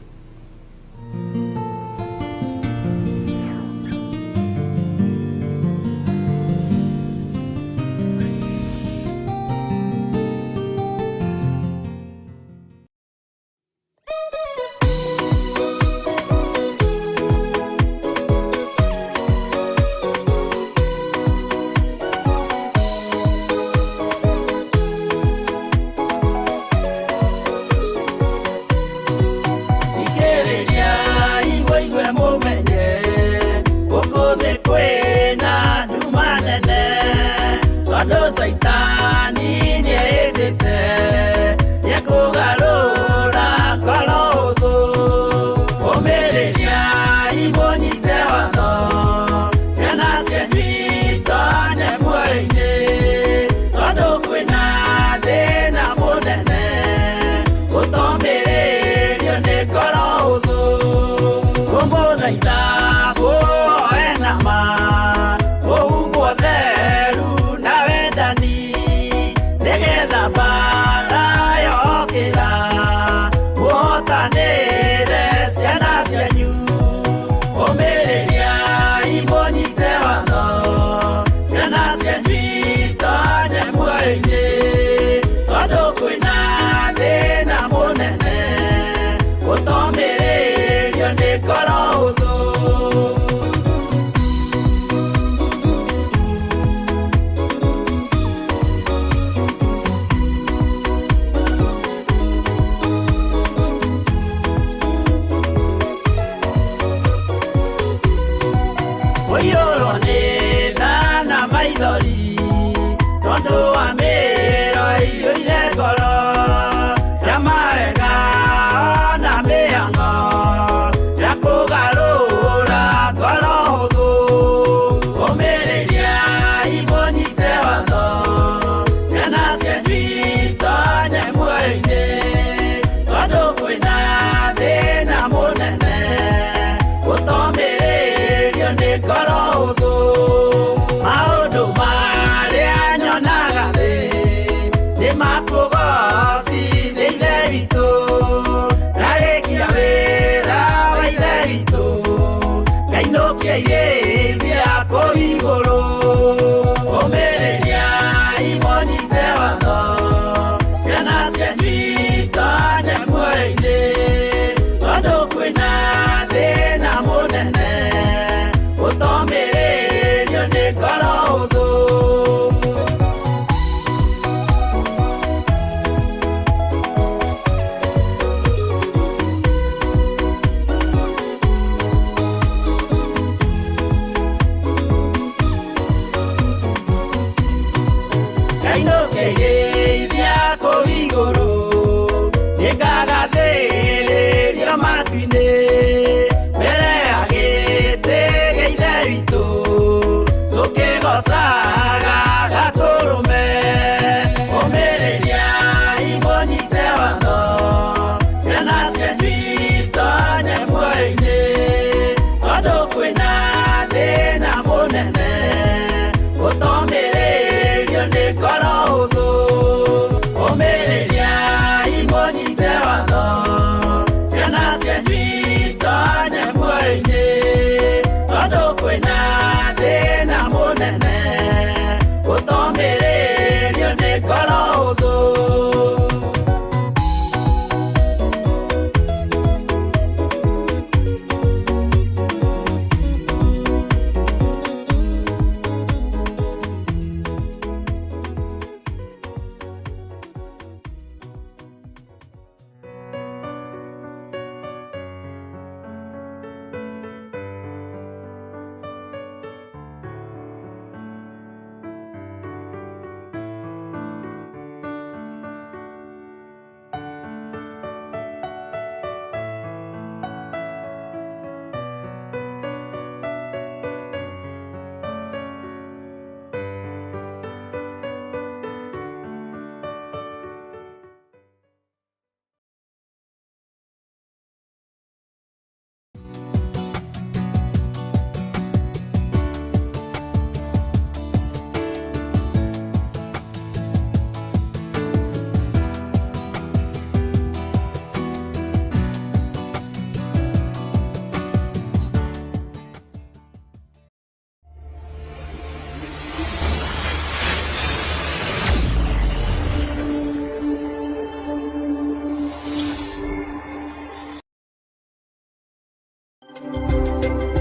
Kwĩna thĩna mũnene, gũtomĩrĩrio. hũthũ. Maũndũ marĩa nyonaga thĩ nĩ makũgocithia Ithe witũ. Ndarĩkia wĩra wa Ithe witũ, ngainũkia irĩithia kũu igũrũ. Ũmĩrĩria imũnyite watho, ciana cianyu itonye muoyo-inĩ, tondũ kwĩna thĩna mũnene ũtomĩrĩrio nĩ ngoro hũthũ. Ngainũkĩrĩithia kũu igũrũ, nĩngagathĩrĩrio matu-inĩ, mbere ya gĩtĩ gĩa Ithe witũ, tũkĩgoocaga Gatũrũme. Ũmĩrĩria imũnyite watho, ciana cianyu itonye muoyo-inĩ, tondũ kwĩna thĩna mũnene ũtomĩrĩrio nĩ ngoro hũthũ. Ũmĩrĩria imũnyite watho, ciana cianyu itonye muoyo-inĩ, tondũ kwĩna thĩna mũnene.